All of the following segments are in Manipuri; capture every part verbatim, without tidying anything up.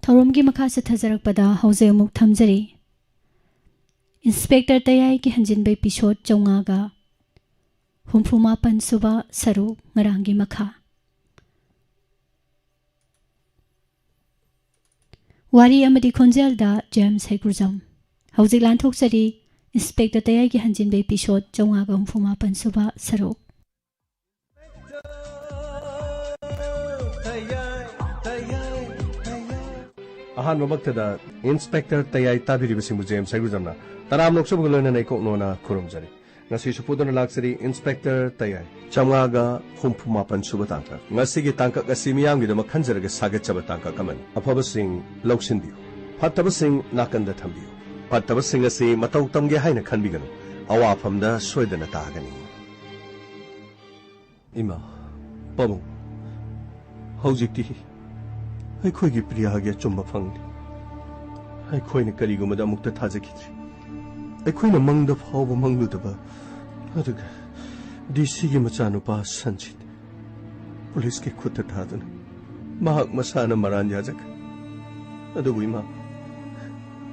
ꯊꯧꯔꯝꯒꯤ ꯃꯈꯥ ꯆꯠꯊꯖꯔꯛꯄꯗ ꯍꯧꯖꯤꯛ ꯑꯃꯨꯛ ꯊꯝꯖꯔꯤ ꯏꯟꯁꯄꯦꯛꯇꯔ ꯇꯌꯥꯏꯒꯤ ꯍꯟꯖꯤꯟꯕ ꯏꯄꯤꯁꯣꯠ ꯆꯥꯝꯃꯉꯥꯒ ꯍꯨꯝꯐꯨ ꯃꯥꯄꯟ ꯁꯨꯕ ꯁꯔꯨꯛ ꯉꯔꯥꯡꯒꯤ ꯃꯈꯥ꯫ ꯋꯥꯔꯤ ꯑꯃꯗꯤ ꯈꯣꯟꯖꯦꯜꯗ ꯖꯦꯝꯁ ꯍꯩꯀ꯭ꯔꯨꯖꯝ꯫ ꯍꯧꯖꯤꯛ ꯂꯥꯟꯊꯣꯛꯆꯔꯤ ꯏꯟꯁꯄꯦꯛꯇꯔ ꯇꯌꯥꯏꯒꯤ ꯍꯟꯖꯤꯟꯕ ꯏꯄꯤꯁꯣꯠ ꯆꯥꯝꯃꯉꯥꯒ ꯍꯨꯝꯐꯨ ꯃꯥꯄꯟ ꯁꯨꯕ ꯁꯔꯨꯛ꯫ ꯑꯍꯥꯟꯕꯃꯛꯇꯗ ꯏꯟꯁꯄꯦꯛꯇꯔ ꯇꯌꯥꯏ ꯇꯥꯕꯤꯔꯤꯕꯁꯤꯡꯕꯨ ꯖꯦꯝꯁ ꯍꯩꯒꯨꯖꯝꯅ ꯇꯔꯥꯝꯅ ꯑꯣꯛꯆꯕꯒ ꯂꯣꯏꯅꯅ ꯏꯀꯣꯛꯅꯣꯅ ꯈꯨꯔꯨꯝꯖꯔꯤ꯫ ꯉꯁꯤꯁꯨ ꯄꯨꯗꯨꯅ ꯂꯥꯛꯆꯔꯤ ꯏꯟꯁꯄꯦꯛꯇꯔ ꯇꯌꯥꯏ꯫ ꯆꯥꯝꯃꯉꯥꯒ ꯍꯨꯝꯐꯨ ꯃꯥꯄꯟ ꯁꯨꯕ ꯇꯥꯡꯀꯛ꯫ ꯉꯁꯤꯒꯤ ꯇꯥꯡꯀꯛ ꯑꯁꯤ ꯃꯤꯌꯥꯝꯒꯤꯗꯃꯛ ꯈꯟꯖꯔꯒ ꯁꯥꯒꯠꯆꯕ ꯇꯥꯡꯀꯛ ꯑꯃꯅꯤ꯫ ꯑꯐꯕꯁꯤꯡ ꯂꯧꯁꯤꯟꯕꯤꯌꯨ, ꯐꯠꯇꯕꯁꯤꯡ ꯅꯥꯀꯟꯗ ꯊꯝꯕꯤꯌꯨ꯫ ꯐꯠꯇꯕꯁꯤꯡ ꯑꯁꯤ ꯃꯇꯧ ꯇꯝꯒꯦ ꯍꯥꯏꯅ ꯈꯟꯕꯤꯒꯅꯨ, ꯑꯋꯥꯐꯝꯗ ꯁꯣꯏꯗꯅ ꯇꯥꯒꯅꯤ꯫ ꯏꯃꯥ, ꯄꯥꯕꯨꯡ, ꯍꯧꯖꯤꯛꯇꯤ ꯑꯩꯈꯣꯏꯒꯤ ꯄ꯭ꯔꯤꯌꯥꯒꯤ ꯑꯆꯨꯝꯕ ꯐꯪꯂꯦ꯫ ꯑꯩꯈꯣꯏꯅ ꯀꯔꯤꯒꯨꯝꯕꯗ ꯑꯃꯨꯛꯇ ꯊꯥꯖꯈꯤꯗ꯭ꯔꯤ꯫ ꯑꯩꯈꯣꯏꯅ ꯃꯪꯗ ꯐꯥꯎꯕ ꯃꯪꯂꯨꯗꯕ, ꯑꯗꯨꯒ ꯗꯤ ꯁꯤꯒꯤ ꯃꯆꯥꯅꯨꯄꯥ ꯁꯟꯖꯤꯠ ꯄꯨꯂꯤꯁꯀꯤ ꯈꯨꯠꯇ ꯊꯥꯗꯨꯅ ꯃꯍꯥꯛ ꯃꯁꯥꯅ ꯃꯔꯥꯟ ꯌꯥꯖꯈ꯭ꯔꯦ꯫ ꯑꯗꯨꯕꯨ ꯏꯃꯥ,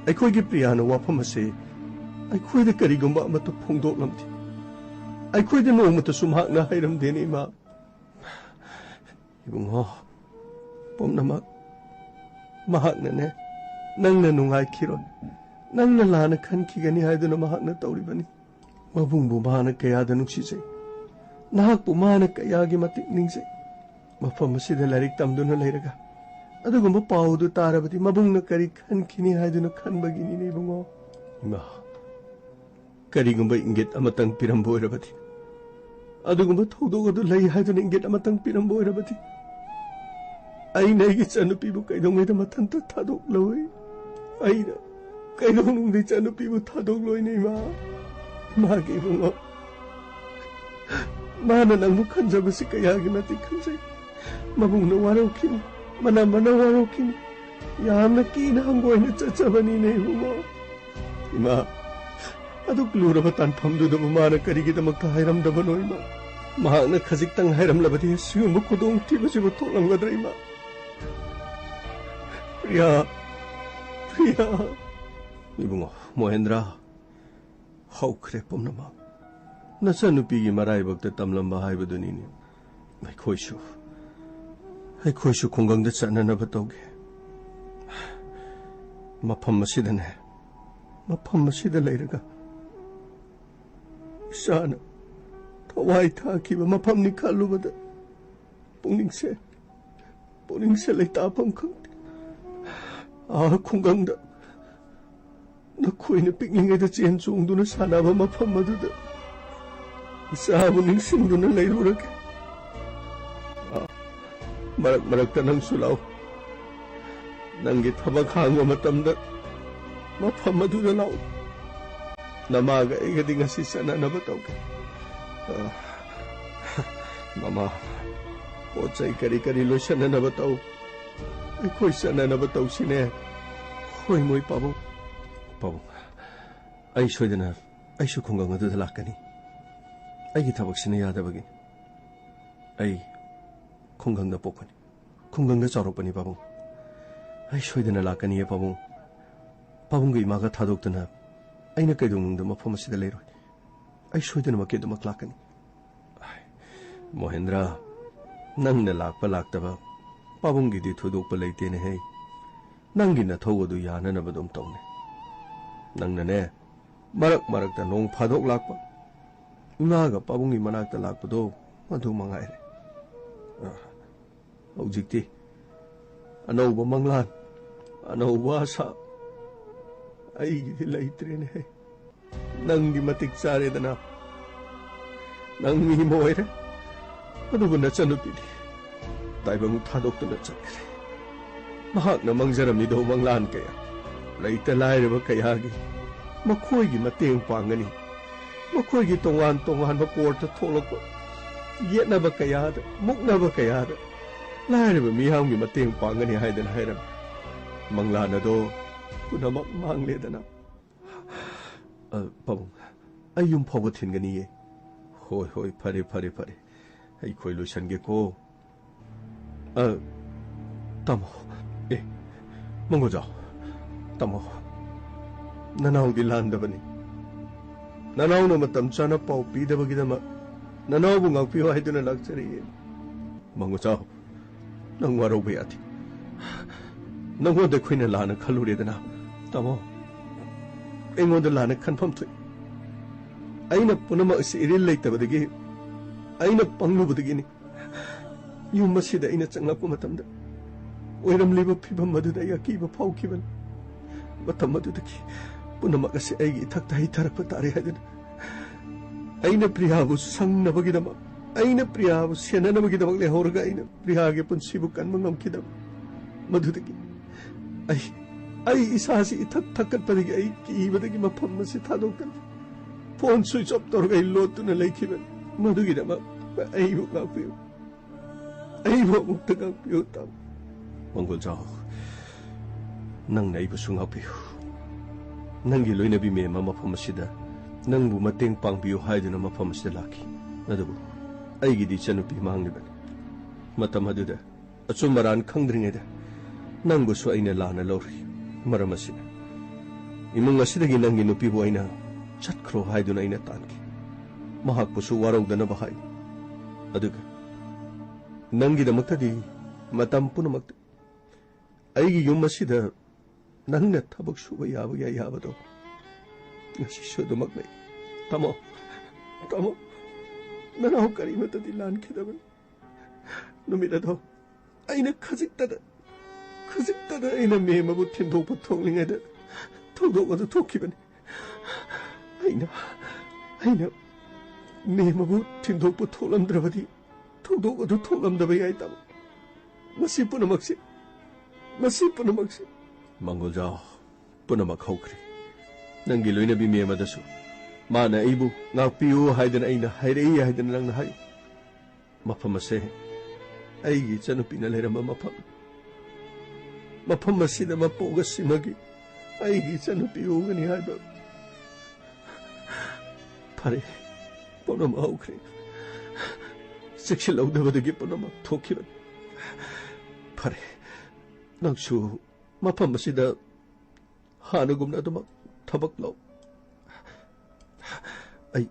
ꯑꯩꯈꯣꯏꯒꯤ ꯄ꯭ꯔꯤꯌꯥꯅ ꯋꯥꯐꯝ ꯑꯁꯤ ꯑꯩꯈꯣꯏꯗ ꯀꯔꯤꯒꯨꯝꯕ ꯑꯃꯠꯇ ꯐꯣꯡꯗꯣꯛꯂꯝꯗꯦ꯫ ꯑꯩꯈꯣꯏꯗ ꯅꯣꯡꯃꯇꯁꯨ ꯃꯍꯥꯛꯅ ꯍꯥꯏꯔꯝꯗꯦꯅꯦ ꯏꯃꯥ꯫ ꯏꯕꯨꯡꯉꯣ, ꯄꯨꯝꯅꯃꯛ ꯃꯍꯥꯛꯅꯅꯦ, ꯅꯪꯅ ꯅꯨꯡꯉꯥꯏꯈꯤꯔꯣꯏ, ꯅꯪꯅ ꯂꯥꯟꯅ ꯈꯟꯈꯤꯒꯅꯤ ꯍꯥꯏꯗꯨꯅ ꯃꯍꯥꯛꯅ ꯇꯧꯔꯤꯕꯅꯤ꯫ ꯃꯕꯨꯡꯕꯨ ꯃꯥꯅ ꯀꯌꯥꯗ ꯅꯨꯡꯁꯤꯖꯩ, ꯅꯍꯥꯛꯄꯨ ꯃꯥꯅ ꯀꯌꯥꯒꯤ ꯃꯇꯤꯛ ꯅꯤꯡꯖꯩ꯫ ꯃꯐꯝ ꯑꯁꯤꯗ ꯂꯥꯏꯔꯤꯛ ꯇꯝꯗꯨꯅ ꯂꯩꯔꯒ ꯑꯗꯨꯒꯨꯝꯕ ꯄꯥꯎ ꯑꯗꯨ ꯇꯥꯔꯕꯗꯤ ꯃꯕꯨꯡꯅ ꯀꯔꯤ ꯈꯟꯈꯤꯅꯤ ꯍꯥꯏꯗꯨꯅ ꯈꯟꯕꯒꯤꯅꯤꯅꯦ ꯏꯕꯨꯡꯉꯣ꯫ ꯏꯃꯥ, ꯀꯔꯤꯒꯨꯝꯕ ꯏꯪꯒꯤꯠ ꯑꯃꯇꯪ ꯄꯤꯔꯝꯕ ꯑꯣꯏꯔꯕꯗꯤ, ꯑꯗꯨꯒꯨꯝꯕ ꯊꯧꯗꯣꯛ ꯑꯗꯨ ꯂꯩ ꯍꯥꯏꯗꯨꯅ ꯏꯪꯒꯤꯠ ꯑꯃꯇꯪ ꯄꯤꯔꯝꯕ ꯑꯣꯏꯔꯕꯗꯤ, ꯑꯩꯅ ꯑꯩꯒꯤ ꯏꯆꯟꯅꯨꯄꯤꯕꯨ ꯀꯩꯗꯧꯉꯩꯗ ꯃꯊꯟꯇ ꯊꯥꯗꯣꯛꯂꯣꯏ꯫ ꯑꯩꯅ ꯀꯩꯗꯧꯅꯨꯡꯗ ꯏꯆꯟꯅꯨꯄꯤꯕꯨ ꯊꯥꯗꯣꯛꯂꯣꯏꯅꯦ ꯏꯃꯥ꯫ ꯏꯃꯥꯒꯤ ꯏꯕꯨꯡꯉꯣ, ꯃꯥꯅ ꯅꯪꯕꯨ ꯈꯟꯖꯕꯁꯤ ꯀꯌꯥꯒꯤ ꯃꯇꯤꯛ ꯈꯟꯖꯩ꯫ ꯃꯕꯨꯡꯅ ꯋꯥꯔꯧꯈꯤꯅꯤ, ꯃꯅꯝꯃꯅ ꯋꯥꯔꯧꯈꯤꯅꯤ꯫ ꯌꯥꯝꯅ ꯀꯤꯅ ꯍꯪꯒꯣꯏꯅ ꯆꯠꯆꯕꯅꯤꯅꯦ ꯏꯕꯨꯡꯉꯣ꯫ ꯏꯃꯥ, ꯑꯗꯨꯛ ꯂꯨꯔꯕ ꯇꯥꯟꯐꯝꯗꯨꯗꯕꯨ ꯃꯥꯅ ꯀꯔꯤꯒꯤꯗꯃꯛꯇ ꯍꯥꯏꯔꯝꯗꯕꯅꯣ ꯏꯃꯥ? ꯃꯍꯥꯛꯅ ꯈꯖꯤꯛꯇꯪ ꯍꯥꯏꯔꯝꯂꯕꯗꯤ ꯑꯁꯤꯒꯨꯝꯕ ꯈꯨꯗꯣꯡꯊꯤꯕꯁꯤꯕꯨ ꯊꯣꯛꯂꯝꯒꯗ꯭ꯔꯥ ꯏꯃꯥ? ꯄ꯭ꯔꯤꯌꯥ, ꯄ꯭ꯔꯤꯌꯥ꯫ ꯏꯕꯨꯡꯉꯣ ꯃꯣꯍꯦꯟꯗ꯭ꯔ, ꯍꯧꯈ꯭ꯔꯦ ꯄꯨꯝꯅꯃꯛ꯫ ꯅꯆꯟꯅꯨꯄꯤꯒꯤ ꯃꯔꯥꯏꯕꯛꯇ ꯇꯝꯂꯝꯕ ꯍꯥꯏꯕꯗꯨꯅꯤꯅꯦ꯫ ꯑꯩꯈꯣꯏꯁꯨ, ꯑꯩꯈꯣꯏꯁꯨ ꯈꯨꯡꯒꯪꯗ ꯆꯠꯅꯅꯕ ꯇꯧꯒꯦ꯫ ꯃꯐꯝ ꯑꯁꯤꯗꯅꯦ, ꯃꯐꯝ ꯑꯁꯤꯗ ꯂꯩꯔꯒ ꯏꯆꯥꯅ ꯊꯋꯥꯏ ꯊꯥꯈꯤꯕ ꯃꯐꯝꯅꯤ ꯈꯜꯂꯨꯕꯗ ꯄꯨꯛꯅꯤꯡꯁꯦ, ꯄꯨꯛꯅꯤꯡꯁꯦ ꯂꯩꯇꯥꯐꯝ ꯈꯪꯗꯦ꯫ ꯑꯥ ꯈꯨꯡꯒꯪꯗ ꯅꯈꯣꯏꯅ ꯄꯤꯛꯂꯤꯉꯩꯗ ꯆꯦꯟ ꯆꯣꯡꯗꯨꯅ ꯁꯥꯟꯅꯕ ꯃꯐꯝ ꯑꯗꯨꯗ ꯏꯆꯥꯕꯨ ꯅꯤꯡꯁꯤꯡꯗꯨꯅ ꯂꯩꯔꯨꯔꯒꯦ꯫ ꯑꯥ, ꯃꯔꯛ ꯃꯔꯛꯇ ꯅꯪꯁꯨ ꯂꯥꯛꯎ꯫ ꯅꯪꯒꯤ ꯊꯕꯛ ꯍꯥꯡꯕ ꯃꯇꯝꯗ ꯃꯐꯝ ꯑꯗꯨꯗ ꯂꯥꯛꯎ꯫ ꯅꯃꯥꯒ ꯑꯩꯒꯗꯤ ꯉꯁꯤ ꯆꯠꯅꯅꯕ ꯇꯧꯒꯦ꯫ ꯑ, ꯃꯃꯥ, ꯄꯣꯠ ꯆꯩ ꯀꯔꯤ ꯀꯔꯤ ꯂꯣꯏꯁꯤꯟꯅꯅꯕ ꯇꯧ꯫ ꯑꯩꯈꯣꯏ ꯆꯠꯅꯅꯕ ꯇꯧꯁꯤꯅꯦ꯫ ꯍꯣꯏ, ꯃꯣꯏ ꯄꯥꯕꯨꯡ꯫ ꯄꯥꯕꯨꯡ, ꯑꯩ ꯁꯣꯏꯗꯅ, ꯑꯩꯁꯨ ꯈꯨꯡꯒꯪ ꯑꯗꯨꯗ ꯂꯥꯛꯀꯅꯤ꯫ ꯑꯩꯒꯤ ꯊꯕꯛꯁꯤꯅ ꯌꯥꯗꯕꯒꯤ꯫ ꯑꯩ ꯈꯨꯡꯒꯪꯗ ꯄꯣꯛꯄꯅꯤ꯫ ꯈꯨꯡꯒꯪꯗ ꯆꯥꯎꯔꯛꯄꯅꯤ, ꯄꯥꯕꯨꯡ꯫ ꯑꯩ ꯁꯣꯏꯗꯅ ꯂꯥꯛꯀꯅꯤꯌꯦ, ꯄꯥꯕꯨꯡ꯫ ꯄꯥꯕꯨꯡꯒ ꯏꯃꯥꯒ ꯊꯥꯗꯣꯛꯇꯨꯅ ꯑꯩꯅ ꯀꯩꯗꯧꯅꯨꯡꯗ ꯃꯐꯝ ꯑꯁꯤꯗ ꯂꯩꯔꯣꯏ꯫ ꯑꯩ ꯁꯣꯏꯗꯅꯃꯛꯀꯤ ꯑꯗꯨꯃꯛ ꯂꯥꯛꯀꯅꯤ꯫ ꯃꯣꯍꯦꯟꯗ꯭ꯔ, ꯅꯪꯅ ꯂꯥꯛꯄ ꯂꯥꯛꯇꯕ ꯄꯥꯕꯨꯡꯒꯤꯗꯤ ꯊꯣꯏꯗꯣꯛꯄ ꯂꯩꯇꯦꯅꯦꯍꯦ꯫ ꯅꯪꯒꯤ ꯅꯊꯧ ꯑꯗꯨ ꯌꯥꯅꯅꯕ ꯑꯗꯨꯝ ꯇꯧꯅꯦ꯫ ꯅꯪꯅꯅꯦ, ꯃꯔꯛ ꯃꯔꯛꯇ ꯅꯣꯡ ꯐꯥꯗꯣꯛ ꯂꯥꯛꯄ, ꯏꯃꯥꯒ ꯄꯥꯕꯨꯡꯒꯤ ꯃꯅꯥꯛꯇ ꯂꯥꯛꯄꯗꯣ, ꯑꯗꯨ ꯃꯉꯥꯏꯔꯦ꯫ ꯑ, ꯍꯧꯖꯤꯛꯇꯤ ꯑꯅꯧꯕ ꯃꯪꯂꯥꯟ, ꯑꯅꯧꯕ ꯑꯁꯥ ꯑꯩꯒꯤꯗꯤ ꯂꯩꯇ꯭ꯔꯦꯅꯦꯍꯦ꯫ ꯅꯪꯗꯤ ꯃꯇꯤꯛ ꯆꯥꯔꯦꯗꯅ, ꯅꯪ ꯃꯤ ꯑꯃ ꯑꯣꯏꯔꯦ꯫ ꯑꯗꯨꯕꯨ ꯅꯆꯟꯅꯨꯄꯤꯗꯤ ꯇꯥꯏꯕꯪ ꯊꯥꯗꯣꯛꯇꯨꯅ ꯆꯠꯈ꯭ꯔꯦ꯫ ꯃꯍꯥꯛꯅ ꯃꯪꯖꯔꯝꯃꯤꯗꯣ ꯃꯪꯂꯥꯟ ꯀꯌꯥ, ꯂꯩꯇ ꯂꯥꯏꯔꯕ ꯀꯌꯥꯒꯤ ꯃꯈꯣꯏꯒꯤ ꯃꯇꯦꯡ ꯄꯥꯡꯒꯅꯤ, ꯃꯈꯣꯏꯒꯤ ꯇꯣꯉꯥꯟ ꯇꯣꯉꯥꯟꯕ ꯀꯣꯔꯠꯇ ꯊꯣꯛꯂꯛꯄ ꯌꯦꯠꯅꯕ ꯀꯌꯥꯗ, ꯃꯨꯛꯅꯕ ꯀꯌꯥꯗ ꯂꯥꯏꯔꯕ ꯃꯤꯌꯥꯝꯒꯤ ꯃꯇꯦꯡ ꯄꯥꯡꯒꯅꯤ ꯍꯥꯏꯗꯅ ꯍꯥꯏꯔꯝꯃꯤ꯫ ꯃꯪꯂꯥꯟ ꯑꯗꯣ ꯄꯨꯝꯅꯃꯛ ꯃꯥꯡꯂꯦꯗꯅ꯫ ꯑ, ꯄꯥꯕꯨꯡ, ꯑꯩ ꯌꯨꯝ ꯐꯥꯎꯕ ꯊꯤꯟꯒꯅꯤꯌꯦ꯫ ꯍꯣꯏ, ꯍꯣꯏ, ꯐꯔꯦ, ꯐꯔꯦ, ꯐꯔꯦ꯫ ꯑꯩꯈꯣꯏ ꯂꯣꯏꯁꯟꯒꯦꯀꯣ꯫ ꯑ, ꯇꯥꯃꯣ, ꯑꯦ, ꯃꯪꯒꯣꯜꯖꯥꯎ, ꯇꯥꯃꯣ, ꯅꯅꯥꯎꯗꯤ ꯂꯥꯟꯗꯕꯅꯤ꯫ ꯅꯅꯥꯎꯅ ꯃꯇꯝ ꯆꯥꯅ ꯄꯥꯎ ꯄꯤꯗꯕꯒꯤꯗꯃꯛ ꯅꯅꯥꯎꯕꯨ ꯉꯥꯛꯄꯤꯌꯨ ꯍꯥꯏꯗꯨꯅ ꯂꯥꯛꯆꯔꯤꯌꯦ꯫ ꯃꯪꯒꯣꯜꯖꯥꯎ, ꯅꯪ ꯋꯥꯔꯧꯕ ꯌꯥꯗꯦ꯫ ꯅꯪꯉꯣꯟꯗ ꯑꯩꯈꯣꯏꯅ ꯂꯥꯟꯅ ꯈꯜꯂꯨꯔꯦꯗꯅ꯫ ꯇꯥꯃꯣ, ꯑꯩꯉꯣꯟꯗ ꯂꯥꯟꯅ ꯈꯟꯐꯝ ꯊꯣꯛꯏ꯫ ꯑꯩꯅ ꯄꯨꯝꯅꯃꯛ ꯑꯁꯤ ꯏꯔꯤꯜ ꯂꯩꯇꯕꯗꯒꯤ, ꯑꯩꯅ ꯄꯪꯂꯨꯕꯗꯒꯤꯅꯤ꯫ ꯌꯨꯝ ꯑꯁꯤꯗ ꯑꯩꯅ ꯆꯪꯂꯛꯄ ꯃꯇꯝꯗ ꯑꯣꯏꯔꯝꯂꯤꯕ ꯐꯤꯕꯝ ꯑꯗꯨꯗ ꯑꯩ ꯑꯀꯤꯕ ꯐꯥꯎꯈꯤꯕꯅꯤ꯫ ꯃꯇꯝ ꯑꯗꯨꯗꯒꯤ ꯄꯨꯝꯅꯃꯛ ꯑꯁꯤ ꯑꯩꯒꯤ ꯏꯊꯛꯇ ꯍꯩꯊꯔꯛꯄ ꯇꯥꯔꯦ ꯍꯥꯏꯗꯨꯅ ꯑꯩꯅ ꯄ꯭ꯔꯤꯌꯥꯕꯨ ꯁꯪꯅꯕꯒꯤꯗꯃꯛ, ꯑꯩꯅ ꯄ꯭ꯔꯤꯌꯥꯕꯨ ꯁꯦꯟꯅꯅꯕꯒꯤꯗꯃꯛ ꯂꯩꯍꯧꯔꯒ ꯑꯩꯅ ꯄ꯭ꯔꯤꯌꯥꯒꯤ ꯄꯨꯟꯁꯤꯕꯨ ꯀꯟꯕ ꯉꯝꯈꯤꯗꯕ꯫ ꯃꯗꯨꯗꯒꯤ ꯑꯩ, ꯑꯩ ꯏꯁꯥꯁꯤ ꯏꯊꯛ ꯊꯛꯀꯠꯄꯗꯒꯤ ꯑꯩ ꯀꯤꯕꯗꯒꯤ ꯃꯐꯝ ꯑꯁꯤ ꯊꯥꯗꯣꯛꯇꯅ ꯐꯣꯟ ꯁ꯭ꯋꯤꯆ ꯑꯣꯐ ꯇꯧꯔꯒ ꯑꯩ ꯂꯣꯠꯇꯨꯅ ꯂꯩꯈꯤꯕꯅꯤ꯫ ꯃꯗꯨꯒꯤꯗꯃꯛ ꯑꯩꯕꯨ ꯉꯥꯛꯄꯤꯌꯨ꯫ ꯑꯩꯕꯨ ꯑꯃꯨꯛꯇ ꯉꯥꯛꯄꯤꯌꯨ, ꯇꯥꯃꯣ꯫ ꯃꯪꯒꯣꯜꯖꯥꯎ, ꯅꯪꯅ ꯑꯩꯕꯨꯁꯨ ꯉꯥꯛꯄꯤꯌꯨ꯫ ꯅꯪꯒꯤ ꯂꯣꯏꯅꯕꯤ ꯃꯦꯝ ꯑꯃ ꯃꯐꯝ ꯑꯁꯤꯗ ꯅꯪꯕꯨ ꯃꯇꯦꯡ ꯄꯥꯡꯕꯤꯌꯨ ꯍꯥꯏꯗꯨꯅ ꯃꯐꯝ ꯑꯁꯤꯗ ꯂꯥꯛꯈꯤ꯫ ꯑꯗꯨꯕꯨ ꯑꯩꯒꯤꯗꯤ ꯏꯆꯟꯅꯨꯄꯤ ꯃꯥꯡꯂꯤꯕꯅꯤ꯫ ꯃꯇꯝ ꯑꯗꯨꯗ ꯑꯆꯨꯝ ꯑꯔꯥꯟ ꯈꯪꯗ꯭ꯔꯤꯉꯩꯗ ꯅꯪꯕꯨꯁꯨ ꯑꯩꯅ ꯂꯥꯟꯅ ꯂꯧꯔꯤ꯫ ꯃꯔꯝ ꯑꯁꯤꯅ ꯏꯃꯨꯡ ꯑꯁꯤꯗꯒꯤ ꯅꯪꯒꯤ ꯅꯨꯄꯤꯕꯨ ꯑꯩꯅ ꯆꯠꯈ꯭ꯔꯣ ꯍꯥꯏꯗꯨꯅ ꯑꯩꯅ ꯇꯥꯟꯈꯤ꯫ ꯃꯍꯥꯛꯄꯨꯁꯨ ꯋꯥꯔꯧꯗꯅꯕ ꯍꯥꯏ꯫ ꯑꯗꯨꯒ ꯅꯪꯒꯤꯗꯃꯛꯇꯗꯤ ꯃꯇꯝ ꯄꯨꯝꯅꯃꯛꯇ ꯑꯩꯒꯤ ꯌꯨꯝ ꯑꯁꯤꯗ ꯅꯪꯅ ꯊꯕꯛ ꯁꯨꯕ ꯌꯥꯕꯒꯤ ꯑꯌꯥꯕꯗꯣ ꯉꯁꯤꯁꯨ ꯑꯗꯨꯃꯛ ꯂꯩ꯫ ꯇꯥꯃꯣ, ꯇꯥꯃꯣ, ꯅꯅꯥꯎ ꯀꯔꯤꯃꯠꯇꯗꯤ ꯂꯥꯟꯈꯤꯗꯕꯅꯤ꯫ ꯅꯨꯃꯤꯠ ꯑꯗꯣ ꯑꯩꯅ ꯈꯖꯤꯛꯇꯗ, ꯈꯖꯤꯛꯇꯗ ꯑꯩꯅ ꯃꯦꯝ ꯑꯕꯨ ꯊꯤꯟꯗꯣꯛꯄ ꯊꯣꯛꯂꯤꯉꯩꯗ ꯊꯧꯗꯣꯛ ꯑꯗꯨ ꯊꯣꯛꯈꯤꯕꯅꯤ꯫ ꯑꯩꯅ, ꯑꯩꯅ ꯃꯦꯝ ꯑꯕꯨ ꯊꯤꯟꯗꯣꯛꯄ ꯊꯣꯛꯂꯝꯗ꯭ꯔꯕꯗꯤ ꯊꯧꯗꯣꯛ ꯑꯗꯨ ꯊꯣꯛꯂꯝꯗꯕ ꯌꯥꯏ, ꯇꯥꯃꯣ꯫ ꯃꯁꯤ ꯄꯨꯝꯅꯃꯛꯁꯤ, ꯃꯁꯤ ꯄꯨꯝꯅꯃꯛꯁꯤ꯫ ꯃꯪꯒꯣꯜꯖꯥꯎ, ꯄꯨꯝꯅꯃꯛ ꯍꯧꯈ꯭ꯔꯦ꯫ ꯅꯪꯒꯤ ꯂꯣꯏꯅꯕꯤ ꯃꯦꯝ ꯑꯗꯨꯁꯨ ꯃꯥꯅ ꯑꯩꯕꯨ ꯉꯥꯛꯄꯤꯌꯨ ꯍꯥꯏꯗꯅ ꯑꯩꯅ ꯍꯥꯏꯔꯛꯏ ꯍꯥꯏꯗꯅ ꯅꯪꯅ ꯍꯥꯏꯌꯨ꯫ ꯃꯐꯝ ꯑꯁꯦ ꯑꯩꯒꯤ ꯏꯆꯟꯅꯨꯄꯤꯅ ꯂꯩꯔꯝꯕ ꯃꯐꯝ꯫ ꯃꯐꯝ ꯑꯁꯤꯗ ꯃꯄꯣꯛ ꯑꯁꯤꯃꯒꯤ ꯑꯩꯒꯤ ꯏꯆꯟꯅꯨꯄꯤ ꯎꯒꯅꯤ ꯍꯥꯏꯕ꯫ ꯐꯔꯦ, ꯄꯨꯝꯅꯃꯛ ꯍꯧꯈ꯭ꯔꯦ꯫ ꯆꯦꯛꯁꯤꯜꯍꯧꯗꯕꯗꯒꯤ ꯄꯨꯝꯅꯃꯛ ꯊꯣꯛꯈꯤꯕꯅꯤ꯫ ꯐꯔꯦ, ꯅꯪꯁꯨ ꯃꯐꯝ ꯑꯁꯤꯗ ꯍꯥꯟꯅꯒꯨꯝꯅ ꯑꯗꯨꯃꯛ ꯊꯕꯛ ꯂꯧ꯫ ꯑꯩ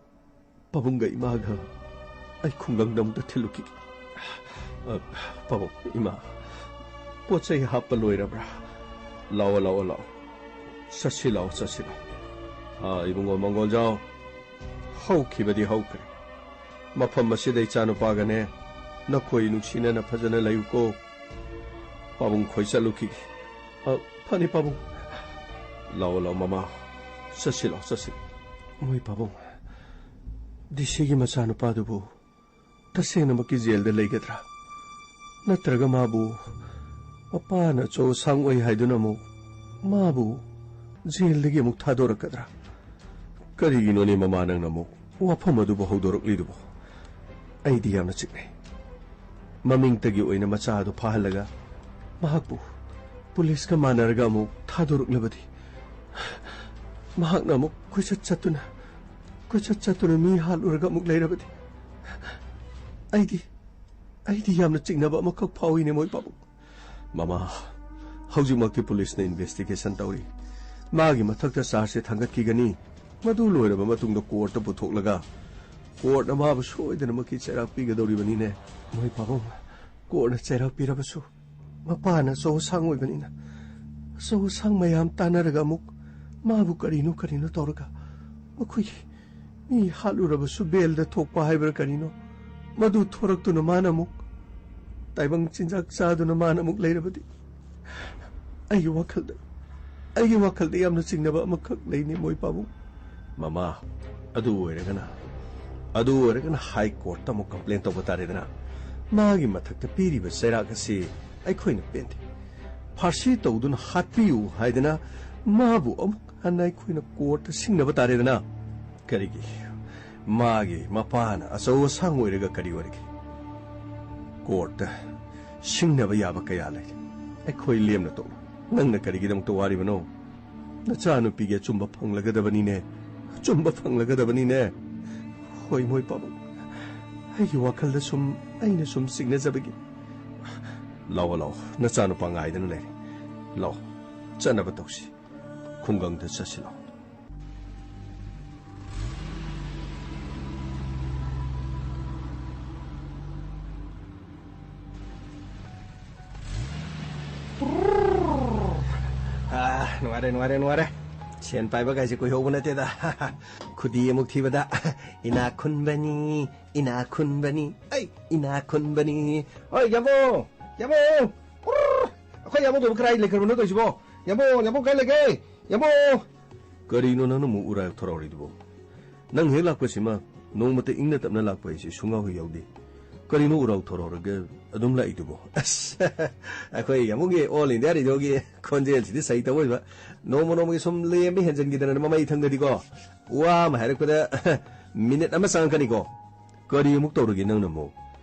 ꯄꯥꯕꯨꯡꯒ ꯏꯃꯥꯒ ꯑꯩ ꯈꯨꯡꯒꯪꯗ ꯑꯃꯨꯛꯇ ꯊꯤꯜꯂꯨꯈꯤꯒꯦ꯫ ꯑ, ꯄꯥꯕꯨꯡ, ꯏꯃꯥ, ꯄꯣꯠ ꯆꯩ ꯍꯥꯞꯄ ꯂꯣꯏꯔꯕ꯭ꯔꯥ? ꯂꯥꯛꯑꯣ, ꯂꯥꯛꯑꯣ, ꯂꯥꯛꯑꯣ꯫ ꯆꯠꯁꯤ ꯂꯥꯛꯑꯣ, ꯆꯠꯁꯤ ꯂꯥꯛꯑꯣ꯫ ꯑ, ꯏꯕꯨꯡꯉꯣ ꯃꯪꯒꯣꯜꯖꯥꯎ, ꯍꯧꯈꯤꯕꯗꯤ ꯍꯧꯈ꯭ꯔꯦ꯫ ꯃꯐꯝ ꯑꯁꯤꯗ ꯏꯆꯥꯅꯨꯄꯥꯒꯅꯦ, ꯅꯈꯣꯏ ꯅꯨꯡꯁꯤꯅꯅ ꯐꯖꯅ ꯂꯩꯌꯨꯀꯣ꯫ ꯄꯥꯕꯨꯡ ꯈꯣꯏ ꯆꯠꯂꯨꯈꯤꯒꯦ꯫ ꯑ, ꯐꯅꯤ ꯄꯥꯕꯨꯡ꯫ ꯂꯥꯛꯑꯣ, ꯂꯥꯛꯑꯣ ꯃꯃꯥ꯫ ꯆꯠꯁꯤ ꯂꯥꯛꯑꯣ, ꯆꯠꯁꯤ꯫ ꯃꯣꯏ ꯄꯥꯕꯨꯡ, ꯗꯤ ꯁꯤꯒꯤ ꯃꯆꯥꯅꯨꯄꯥꯗꯨꯕꯨ ꯇꯁꯦꯡꯅꯃꯛꯀꯤ ꯖꯦꯜꯗ ꯂꯩꯒꯗ꯭ꯔꯥ? ꯅꯠꯇ꯭ꯔꯒ ꯃꯥꯕꯨ ꯃꯄꯥꯅ ꯑꯆꯧ ꯑꯁꯥꯡ ꯑꯣꯏ ꯍꯥꯏꯗꯨꯅ ꯑꯃꯨꯛ ꯃꯥꯕꯨ ꯖꯦꯜꯗꯒꯤ ꯑꯃꯨꯛ ꯊꯥꯗꯣꯔꯛꯀꯗ꯭ꯔꯥ? ꯀꯔꯤꯒꯤꯅꯣꯅꯦ ꯃꯃꯥ, ꯅꯪꯅ ꯑꯃꯨꯛ ꯋꯥꯐꯝ ꯑꯗꯨꯕꯨ ꯍꯧꯗꯣꯔꯛꯂꯤꯗꯨꯕꯨ? ꯑꯩꯗꯤ ꯌꯥꯝꯅ ꯆꯤꯛꯅꯩ꯫ ꯃꯃꯤꯡꯇꯒꯤ ꯑꯣꯏꯅ ꯃꯆꯥ ꯑꯗꯨ ꯐꯥꯍꯜꯂꯒ ꯃꯍꯥꯛꯄꯨ ꯄꯨꯂꯤꯁꯀ ꯃꯥꯟꯅꯔꯒ ꯑꯃꯨꯛ ꯊꯥꯗꯣꯔꯛꯂꯕꯗꯤ, ꯃꯍꯥꯛꯅ ꯑꯃꯨꯛ ꯀꯣꯏꯆꯠ ꯆꯠꯇꯨꯅ, ꯀꯣꯏꯆꯠ ꯆꯠꯇꯨꯅ ꯃꯤ ꯍꯥꯠꯂꯨꯔꯒ ꯑꯃꯨꯛ ꯂꯩꯔꯕꯗꯤ, ꯑꯩꯗꯤ, ꯑꯩꯗꯤ ꯌꯥꯝꯅ ꯆꯤꯡꯅꯕ ꯑꯃꯈꯛ ꯐꯥꯎꯏꯅꯦ, ꯃꯣꯏ ꯄꯥꯕꯨꯡ꯫ ꯃꯃꯥ, ꯍꯧꯖꯤꯛꯃꯛꯇꯤ ꯄꯨꯂꯤꯁꯅ ꯏꯟꯚꯦꯁꯇꯤꯒꯦꯁꯟ ꯇꯧꯔꯤ꯫ ꯃꯥꯒꯤ ꯃꯊꯛꯇ ꯆꯥꯔꯖꯁꯦ ꯊꯥꯡꯒꯠꯈꯤꯒꯅꯤ꯫ ꯃꯗꯨ ꯂꯣꯏꯔꯕ ꯃꯇꯨꯡꯗ ꯀꯣꯔꯠꯇ ꯄꯨꯊꯣꯛꯂꯒ ꯀꯣꯔꯠꯅ ꯃꯥꯕꯨ ꯁꯣꯏꯗꯅꯃꯛꯀꯤ ꯆꯩꯔꯥꯛ ꯄꯤꯒꯗꯧꯔꯤꯕꯅꯤꯅꯦ꯫ ꯃꯣꯏ ꯄꯥꯕꯨꯡ, ꯀꯣꯔꯠꯅ ꯆꯩꯔꯥꯛ ꯄꯤꯔꯕꯁꯨ, ꯃꯄꯥꯅ ꯑꯆꯧ ꯑꯁꯥꯡ ꯑꯣꯏꯕꯅꯤꯅ, ꯑꯆꯧ ꯑꯁꯥꯡ ꯃꯌꯥꯝ ꯇꯥꯟꯅꯔꯒ ꯑꯃꯨꯛ ꯃꯥꯕꯨ ꯀꯔꯤꯅꯣ ꯀꯔꯤꯅꯣ ꯇꯧꯔꯒ, ꯃꯈꯣꯏꯒꯤ ꯃꯤ ꯍꯥꯠꯂꯨꯔꯕꯁꯨ ꯕꯦꯜꯗ ꯊꯣꯛꯄ ꯍꯥꯏꯕ꯭ꯔꯥ ꯀꯔꯤꯅꯣ, ꯃꯗꯨ ꯊꯣꯔꯛꯇꯨꯅ ꯃꯥꯅ ꯑꯃꯨꯛ ꯇꯥꯏꯕꯪ ꯆꯤꯟꯖꯥꯛ ꯆꯥꯗꯨꯅ ꯃꯥꯅ ꯑꯃꯨꯛ ꯂꯩꯔꯕꯗꯤ, ꯑꯩꯒꯤ ꯋꯥꯈꯜꯗ, ꯑꯩꯒꯤ ꯋꯥꯈꯜꯗ ꯌꯥꯝꯅ ꯆꯤꯡꯅꯕ ꯑꯃꯈꯛ ꯂꯩꯅꯦ, ꯃꯣꯏ ꯄꯥꯕꯨꯡ꯫ ꯃꯃꯥ, ꯑꯗꯨ ꯑꯣꯏꯔꯒꯅ, ꯑꯗꯨ ꯑꯣꯏꯔꯒꯅ ꯍꯥꯏ ꯀꯣꯔꯠꯇ ꯑꯃꯨꯛ ꯀꯝꯄ꯭ꯂꯦꯟ ꯇꯧꯕ ꯇꯥꯔꯦꯗꯅ꯫ ꯃꯥꯒꯤ ꯃꯊꯛꯇ ꯄꯤꯔꯤꯕ ꯆꯩꯔꯥꯛ ꯑꯁꯤ ꯑꯩꯈꯣꯏꯅ ꯄꯦꯟꯗꯦ꯫ ꯐꯥꯔꯁꯤ ꯇꯧꯗꯨꯅ ꯍꯥꯠꯄꯤꯌꯨ ꯍꯥꯏꯗꯅ ꯃꯥꯕꯨ ꯑꯃꯨꯛ ꯍꯟꯅ ꯑꯩꯈꯣꯏꯅ ꯀꯣꯔꯠꯇ ꯁꯤꯡꯅꯕ ꯇꯥꯔꯦꯗꯅ꯫ ꯀꯔꯤꯒꯤ? ꯃꯥꯒꯤ ꯃꯄꯥꯅ ꯑꯆꯧ ꯑꯁꯥꯡ ꯑꯣꯏꯔꯒ ꯀꯔꯤ ꯑꯣꯏꯔꯒꯦ? ꯀꯣꯔꯠꯇ ꯁꯤꯡꯅꯕ ꯌꯥꯕ ꯀꯌꯥ ꯂꯩ꯫ ꯑꯩꯈꯣꯏ ꯂꯦꯝꯅ ꯇꯣꯛꯂꯣ꯫ ꯅꯪꯅ ꯀꯔꯤꯒꯤꯗꯃꯛꯇ ꯋꯥꯔꯤꯕꯅꯣ? ꯅꯆꯥꯅꯨꯄꯤꯒꯤ ꯑꯆꯨꯝꯕ ꯐꯪꯂꯒꯗꯕꯅꯤꯅꯦ꯫ ꯑꯆꯨꯝꯕ ꯐꯪꯂꯒꯗꯕꯅꯤꯅꯦ꯫ ꯍꯣꯏ, ꯃꯣꯏ ꯄꯥꯕꯨꯡ꯫ ꯑꯩꯒꯤ ꯋꯥꯈꯜꯗ ꯁꯨꯝ, ꯑꯩꯅ ꯁꯨꯝ ꯆꯤꯡꯅꯖꯕꯒꯤ꯫ ꯂꯥꯛꯑꯣ, ꯂꯥꯛꯑꯣ꯫ ꯅꯆꯥꯅꯨꯄꯥ ꯉꯥꯏꯗꯅ ꯂꯩꯔꯦ꯫ ꯂꯥꯛꯑꯣ, ꯆꯠꯅꯕ ꯇꯧꯁꯤ꯫ ꯈꯨꯡꯒꯪꯗ ꯆꯠꯁꯤ ꯂꯥꯛꯑꯣ꯫ ꯑꯥ, ꯅꯨꯡꯉꯥꯏꯔꯦ, ꯅꯨꯡꯉꯥꯏꯔꯦ, ꯅꯨꯡꯉꯥꯏꯔꯦ꯫ ꯁꯦꯟ ꯄꯥꯏꯕ ꯀꯥꯏꯁꯦ ꯀꯨꯏꯍꯧꯕ ꯅꯠꯇꯦꯗ꯫ ꯈꯨꯗꯤ ꯑꯃꯨꯛ ꯊꯤꯕꯗ ꯏꯅꯥꯛ ꯈꯨꯟꯕꯅꯤ, ꯏꯅꯥꯛ ꯈꯨꯟꯕꯅꯤ, ꯑꯩ ꯏꯅꯥꯛ ꯈꯨꯟꯕꯅꯤ꯫ ꯍꯣꯏ, ꯌꯥꯝꯕꯨꯡ, ꯌꯥꯝꯕꯨꯡ꯫ ꯎꯔ꯭! ꯑꯩꯈꯣꯏ ꯌꯥꯝꯕꯨꯡꯗꯨꯕꯨ ꯀꯗꯥꯏ ꯂꯩꯈ꯭ꯔꯕꯅꯣ ꯇꯧꯔꯤꯁꯤꯕꯣ? ꯌꯥꯝꯕꯨꯡ, ꯌꯥꯝꯕꯨꯡ ꯀꯥꯏ ꯂꯩꯒꯦ? ꯌꯥꯝꯕꯨꯡ! ꯀꯔꯤꯅꯣ ꯅꯪꯅ ꯑꯃꯨꯛ ꯎꯔꯥꯏ ꯊꯣꯔꯥꯎꯔꯤꯗꯨꯕꯣ? ꯅꯪ ꯍꯦꯛ ꯂꯥꯛꯄꯁꯤꯃ ꯅꯣꯡꯃꯇ ꯏꯪꯅ ꯇꯞꯅ ꯂꯥꯛꯄ ꯍꯥꯏꯁꯦ ꯁꯨꯡꯌꯥꯎ ꯍꯦꯛ ꯌꯥꯎꯗꯦ꯫ ꯀꯔꯤꯅꯣ ꯎꯔꯥꯎ ꯊꯣꯔꯥꯎꯔꯒ ꯑꯗꯨꯝ ꯂꯥꯛꯏꯗꯨꯕꯣ? ꯑꯁ, ꯑꯩꯈꯣꯏ ꯌꯥꯝꯕꯨꯡꯒꯤ All India Radioꯒꯤ ꯈꯣꯟꯖꯦꯜꯁꯤꯗꯤ ꯁꯩꯇ ꯑꯣꯏꯕ꯫ ꯅꯣꯡꯃ ꯅꯣꯡꯃꯒꯤ ꯁꯨꯝ ꯂꯦꯝꯕ ꯍꯦꯟꯖꯟꯈꯤꯗꯅ ꯃꯃꯩ ꯊꯪꯗꯗꯤꯀꯣ, ꯋꯥ ꯑꯃ ꯍꯥꯏꯔꯛꯄꯗ ꯃꯤꯅꯤꯠ ꯑꯃ ꯆꯪꯉꯛꯀꯅꯤꯀꯣ꯫ ꯀꯔꯤ ꯑꯃꯨꯛ ꯇꯧꯔꯒꯦ ꯅꯪꯅ ꯑꯃꯨꯛ?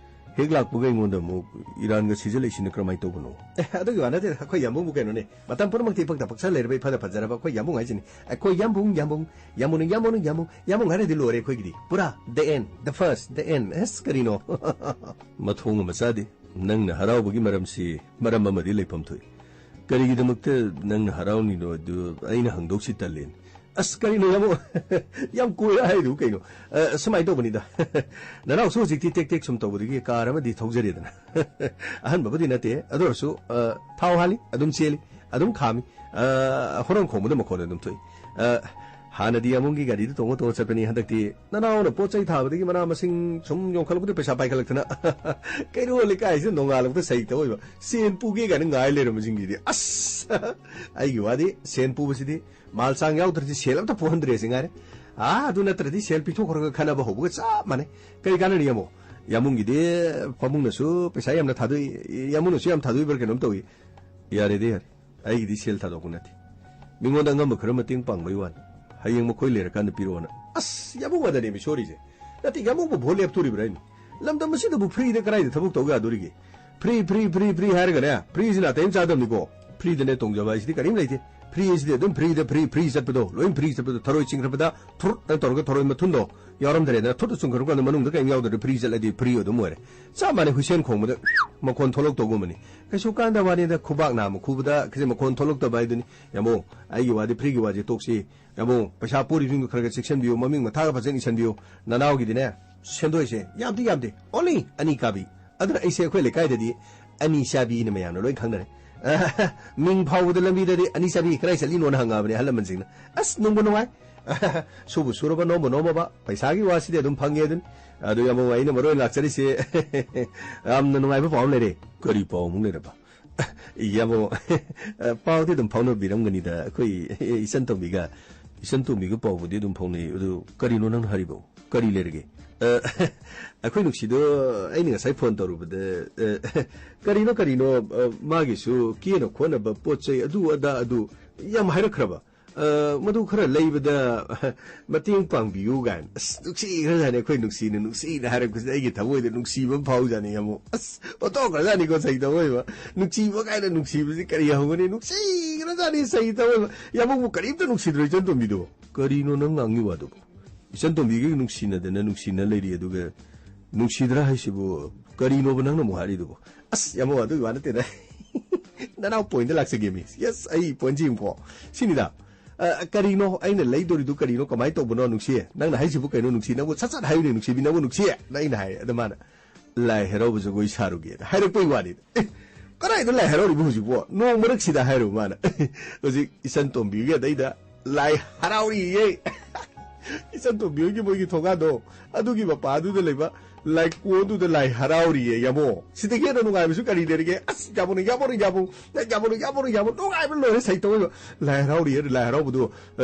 ꯍꯦꯛ ꯂꯥꯛꯄꯒ ꯑꯩꯉꯣꯟꯗ ꯑꯃꯨꯛ ꯏꯔꯥꯟꯒ ꯁꯤꯖꯜꯂꯛꯏꯁꯤꯅ ꯀꯔꯝꯍꯥꯏꯅ ꯇꯧꯕꯅꯣ? ꯑꯦ, ꯑꯗꯨꯒꯤ ꯋꯥ ꯅꯠꯇꯦꯗ, ꯑꯩꯈꯣꯏ ꯌꯥꯝꯕꯨꯡꯕꯨ ꯀꯩꯅꯣꯅꯦ, ꯃꯇꯝ ꯄꯨꯝꯅꯃꯛꯇ ꯏꯐꯪꯗ ꯐꯪꯁꯟ ꯂꯩꯔꯕ ꯏꯐꯗ ꯐꯖꯔꯕ ꯑꯩꯈꯣꯏ ꯌꯥꯝꯕꯨꯡ ꯍꯥꯏꯁꯤꯅꯤ꯫ ꯑꯩꯈꯣꯏ ꯌꯥꯝꯕꯨꯡ, ꯌꯥꯝꯕꯨꯡ, ꯌꯥꯝꯕꯨꯡꯅ, ꯌꯥꯝꯕꯨꯡꯅ, ꯌꯥꯝꯕꯨꯡ, ꯌꯥꯝꯕꯨꯡ ꯍꯥꯏꯔꯗꯤ ꯂꯣꯏꯔꯦ ꯑꯩꯈꯣꯏꯒꯤꯗꯤ꯫ ꯄꯨꯔꯥ the end, the first, the end꯫ ꯑꯁ, ꯀꯔꯤꯅꯣ? ꯃꯊꯣꯡ ꯑꯃ ꯆꯥꯗꯦ꯫ ꯅꯪꯅ ꯍꯔꯥꯎꯕꯒꯤ ꯃꯔꯝꯁꯤ ꯃꯔꯝ ꯑꯃꯗꯤ ꯂꯩꯐꯝ ꯊꯣꯛꯏ꯫ ꯀꯔꯤꯒꯤꯗꯃꯛꯇ ꯅꯪꯅ ꯍꯔꯥꯎꯅꯤꯅꯣ ꯑꯗꯨ ꯑꯩꯅ ꯍꯪꯗꯣꯛꯁꯤ ꯇꯜꯂꯦꯅꯦ꯫ ꯑꯁ, ꯀꯔꯤꯅꯣ ꯌꯥꯝꯕꯨꯡ? ꯌꯥꯝ ꯀꯣꯏꯔ ꯍꯥꯏꯗꯨꯕꯨ ꯀꯩꯅꯣ? ꯑ, ꯁꯨꯃꯥꯏꯅ ꯇꯧꯕꯅꯤꯗ꯫ ꯅꯅꯥꯎꯁꯨ ꯍꯧꯖꯤꯛꯇꯤ ꯇꯦꯛ ꯇꯦꯛ ꯁꯨꯝ ꯇꯧꯕꯗꯒꯤ ꯀꯥꯔ ꯑꯃꯗꯤ ꯊꯧꯖꯔꯦꯗꯅ꯫ ꯑꯍꯟꯕꯕꯨꯗꯤ ꯅꯠꯇꯦ, ꯑꯗꯨ ꯑꯣꯏꯔꯁꯨ, ꯑ, ꯊꯥꯎ ꯍꯥꯜꯂꯤ, ꯑꯗꯨꯝ ꯆꯦꯜꯂꯤ, ꯑꯗꯨꯝ ꯈꯥꯝꯃꯤ꯫ ꯑ, ꯍꯣꯔꯣꯟ ꯈꯣꯡꯕꯗ ꯃꯈꯣꯟ ꯑꯗꯨꯝ ꯊꯣꯛꯏ꯫ ꯑ, ꯍꯥꯟꯅꯗꯤ ꯌꯥꯝꯕꯨꯡꯒꯤ ꯒꯥꯔꯤꯗ ꯇꯣꯡꯉ ꯇꯣꯡꯉ ꯆꯠꯄꯅꯤ, ꯍꯟꯗꯛꯇꯤ ꯅꯅꯥꯎꯅ ꯄꯣꯠ ꯆꯩ ꯊꯥꯕꯗꯒꯤ ꯃꯅꯥ ꯃꯁꯤꯡ ꯁꯨꯝ ꯌꯣꯟꯈꯠꯂꯛꯄꯗ ꯄꯩꯁꯥ ꯄꯥꯏꯈꯠꯂꯛꯇꯅ ꯀꯩꯔꯣꯜ ꯂꯩꯀꯥꯏꯁꯤꯗ ꯅꯣꯡꯉꯥꯜꯂꯛꯄꯗ ꯁꯍꯤꯇ ꯑꯣꯏꯕ, ꯁꯦꯟ ꯄꯨꯒꯦ ꯀꯥꯏꯅ ꯉꯥꯏ ꯂꯩꯔꯝꯕꯁꯤꯡꯁꯤꯗꯤ꯫ ꯑꯁ! ꯑꯩꯒꯤ ꯋꯥꯗꯤ ꯁꯦꯟ ꯄꯨꯕꯁꯤꯗꯤ ꯃꯥꯜ ꯆꯥꯡ ꯌꯥꯎꯗ꯭ꯔꯗꯤ ꯁꯦꯜ ꯑꯝꯇ ꯄꯨꯍꯟꯗ꯭ꯔꯦ ꯁꯤ ꯉꯥꯏꯔꯦ꯫ ꯑꯥ, ꯑꯗꯨ ꯅꯠꯇ꯭ꯔꯗꯤ ꯁꯦꯜ ꯄꯤꯊꯣꯛꯈ꯭ꯔꯒ ꯈꯠꯅꯕ ꯍꯧꯕꯒ ꯆꯞ ꯃꯥꯟꯅꯩ꯫ ꯀꯔꯤ ꯀꯥꯟꯅꯅꯤ ꯌꯥꯝꯕꯨꯡ? ꯌꯥꯝꯕꯨꯡꯒꯤꯗꯤ ꯐꯃꯨꯡꯅꯁꯨ ꯄꯩꯁꯥ ꯌꯥꯝꯅ ꯊꯥꯗꯣꯛꯏ, ꯌꯥꯝꯕꯨꯡꯅꯁꯨ ꯌꯥꯝ ꯊꯥꯗꯣꯛꯏꯕ꯭ꯔꯥ ꯀꯩꯅꯣꯝ ꯇꯧꯏ꯫ ꯌꯥꯔꯦꯗ ꯌꯥꯔꯦ, ꯑꯩꯒꯤꯗꯤ ꯁꯦꯜ ꯊꯥꯗꯣꯛꯄ ꯅꯠꯇꯦ꯫ ꯃꯤꯉꯣꯟꯗ ꯑꯉꯝꯕ ꯈꯔ ꯃꯇꯦꯡ ꯄꯥꯡꯕꯩ ꯋꯥꯅꯤ꯫ ꯍꯌꯦꯡ ꯃꯈꯣꯏ ꯂꯩꯔꯀꯥꯟꯗ ꯄꯤꯔꯛꯑꯣꯅ꯫ ꯑꯁ, ꯌꯥꯝꯕꯨꯡ ꯑꯗꯅꯦꯃꯤ ꯁꯣꯔꯤꯁꯦ꯫ ꯅꯠꯇꯦ, ꯌꯥꯝꯕꯨꯡꯕꯨ ꯚꯣꯠ ꯂꯦꯞꯇꯣꯔꯤꯕ꯭ꯔꯥ ꯍꯥꯏꯅꯤ? ꯂꯝꯗꯝ ꯑꯁꯤꯗꯕꯨ ꯐ꯭ꯔꯤꯗ ꯀꯗꯥꯏꯗ ꯊꯕꯛ ꯇꯧ ꯌꯥꯗꯣꯔꯤꯒꯦ? ꯐ꯭ꯔꯤ, ꯐ꯭ꯔꯤ, ꯐ꯭ꯔꯤ, ꯐ꯭ꯔꯤ ꯍꯥꯏꯔꯒꯅꯦ, ꯐ꯭ꯔꯤꯁꯤ ꯅꯥꯇꯩ ꯑꯃ ꯆꯥꯗꯕꯅꯤꯀꯣ꯫ ꯐ꯭ꯔꯤꯗꯅꯦ ꯇꯣꯡꯖꯕ ꯍꯥꯏꯁꯤꯗꯤ ꯀꯔꯤꯝ ꯂꯩꯇꯦ꯫ ꯐ꯭ꯔꯤ ꯍꯥꯏꯁꯤꯗꯤ ꯑꯗꯨꯝ ꯐ꯭ꯔꯤꯗ ꯐ꯭ꯔꯤ, ꯐ꯭ꯔꯤ ꯆꯠꯄꯗꯣ, ꯂꯣꯏ ꯐ꯭ꯔꯤ ꯆꯠꯄꯗꯣ, ꯊꯔꯣꯏ ꯆꯤꯡꯈꯠꯄꯗ ꯊꯨꯔꯨꯠ ꯍꯥꯏꯅ ꯇꯧꯔꯒ ꯊꯔꯣꯏ ꯃꯊꯨꯟꯗꯣ ꯌꯥꯎꯔꯝꯗ꯭ꯔꯦꯗꯅ, ꯊꯨꯔꯨꯠꯇ ꯆꯨꯡꯈꯠꯂꯀꯥꯟꯗ ꯃꯅꯨꯡꯗ ꯀꯔꯤꯝ ꯌꯥꯎꯗ꯭ꯔꯗꯤ ꯐ꯭ꯔꯤ ꯆꯠꯂꯗꯤ ꯐ꯭ꯔꯤ ꯑꯗꯨꯝ ꯑꯣꯏꯔꯦ꯫ ꯆꯞ ꯃꯥꯟꯅꯩ, ꯍꯨꯏꯁꯦꯟ ꯈꯣꯡꯕꯗ ꯃꯈꯣꯟ ꯊꯣꯛꯂꯛꯇꯧꯒꯨꯝꯕꯅꯤ꯫ ꯀꯩꯁꯨ ꯀꯥꯟꯗꯕ ꯋꯥꯅꯤꯗ, ꯈꯨꯕꯥꯛ ꯅꯥꯝꯃ ꯈꯨꯕꯗ ꯀꯩꯁꯦ ꯃꯈꯣꯟ ꯊꯣꯛꯂꯛꯇꯕ ꯍꯥꯏꯗꯨꯅꯤ꯫ ꯌꯥꯝꯕꯨꯡ, ꯑꯩꯒꯤ ꯋꯥꯗꯤ, ꯐ꯭ꯔꯤꯒꯤ ꯋꯥꯁꯦ ꯇꯣꯛꯁꯤ꯫ ꯌꯥꯝꯕꯨꯡ, ꯄꯩꯁꯥ ꯄꯨꯔꯤꯕꯁꯤꯡꯗꯣ ꯈꯔ ꯈꯔ ꯆꯦꯛꯁꯤꯟꯕꯤꯌꯨ, ꯃꯃꯤꯡ ꯃꯊꯥꯒ ꯐꯖꯅ ꯏꯁꯤꯟꯕꯤꯌꯨ꯫ ꯅꯅꯥꯎꯒꯤꯗꯤꯅꯦ, ꯁꯦꯟꯗꯣꯏꯁꯦ ꯌꯥꯝꯗꯤ ꯌꯥꯝꯗꯦ, only ꯑꯅꯤ ꯀꯥꯕꯤ꯫ ꯑꯗꯨꯅ ꯑꯩꯁꯦ ꯑꯩꯈꯣꯏ ꯂꯩꯀꯥꯏꯗꯗꯤ ꯑꯅꯤ ꯆꯥꯕꯤꯅ ꯃꯌꯥꯝꯅ ꯂꯣꯏ ꯈꯪꯅꯔꯦ꯫ ꯃꯤꯡ ꯐꯥꯎꯕꯗ ꯂꯝꯕꯤꯗꯗꯤ "ꯑꯅꯤ ꯆꯥꯕꯤ ꯀꯗꯥꯏ ꯆꯠꯂꯤꯅꯣꯅ?" ꯍꯪꯉꯕꯅꯦ ꯑꯍꯜ ꯂꯃꯟꯁꯤꯡꯅ꯫ ꯑꯁ, ꯅꯨꯡꯕꯨ ꯅꯨꯡꯉꯥꯏ꯫ ꯁꯨꯕꯨ ꯁꯨꯔꯕ, ꯅꯣꯝꯕꯨ ꯅꯣꯝꯃꯕ, ꯄꯩꯁꯥꯒꯤ ꯋꯥꯁꯤꯗꯤ ꯑꯗꯨꯝ ꯐꯪꯉꯦ ꯑꯗꯨꯅꯤ꯫ ꯑꯗꯨ ꯌꯥꯝꯕꯨꯡ, ꯑꯩꯅ ꯃꯔꯨ ꯑꯣꯏꯅ ꯂꯥꯛꯆꯔꯤꯁꯦ ꯌꯥꯝꯅ ꯅꯨꯡꯉꯥꯏꯕ ꯄꯥꯎ ꯑꯃ ꯂꯩꯔꯦ꯫ ꯀꯔꯤ ꯄꯥꯎ ꯑꯃꯨꯛ ꯂꯩꯔꯕ? ꯌꯥꯕꯣ, ꯄꯥꯎꯗꯤ ꯑꯗꯨꯝ ꯐꯥꯎꯅꯕꯤꯔꯝꯒꯅꯤꯗ ꯑꯩꯈꯣꯏ ꯏꯆꯟ ꯇꯣꯝꯕꯤꯒ꯫ ꯏꯆꯟ ꯇꯣꯝꯕꯤꯒ ꯄꯥꯎꯕꯨꯗꯤ ꯑꯗꯨꯝ ꯐꯥꯎꯅꯩ꯫ ꯑꯗꯨ ꯀꯔꯤꯅꯣ ꯅꯪꯅ ꯍꯥꯏꯔꯤꯕꯣ? ꯀꯔꯤ ꯂꯩꯔꯒꯦ? ꯑ, ꯑꯩꯈꯣꯏ ꯅꯨꯡꯁꯤꯗꯣ ꯑꯩꯅ ꯉꯁꯥꯏ ꯐꯣꯟ ꯇꯧꯔꯨꯕꯗ, ꯑ, ꯀꯔꯤꯅꯣ, ꯀꯔꯤꯅꯣ, ꯑ, ꯃꯥꯒꯤꯁꯨ ꯀꯦꯅ ꯈꯣꯠꯅꯕ ꯄꯣꯠ ꯆꯩ ꯑꯗꯨ ꯑꯗꯥ ꯑꯗꯨ ꯌꯥꯝ ꯍꯥꯏꯔꯛꯈ꯭ꯔꯕ? ꯑ, ꯃꯗꯨ ꯈꯔ ꯂꯩꯕꯗ ꯃꯇꯦꯡ ꯄꯥꯡꯕꯤꯌꯨ ꯀꯥꯏꯅ꯫ ꯑꯁ, ꯅꯨꯡꯁꯤꯈ꯭ꯔꯖꯥꯠꯅꯤ ꯑꯩꯈꯣꯏ ꯅꯨꯡꯁꯤꯅ, ꯅꯨꯡꯁꯤꯅ ꯍꯥꯏꯔꯛꯄꯁꯤꯗ ꯑꯩꯒꯤ ꯊꯃꯣꯏꯗ ꯅꯨꯡꯁꯤꯕ ꯑꯃ ꯐꯥꯎꯖꯥꯠꯅꯤ ꯌꯥꯝꯕꯨꯡ꯫ ꯑꯁ, ꯑꯣꯟꯊꯣꯛꯈ꯭ꯔꯖꯥꯠꯅꯤꯀꯣ ꯁꯩꯇ ꯑꯣꯏꯕ꯫ ꯅꯨꯡꯁꯤꯕ ꯀꯥꯏꯅ ꯅꯨꯡꯁꯤꯕꯁꯤ ꯀꯔꯤ ꯍꯧꯒꯅꯤ? ꯅꯨꯡꯁꯤꯈ꯭ꯔꯖꯥꯠꯅꯤ ꯁꯩꯇ ꯑꯣꯏꯕ꯫ ꯌꯥꯝꯕꯨꯡꯕꯨ ꯀꯔꯤꯝꯇ ꯅꯨꯡꯁꯤꯗ꯭ꯔꯣ ꯏꯆꯟ ꯇꯣꯝꯕꯤꯗꯨꯕꯨ? ꯀꯔꯤꯅꯣ ꯅꯪ ꯉꯥꯡꯉꯤ ꯋꯥꯗꯨꯕꯨ? ꯏꯆꯟ ꯇꯣꯝꯕꯤꯒ ꯅꯨꯡꯁꯤꯅꯗꯅ ꯅꯨꯡꯁꯤꯅ ꯂꯩꯔꯤ, ꯑꯗꯨꯒ ꯅꯨꯡꯁꯤꯗ꯭ꯔꯥ ꯍꯥꯏꯁꯤꯕꯨ ꯀꯔꯤꯅꯣꯕ ꯅꯪꯅ ꯑꯃꯨꯛ ꯍꯥꯏꯔꯤꯗꯨꯕꯨ? ꯑꯁ, ꯌꯥꯝꯕꯨꯡ, ꯑꯗꯨꯒꯤ ꯋꯥ ꯅꯠꯇꯦꯗ꯫ ꯅꯅꯥꯎ ꯄꯣꯏꯟꯗ ꯂꯥꯛꯆꯒꯦꯃꯤ꯫ Yes, ꯑꯩ ꯄꯣꯏꯟ ꯁꯤꯃꯀꯣ꯫ ꯁꯤꯅꯤꯗ꯫ ꯑ, ꯀꯔꯤꯅꯣ ꯑꯩꯅ ꯂꯩꯗꯣꯔꯤꯗꯨ ꯀꯔꯤꯅꯣ? ꯀꯃꯥꯏꯅ ꯇꯧꯕꯅꯣ ꯅꯨꯡꯁꯤ? ꯅꯪꯅ ꯍꯥꯏꯁꯤꯕꯨ ꯀꯩꯅꯣ ꯅꯨꯡꯁꯤ? ꯅꯪꯕꯨ ꯁꯠ ꯁꯠ ꯍꯥꯏꯌꯨꯅꯦ ꯅꯨꯡꯁꯤꯕꯤ, ꯅꯪꯕꯨ ꯅꯨꯡꯁꯤ? ꯅ ꯑꯩꯅ ꯍꯥꯏ꯫ ꯑꯗ ꯃꯥꯅ, "ꯂꯥꯏ ꯍꯔꯥꯎꯕ ꯖꯒꯣꯏ ꯁꯥꯔꯨꯒꯦꯅ" ꯍꯥꯏꯔꯛꯄꯩ ꯋꯥꯅꯤꯗ꯫ ꯑꯦ, ꯀꯗꯥꯏꯗ ꯂꯥꯏ ꯍꯔꯥꯎꯔꯤꯕ ꯍꯧꯖꯤꯛꯄꯣ? ꯅꯣꯡ ꯃꯔꯛꯁꯤꯗ ꯍꯥꯏꯔꯨ ꯃꯥꯅ꯫ ꯍꯧꯖꯤꯛ ꯏꯆꯟ ꯇꯣꯝꯕꯤꯒꯤ ꯑꯗꯩꯗ ꯂꯥꯏ ꯍꯔꯥꯎꯔꯤꯌꯦ꯫ ꯏꯆꯟ ꯇꯣꯝꯕꯤ ꯍꯣꯏꯒꯤ ꯃꯣꯏꯒꯤ ꯊꯣꯡꯒꯥꯟꯗꯣ, ꯑꯗꯨꯒꯤ ꯃꯄꯥꯗꯨꯗ ꯂꯩꯕ ꯂꯥꯏꯀꯣꯟꯗꯨꯗ ꯂꯥꯏ ꯍꯔꯥꯎꯔꯤꯌꯦ, ꯌꯥꯕꯣ꯫ ꯁꯤꯗꯒꯤ ꯍꯦꯟꯅ ꯅꯨꯡꯉꯥꯏꯕꯁꯨ ꯀꯔꯤ ꯂꯩꯔꯤꯒꯦ? ꯑꯁ, ꯌꯥꯕꯣꯅꯦ, ꯌꯥꯕꯣꯅꯦ, ꯌꯥꯕꯣ꯫ ꯌꯥꯕꯣꯅꯦ, ꯌꯥꯕꯣꯅꯦ, ꯌꯥꯕꯣ꯫ ꯅꯨꯡꯉꯥꯏꯕ ꯂꯣꯏꯔꯦ, ꯁꯩꯇ ꯑꯣꯏꯕ꯫ ꯂꯥꯏ ꯍꯔꯥꯎꯔꯤꯌꯦ, ꯂꯥꯏ ꯍꯔꯥꯎꯕꯗꯣ, ꯑ,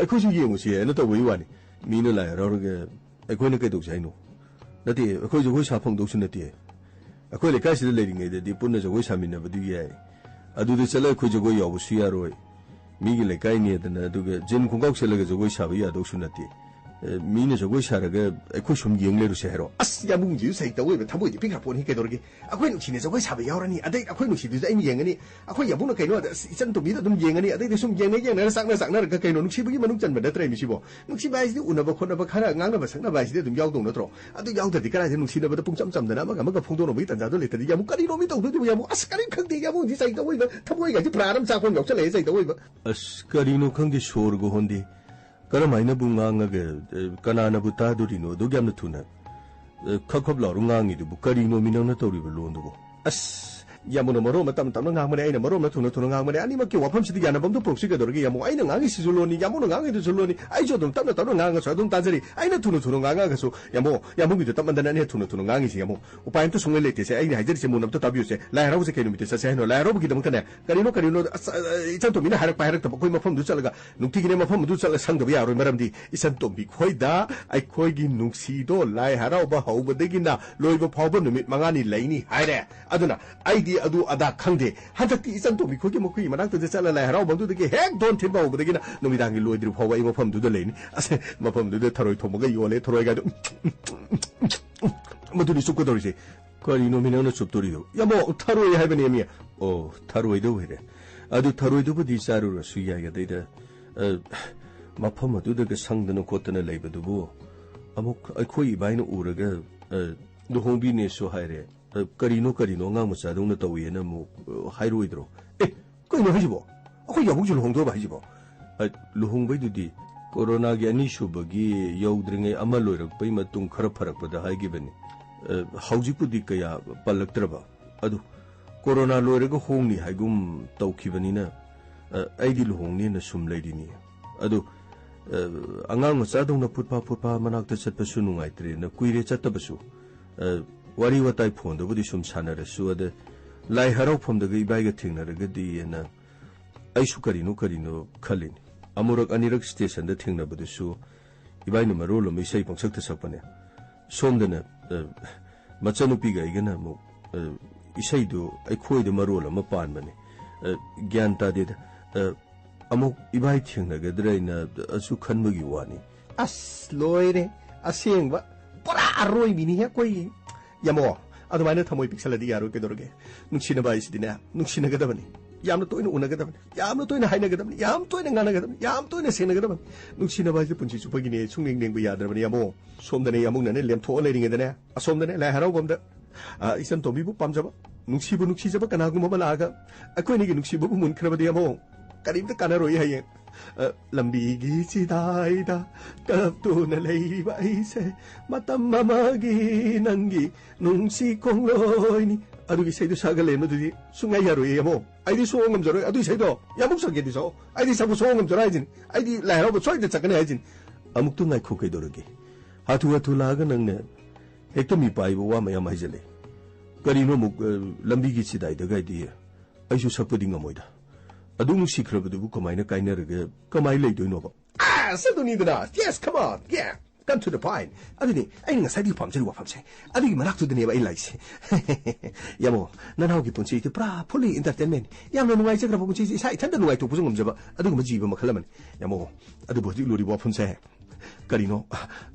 ꯑꯩꯈꯣꯏꯁꯨ ꯌꯦꯡꯉꯨꯁꯤ ꯍꯥꯏꯅ ꯇꯧꯕꯒꯤ ꯋꯥꯅꯤ꯫ ꯃꯤꯅ ꯂꯥꯏ ꯍꯔꯥꯎꯔꯒ ꯑꯩꯈꯣꯏꯅ ꯀꯩꯗꯧꯁꯦ ꯍꯥꯏꯅꯣ? ꯅꯠꯇꯦ, ꯑꯩꯈꯣꯏ ꯖꯒꯣꯏ ꯁꯥ ꯐꯪꯗꯧꯁꯨ ꯅꯠꯇꯦ꯫ ꯑꯩꯈꯣꯏ ꯂꯩꯀꯥꯏꯁꯤꯗ ꯂꯩꯔꯤꯉꯩꯗꯗꯤ ꯄꯨꯟꯅ ꯖꯒꯣꯏ ꯁꯥꯃꯤꯟꯅꯕꯗꯤ ꯌꯥꯏ꯫ ꯑꯗꯨꯗ ꯆꯠꯂꯒ ꯑꯩꯈꯣꯏ ꯖꯒꯣꯏ ꯌꯥꯎꯕꯁꯨ ꯌꯥꯔꯣꯏ꯫ ꯃꯤꯒꯤ ꯂꯩꯀꯥꯏꯅꯦꯗꯅ, ꯑꯗꯨꯒ ꯖꯤꯟ ꯈꯣꯡꯒ꯭ꯔꯥꯎ ꯁꯦꯠꯂꯒ ꯖꯒꯣꯏ ꯁꯥꯕ ꯌꯥꯗꯧꯁꯨ ꯅꯠꯇꯦ꯫ ꯑꯦ, ꯃꯤꯅ ꯖꯒꯣꯏ ꯁꯥꯔꯒ ꯑꯩꯈꯣꯏ ꯁꯨꯝ ꯌꯦꯡ ꯂꯩꯔꯨꯁꯦ ꯍꯥꯏꯔꯣ? ꯑꯁ, ꯌꯥꯝꯕꯨꯡꯁꯤꯁꯨ ꯁꯍꯤ ꯇꯧꯕ ꯊꯃꯣꯏꯗꯤ ꯄꯤꯛꯈ꯭ꯔ ꯄꯣꯠꯅꯤ, ꯀꯩꯗꯧꯔꯒꯦ? ꯑꯩꯈꯣꯏ ꯅꯨꯡꯁꯤꯅ ꯖꯒꯣꯏ ꯁꯥꯕ ꯌꯥꯎꯔꯅꯤ, ꯑꯗꯩ ꯑꯩꯈꯣꯏ ꯅꯨꯡꯁꯤꯗꯨꯁꯨ ꯑꯩꯅ ꯌꯦꯡꯉꯅꯤ꯫ ꯑꯩꯈꯣꯏ ꯌꯥꯝꯕꯨꯡꯅ ꯀꯩꯅꯣ, ꯑꯁ, ꯏꯆꯟ ꯇꯣꯝꯕꯤꯗ ꯑꯗꯨꯝ ꯌꯦꯡꯉꯅꯤ, ꯑꯗꯩꯗꯤ ꯁꯨꯝ ꯌꯦꯡꯅ ꯌꯦꯡꯅ ꯆꯥꯛꯅ ꯆꯥꯛꯅꯔꯒ ꯀꯩꯅꯣ, ꯅꯨꯡꯁꯤꯕꯒꯤ ꯃꯅꯨꯡ ꯆꯟꯕ ꯅꯠꯇ꯭ꯔꯦ ꯃꯤꯁꯤꯕꯣ꯫ ꯅꯨꯡꯁꯤꯕ ꯍꯥꯏꯁꯤꯗꯤ ꯎꯅꯕ ꯈꯣꯠꯅꯕ, ꯈꯔ ꯉꯥꯡꯅꯕ ꯁꯛꯅꯕ ꯍꯥꯏꯁꯤꯗꯤ ꯑꯗꯨꯝ ꯌꯥꯎꯗꯧ ꯅꯠꯇ꯭ꯔꯣ? ꯑꯗꯨ ꯌꯥꯎꯗ꯭ꯔꯗꯤ ꯀꯗꯥꯏꯗ ꯅꯨꯡꯁꯤꯅꯕꯗ ꯄꯨꯡꯆꯝ ꯆꯝꯗꯅ ꯑꯃꯒ ꯑꯃꯒ ꯐꯣꯡꯗꯣꯛꯅꯕꯒꯤ ꯇꯥꯟꯖꯥꯗꯣ ꯂꯩꯇ꯭ꯔꯗꯤ ꯌꯥꯝꯕꯨꯡ ꯀꯔꯤꯅꯣ ꯃꯤ ꯇꯧꯗꯣꯏꯗꯨꯕꯨ? ꯌꯥꯝꯕꯨꯡ, ꯑꯁ, ꯀꯔꯤꯝ ꯈꯪꯗꯦ ꯌꯥꯝꯕꯨꯡꯗꯤ ꯁꯍꯤ ꯇꯧꯕ, ꯊꯃꯣꯏꯒꯁꯦ ꯄ꯭ꯔꯥꯟ ꯑꯃ ꯆꯥꯛꯄ ꯑꯃ ꯌꯥꯎꯁꯜꯂꯛꯑꯦ ꯁꯍꯤ ꯇꯧꯕ꯫ ꯑꯁ, ꯀꯔꯤꯅꯣ ꯈꯪꯗꯦ, ꯁꯣꯔꯒ ꯍꯣꯟꯗꯦ꯫ ꯀꯔꯝꯍꯥꯏꯅꯕꯨ ꯉꯥꯡꯉꯒ, ꯑꯦ, ꯀꯅꯥꯅꯕꯨ ꯇꯥꯗꯣꯔꯤꯅꯣ ꯑꯗꯨꯛ ꯌꯥꯝꯅ ꯊꯨꯅ? ꯑꯦ, ꯈꯞ ꯈꯞ ꯂꯥꯎꯔ ꯉꯥꯡꯉꯤꯗꯨꯕꯨ ꯀꯔꯤꯅꯣꯃꯤ ꯅꯪꯅ ꯇꯧꯔꯤꯕ ꯂꯣꯟꯗꯨꯕꯨ? ꯑꯁ, ꯌꯥꯝꯕꯨꯡꯅ ꯃꯔꯣꯟ ꯑꯃ ꯇꯞꯅ ꯇꯞꯅ ꯉꯥꯡꯕꯅꯦ, ꯑꯩꯅ ꯃꯔꯣꯟ ꯑꯃ ꯊꯨꯅ ꯊꯨꯅ ꯉꯥꯡꯕꯅꯦ꯫ ꯑꯅꯤꯃꯛꯀꯤ ꯋꯥꯐꯝꯁꯤꯗꯤ ꯌꯥꯅꯕ ꯑꯝꯇ ꯄꯨꯔꯛꯁꯤ ꯀꯩꯗꯧꯔꯒꯦ? ꯌꯥꯝꯕꯨꯡ, ꯑꯩꯅ ꯉꯥꯡꯉꯤꯁꯤꯁꯨ ꯂꯣꯟꯅꯤ, ꯌꯥꯝꯕꯨꯡꯅ ꯉꯥꯡꯉꯤꯗꯨꯁꯨ ꯂꯣꯟꯅꯤ꯫ ꯑꯩꯁꯨ ꯑꯗꯨꯝ ꯇꯞꯅ ꯇꯞꯅ ꯉꯥꯡꯉꯁꯨ ꯑꯗꯨꯝ ꯇꯥꯖꯔꯤ꯫ ꯑꯩꯅ ꯊꯨꯅ ꯊꯨꯅ ꯉꯥꯡꯉꯒꯁꯨ, ꯌꯥꯝꯕꯨꯡ, ꯌꯥꯝꯕꯨꯡꯒꯤꯗꯣ ꯇꯞꯃꯟꯗꯅ ꯑꯩꯅ ꯊꯨꯅ ꯊꯨꯅ ꯉꯥꯡꯉꯤꯁꯤ, ꯌꯥꯝꯕꯨꯡ꯫ ꯎꯄꯥꯏ ꯑꯝꯇ ꯁꯨꯡꯂꯩ ꯂꯩꯇꯦꯁꯦ꯫ ꯑꯩꯅ ꯍꯥꯏꯖꯔꯤꯁꯦ ꯃꯨꯟꯅ ꯑꯝꯇ ꯇꯥꯕꯤꯌꯨꯁꯦ꯫ ꯂꯥꯏ ꯍꯔꯥꯎꯕꯁꯦ ꯀꯩ ꯅꯨꯃꯤꯠꯇ ꯆꯠꯁꯦ ꯍꯥꯏꯅꯣ? ꯂꯥꯏ ꯍꯔꯥꯎꯕꯒꯤꯗꯃꯛꯇꯅꯦ, ꯀꯔꯤꯅꯣ, ꯀꯔꯤꯅꯣ, ꯑꯁ, ꯑ, ꯏꯆꯟ ꯇꯣꯝꯕꯤꯅ ꯍꯥꯏꯔꯛꯄ ꯍꯥꯏꯔꯛꯇꯕ ꯑꯩꯈꯣꯏ ꯃꯐꯝꯗꯨ ꯆꯠꯂꯒ ꯅꯨꯡꯇꯤꯒꯤꯅꯦ ꯃꯐꯝ ꯑꯗꯨ ꯆꯠꯂ ꯁꯪꯗꯕ ꯌꯥꯔꯣꯏ꯫ ꯃꯔꯝꯗꯤ ꯏꯆꯟ ꯇꯣꯝꯕꯤ ꯈꯣꯏꯗ ꯑꯩꯈꯣꯏꯒꯤ ꯅꯨꯡꯁꯤꯗꯣ ꯂꯥꯏ ꯍꯔꯥꯎꯕ ꯍꯧꯕꯗꯒꯤꯅ ꯂꯣꯏꯕ ꯐꯥꯎꯕ ꯅꯨꯃꯤꯠ ꯃꯉꯥꯅꯤ ꯂꯩꯅꯤ ꯍꯥꯏꯔꯦ꯫ ꯑꯗꯨꯅ ꯑꯩꯗꯤ ꯑꯗꯨ ꯑꯗꯥ ꯈꯪꯗꯦ꯫ ꯍꯟꯗꯛꯇꯤ ꯏꯆꯟ ꯇꯣꯝꯕꯤ ꯈꯣꯏꯒꯤ ꯃꯈꯣꯏꯒꯤ ꯃꯅꯥꯛꯇꯗ ꯆꯠꯂ ꯂꯥꯏ ꯍꯔꯥꯎꯕꯗꯨꯗꯒꯤ ꯍꯦꯛ ꯗꯣꯟ ꯊꯤꯟꯕ ꯍꯧꯕꯗꯒꯤꯅ ꯅꯨꯃꯤꯗꯥꯡꯒꯤ ꯂꯣꯏꯗ꯭ꯔꯤ ꯐꯥꯎꯕ ꯑꯩ ꯃꯐꯝꯗꯨꯗ ꯂꯩꯅꯤ꯫ ꯑꯁ, ꯃꯐꯝꯗꯨꯗ ꯊꯔꯣꯏ ꯊꯣꯡꯕꯒ ꯌꯣꯜꯂꯦ, ꯊꯔꯣꯏꯒꯗꯣ꯫ ꯃꯗꯨꯅꯤ ꯆꯨꯞꯀꯗꯧꯔꯤꯁꯦ꯫ ꯀꯔꯤꯅꯣꯃꯤ ꯅꯪꯅ ꯆꯨꯞꯇꯣꯔꯤꯗꯣ? ꯌꯥꯝꯕꯣ, ꯊꯔꯣꯏ ꯍꯥꯏꯕꯅꯦ ꯃꯤ꯫ ꯑꯣ, ꯊꯔꯣꯏꯗ ꯑꯣꯏꯔꯦ꯫ ꯑꯗꯨ ꯊꯔꯣꯏꯗꯨꯕꯨꯗꯤ ꯆꯥꯔꯨꯔꯁꯨ ꯌꯥꯏ, ꯑꯗꯩꯗ, ꯑ, ꯃꯐꯝ ꯑꯗꯨꯗꯒ ꯁꯪꯗꯅ ꯈꯣꯠꯇꯅ ꯂꯩꯕꯗꯨꯕꯨ ꯑꯃꯨꯛ ꯑꯩꯈꯣꯏ ꯏꯕꯥꯏꯅ ꯎꯔꯒ, ꯑ, ꯂꯨꯍꯣꯡꯕꯤꯅꯦꯁꯨ ꯍꯥꯏꯔꯦ꯫ ꯑ, ꯀꯔꯤꯅꯣ ꯀꯔꯤꯅꯣ ꯑꯉꯥꯡ ꯃꯆꯥꯗꯧꯅ ꯇꯧꯏꯅ ꯑꯃꯨꯛ, ꯑ, ꯍꯥꯏꯔꯣꯏꯗ꯭ꯔꯣ? ꯑꯦ, ꯀꯩꯅꯣ ꯍꯥꯏꯁꯤꯕꯣ? ꯑꯩꯈꯣꯏ ꯌꯥꯕꯨꯡꯁꯨ ꯂꯨꯍꯣꯡꯗꯣꯔꯕ ꯍꯥꯏꯁꯤꯕꯣ? ꯑ, ꯂꯨꯍꯣꯡꯕꯩꯗꯨꯗꯤ ꯀꯣꯔꯣꯅꯥꯒꯤ ꯑꯅꯤꯁꯨꯕꯒꯤ ꯌꯧꯗ꯭ꯔꯤꯉꯩ ꯑꯃ ꯂꯣꯏꯔꯛꯄꯩ ꯃꯇꯨꯡ ꯈꯔ ꯐꯔꯛꯄꯗ ꯍꯥꯏꯈꯤꯕꯅꯤ꯫ ꯑ, ꯍꯧꯖꯤꯛꯄꯨꯗꯤ ꯀꯌꯥ ꯄꯜꯂꯛꯇ꯭ꯔꯕ꯫ ꯑꯗꯨ ꯀꯣꯔꯣꯅꯥ ꯂꯣꯏꯔꯒ ꯍꯣꯡꯅꯤ ꯍꯥꯏꯒꯨꯝ ꯇꯧꯈꯤꯕꯅꯤꯅ, ꯑ, ꯑꯩꯗꯤ ꯂꯨꯍꯣꯡꯅꯦꯅ ꯁꯨꯝ ꯂꯩꯔꯤꯅꯤ꯫ ꯑꯗꯨ, ꯑ, ꯑꯉꯥꯡ ꯃꯆꯥꯗꯧꯅ ꯐꯨꯠꯐꯥ ꯐꯨꯠꯐꯥ ꯃꯅꯥꯛꯇ ꯆꯠꯄꯁꯨ ꯅꯨꯡꯉꯥꯏꯇ꯭ꯔꯦꯅ ꯀꯨꯏꯔꯦ ꯆꯠꯇꯕꯁꯨ꯫ ꯑ, ꯋꯥꯔꯤ ꯋꯥꯇꯥꯏ ꯐꯣꯟꯗꯕꯨꯗꯤ ꯁꯨꯝ ꯁꯥꯟꯅꯔꯁꯨ, ꯑꯗ ꯂꯥꯏ ꯍꯔꯥꯎꯐꯝꯗꯒ ꯏꯕꯥꯏꯒ ꯊꯦꯡꯅꯔꯒꯗꯤꯅ ꯑꯩꯁꯨ ꯀꯔꯤꯅꯣ ꯀꯔꯤꯅꯣ ꯈꯜꯂꯤꯅꯤ꯫ ꯑꯃꯨꯔꯛ ꯑꯅꯤꯔꯛ ꯁ꯭ꯇꯦꯁꯟꯗ ꯊꯦꯡꯅꯕꯗꯨꯁꯨ ꯏꯕꯥꯏꯅ ꯃꯔꯣꯜ ꯑꯃ ꯏꯁꯩ ꯄꯪꯁꯛꯇ ꯁꯛꯄꯅꯦ꯫ ꯁꯣꯝꯗꯅ, ꯑ, ꯃꯆꯟꯅꯨꯄꯤꯒ ꯑꯩꯒꯅ ꯑꯃꯨꯛ, ꯑ, ꯏꯁꯩꯗꯨ ꯑꯩꯈꯣꯏꯗ ꯃꯔꯣꯜ ꯑꯃ ꯄꯥꯟꯕꯅꯦ꯫ ꯑ, ꯒ꯭ꯌꯥꯟ ꯇꯥꯗꯦꯗ꯫ ꯑ, ꯑꯃꯨꯛ ꯏꯕꯥꯏ ꯊꯦꯡꯅꯒꯗ꯭ꯔꯥ ꯍꯥꯏꯅ ꯑꯁꯨ ꯈꯟꯕꯒꯤ ꯋꯥꯅꯤ꯫ ꯑꯁ, ꯂꯣꯏꯔꯦ꯫ ꯑꯁꯦꯡꯕ ꯄꯨꯔꯥ ꯑꯔꯣꯏꯕꯤꯅꯤꯍꯦ ꯑꯩꯈꯣꯏꯒꯤ꯫ ꯌꯥꯃꯣ, ꯑꯗꯨꯃꯥꯏꯅ ꯊꯃꯣꯏ ꯄꯤꯛꯁꯜꯂꯗꯤ ꯌꯥꯔꯣꯏ꯫ ꯀꯩꯗꯧꯔꯒꯦ? ꯅꯨꯡꯁꯤꯅꯕ ꯍꯥꯏꯁꯤꯗꯤꯅꯦ, ꯅꯨꯡꯁꯤꯅꯒꯗꯕꯅꯤ꯫ ꯌꯥꯝꯅ ꯇꯣꯏꯅ ꯎꯅꯒꯗꯕꯅꯤ, ꯌꯥꯝꯅ ꯇꯣꯏꯅ ꯍꯥꯏꯅꯒꯗꯕꯅꯤ, ꯌꯥꯝ ꯇꯣꯏꯅ ꯉꯥꯡꯅꯒꯗꯕꯅꯤ, ꯌꯥꯝ ꯇꯣꯏꯅ ꯁꯦꯡꯅꯒꯗꯕꯅꯤ꯫ ꯅꯨꯡꯁꯤꯅꯕ ꯍꯥꯏꯁꯦ ꯄꯨꯟꯁꯤ ꯆꯨꯞꯄꯒꯤꯅꯦ, ꯁꯨꯡꯂꯦꯡ ꯂꯦꯡꯕ ꯌꯥꯗ꯭ꯔꯕꯅꯤ ꯌꯥꯃꯣ꯫ ꯁꯣꯝꯗꯅꯦ ꯌꯥꯃꯨꯡꯅꯅꯦ ꯂꯦꯝꯊꯣꯛꯑ ꯂꯩꯔꯤꯉꯩꯗꯅꯦ, ꯑꯁꯣꯝꯗꯅꯦ ꯂꯥꯏ ꯍꯔꯥꯎꯕ ꯑꯝꯗ, ꯑ, ꯏꯆꯟ ꯇꯣꯝꯕꯤꯕꯨ ꯄꯥꯝꯖꯕ, ꯅꯨꯡꯁꯤꯕꯨ ꯅꯨꯡꯁꯤꯖꯕ ꯀꯅꯥꯒꯨꯝꯕ ꯑꯃ ꯂꯥꯛꯑꯒ ꯑꯩꯈꯣꯏꯅꯤꯒꯤ ꯅꯨꯡꯁꯤꯕꯕꯨ ꯃꯨꯟꯈ꯭ꯔꯕꯗꯤ ꯌꯥꯃꯣ, ꯀꯔꯤꯝꯇ ꯀꯥꯟꯅꯔꯣꯏ ꯍꯌꯦꯡ꯫ ꯑ, ꯂꯝꯕꯤꯒꯤ ꯆꯤꯗꯥꯏꯗ ꯀꯞꯇꯨꯅ ꯂꯩꯕ ꯑꯩꯁꯦ ꯃꯇꯝ ꯑꯃꯒꯤ ꯅꯪꯒꯤ ꯅꯨꯡꯁꯤ ꯈꯣꯡꯂꯣꯏꯅꯤ꯫ ꯑꯗꯨꯒꯤ ꯏꯁꯩꯗꯨ ꯁꯛꯑꯒ ꯂꯩꯔꯝꯕꯗꯨꯗꯤ ꯁꯨꯡꯌꯥ ꯌꯥꯔꯣꯏꯌꯦ ꯌꯥꯃꯣ꯫ ꯑꯩꯗꯤ ꯁꯣꯛꯑ ꯉꯝꯖꯔꯣꯏ ꯑꯗꯨ ꯏꯁꯩꯗꯣ꯫ ꯌꯥꯃꯨꯛ ꯁꯛꯀꯦꯗꯤ ꯁꯛꯑꯣ, ꯑꯩꯗꯤ ꯁꯛꯄ ꯁꯣꯛꯑ ꯉꯝꯖꯔꯣꯏ ꯍꯥꯏꯁꯤꯅꯤ꯫ ꯑꯩꯗꯤ ꯂꯥꯏ ꯍꯔꯥꯎꯕ ꯁꯣꯏꯗꯅ ꯆꯠꯀꯅꯤ ꯍꯥꯏꯁꯤꯅꯤ꯫ ꯑꯃꯨꯛꯇ ꯉꯥꯏꯈꯣ, ꯀꯩꯗꯧꯔꯒꯦ? ꯍꯥꯊꯨ ꯍꯥꯊꯨ ꯂꯥꯛꯑꯒ ꯅꯪꯅ ꯍꯦꯛꯇ ꯃꯤꯄꯥꯏꯕ ꯋꯥ ꯃꯌꯥꯝ ꯍꯥꯏꯖꯜꯂꯦ꯫ ꯀꯔꯤꯅꯣ ꯑꯃꯨꯛ, ꯑ, ꯂꯝꯕꯤꯒꯤ ꯆꯤꯗꯥꯏꯗꯒꯥꯏꯗꯤ ꯑꯩꯁꯨ ꯁꯛꯄꯗꯤ ꯉꯝꯃꯣꯏꯗ꯫ ꯑꯗꯨ ꯅꯨꯡꯁꯤꯈ꯭ꯔꯕꯗꯨꯕꯨ ꯀꯃꯥꯏꯅ ꯀꯥꯏꯅꯔꯒ ꯀꯃꯥꯏ ꯂꯩꯗꯣꯏꯅꯣꯕ? ꯑꯁ, ꯑꯗꯨꯅꯤꯗꯅ꯫ Yes, come on, yeah, come to the point. ꯑꯗꯨꯅꯤ ꯑꯩꯅ ꯉꯁꯥꯏꯗꯒꯤ ꯄꯥꯝꯖꯔꯤ ꯋꯥꯐꯝꯁꯦ꯫ ꯑꯗꯨꯒꯤ ꯃꯅꯥꯛꯇꯨꯗꯅꯦꯕ ꯑꯩ ꯂꯥꯛꯏꯁꯦ꯫ ꯌꯥꯃꯣ, ꯅꯅꯥꯎꯒꯤ ꯄꯨꯟꯁꯤꯁꯦ ꯄꯨꯔꯥ fully entertainment꯫ ꯌꯥꯝꯅ ꯅꯨꯡꯉꯥꯏꯖꯈ꯭ꯔꯕ ꯄꯨꯟꯁꯤꯁꯦ, ꯏꯁꯥ ꯏꯊꯟꯇ ꯅꯨꯡꯉꯥꯏꯊꯣꯛꯄꯁꯨ ꯉꯝꯖꯕ ꯑꯗꯨꯒꯨꯝꯕ ꯖꯤꯕ ꯃꯈꯜ ꯑꯃꯅꯤ꯫ ꯌꯥꯃꯣ, ꯑꯗꯨꯕꯨ ꯍꯧꯖꯤꯛ ꯂꯨꯔꯤꯕ ꯋꯥꯐꯝꯁꯦ ꯀꯔꯤꯅꯣ?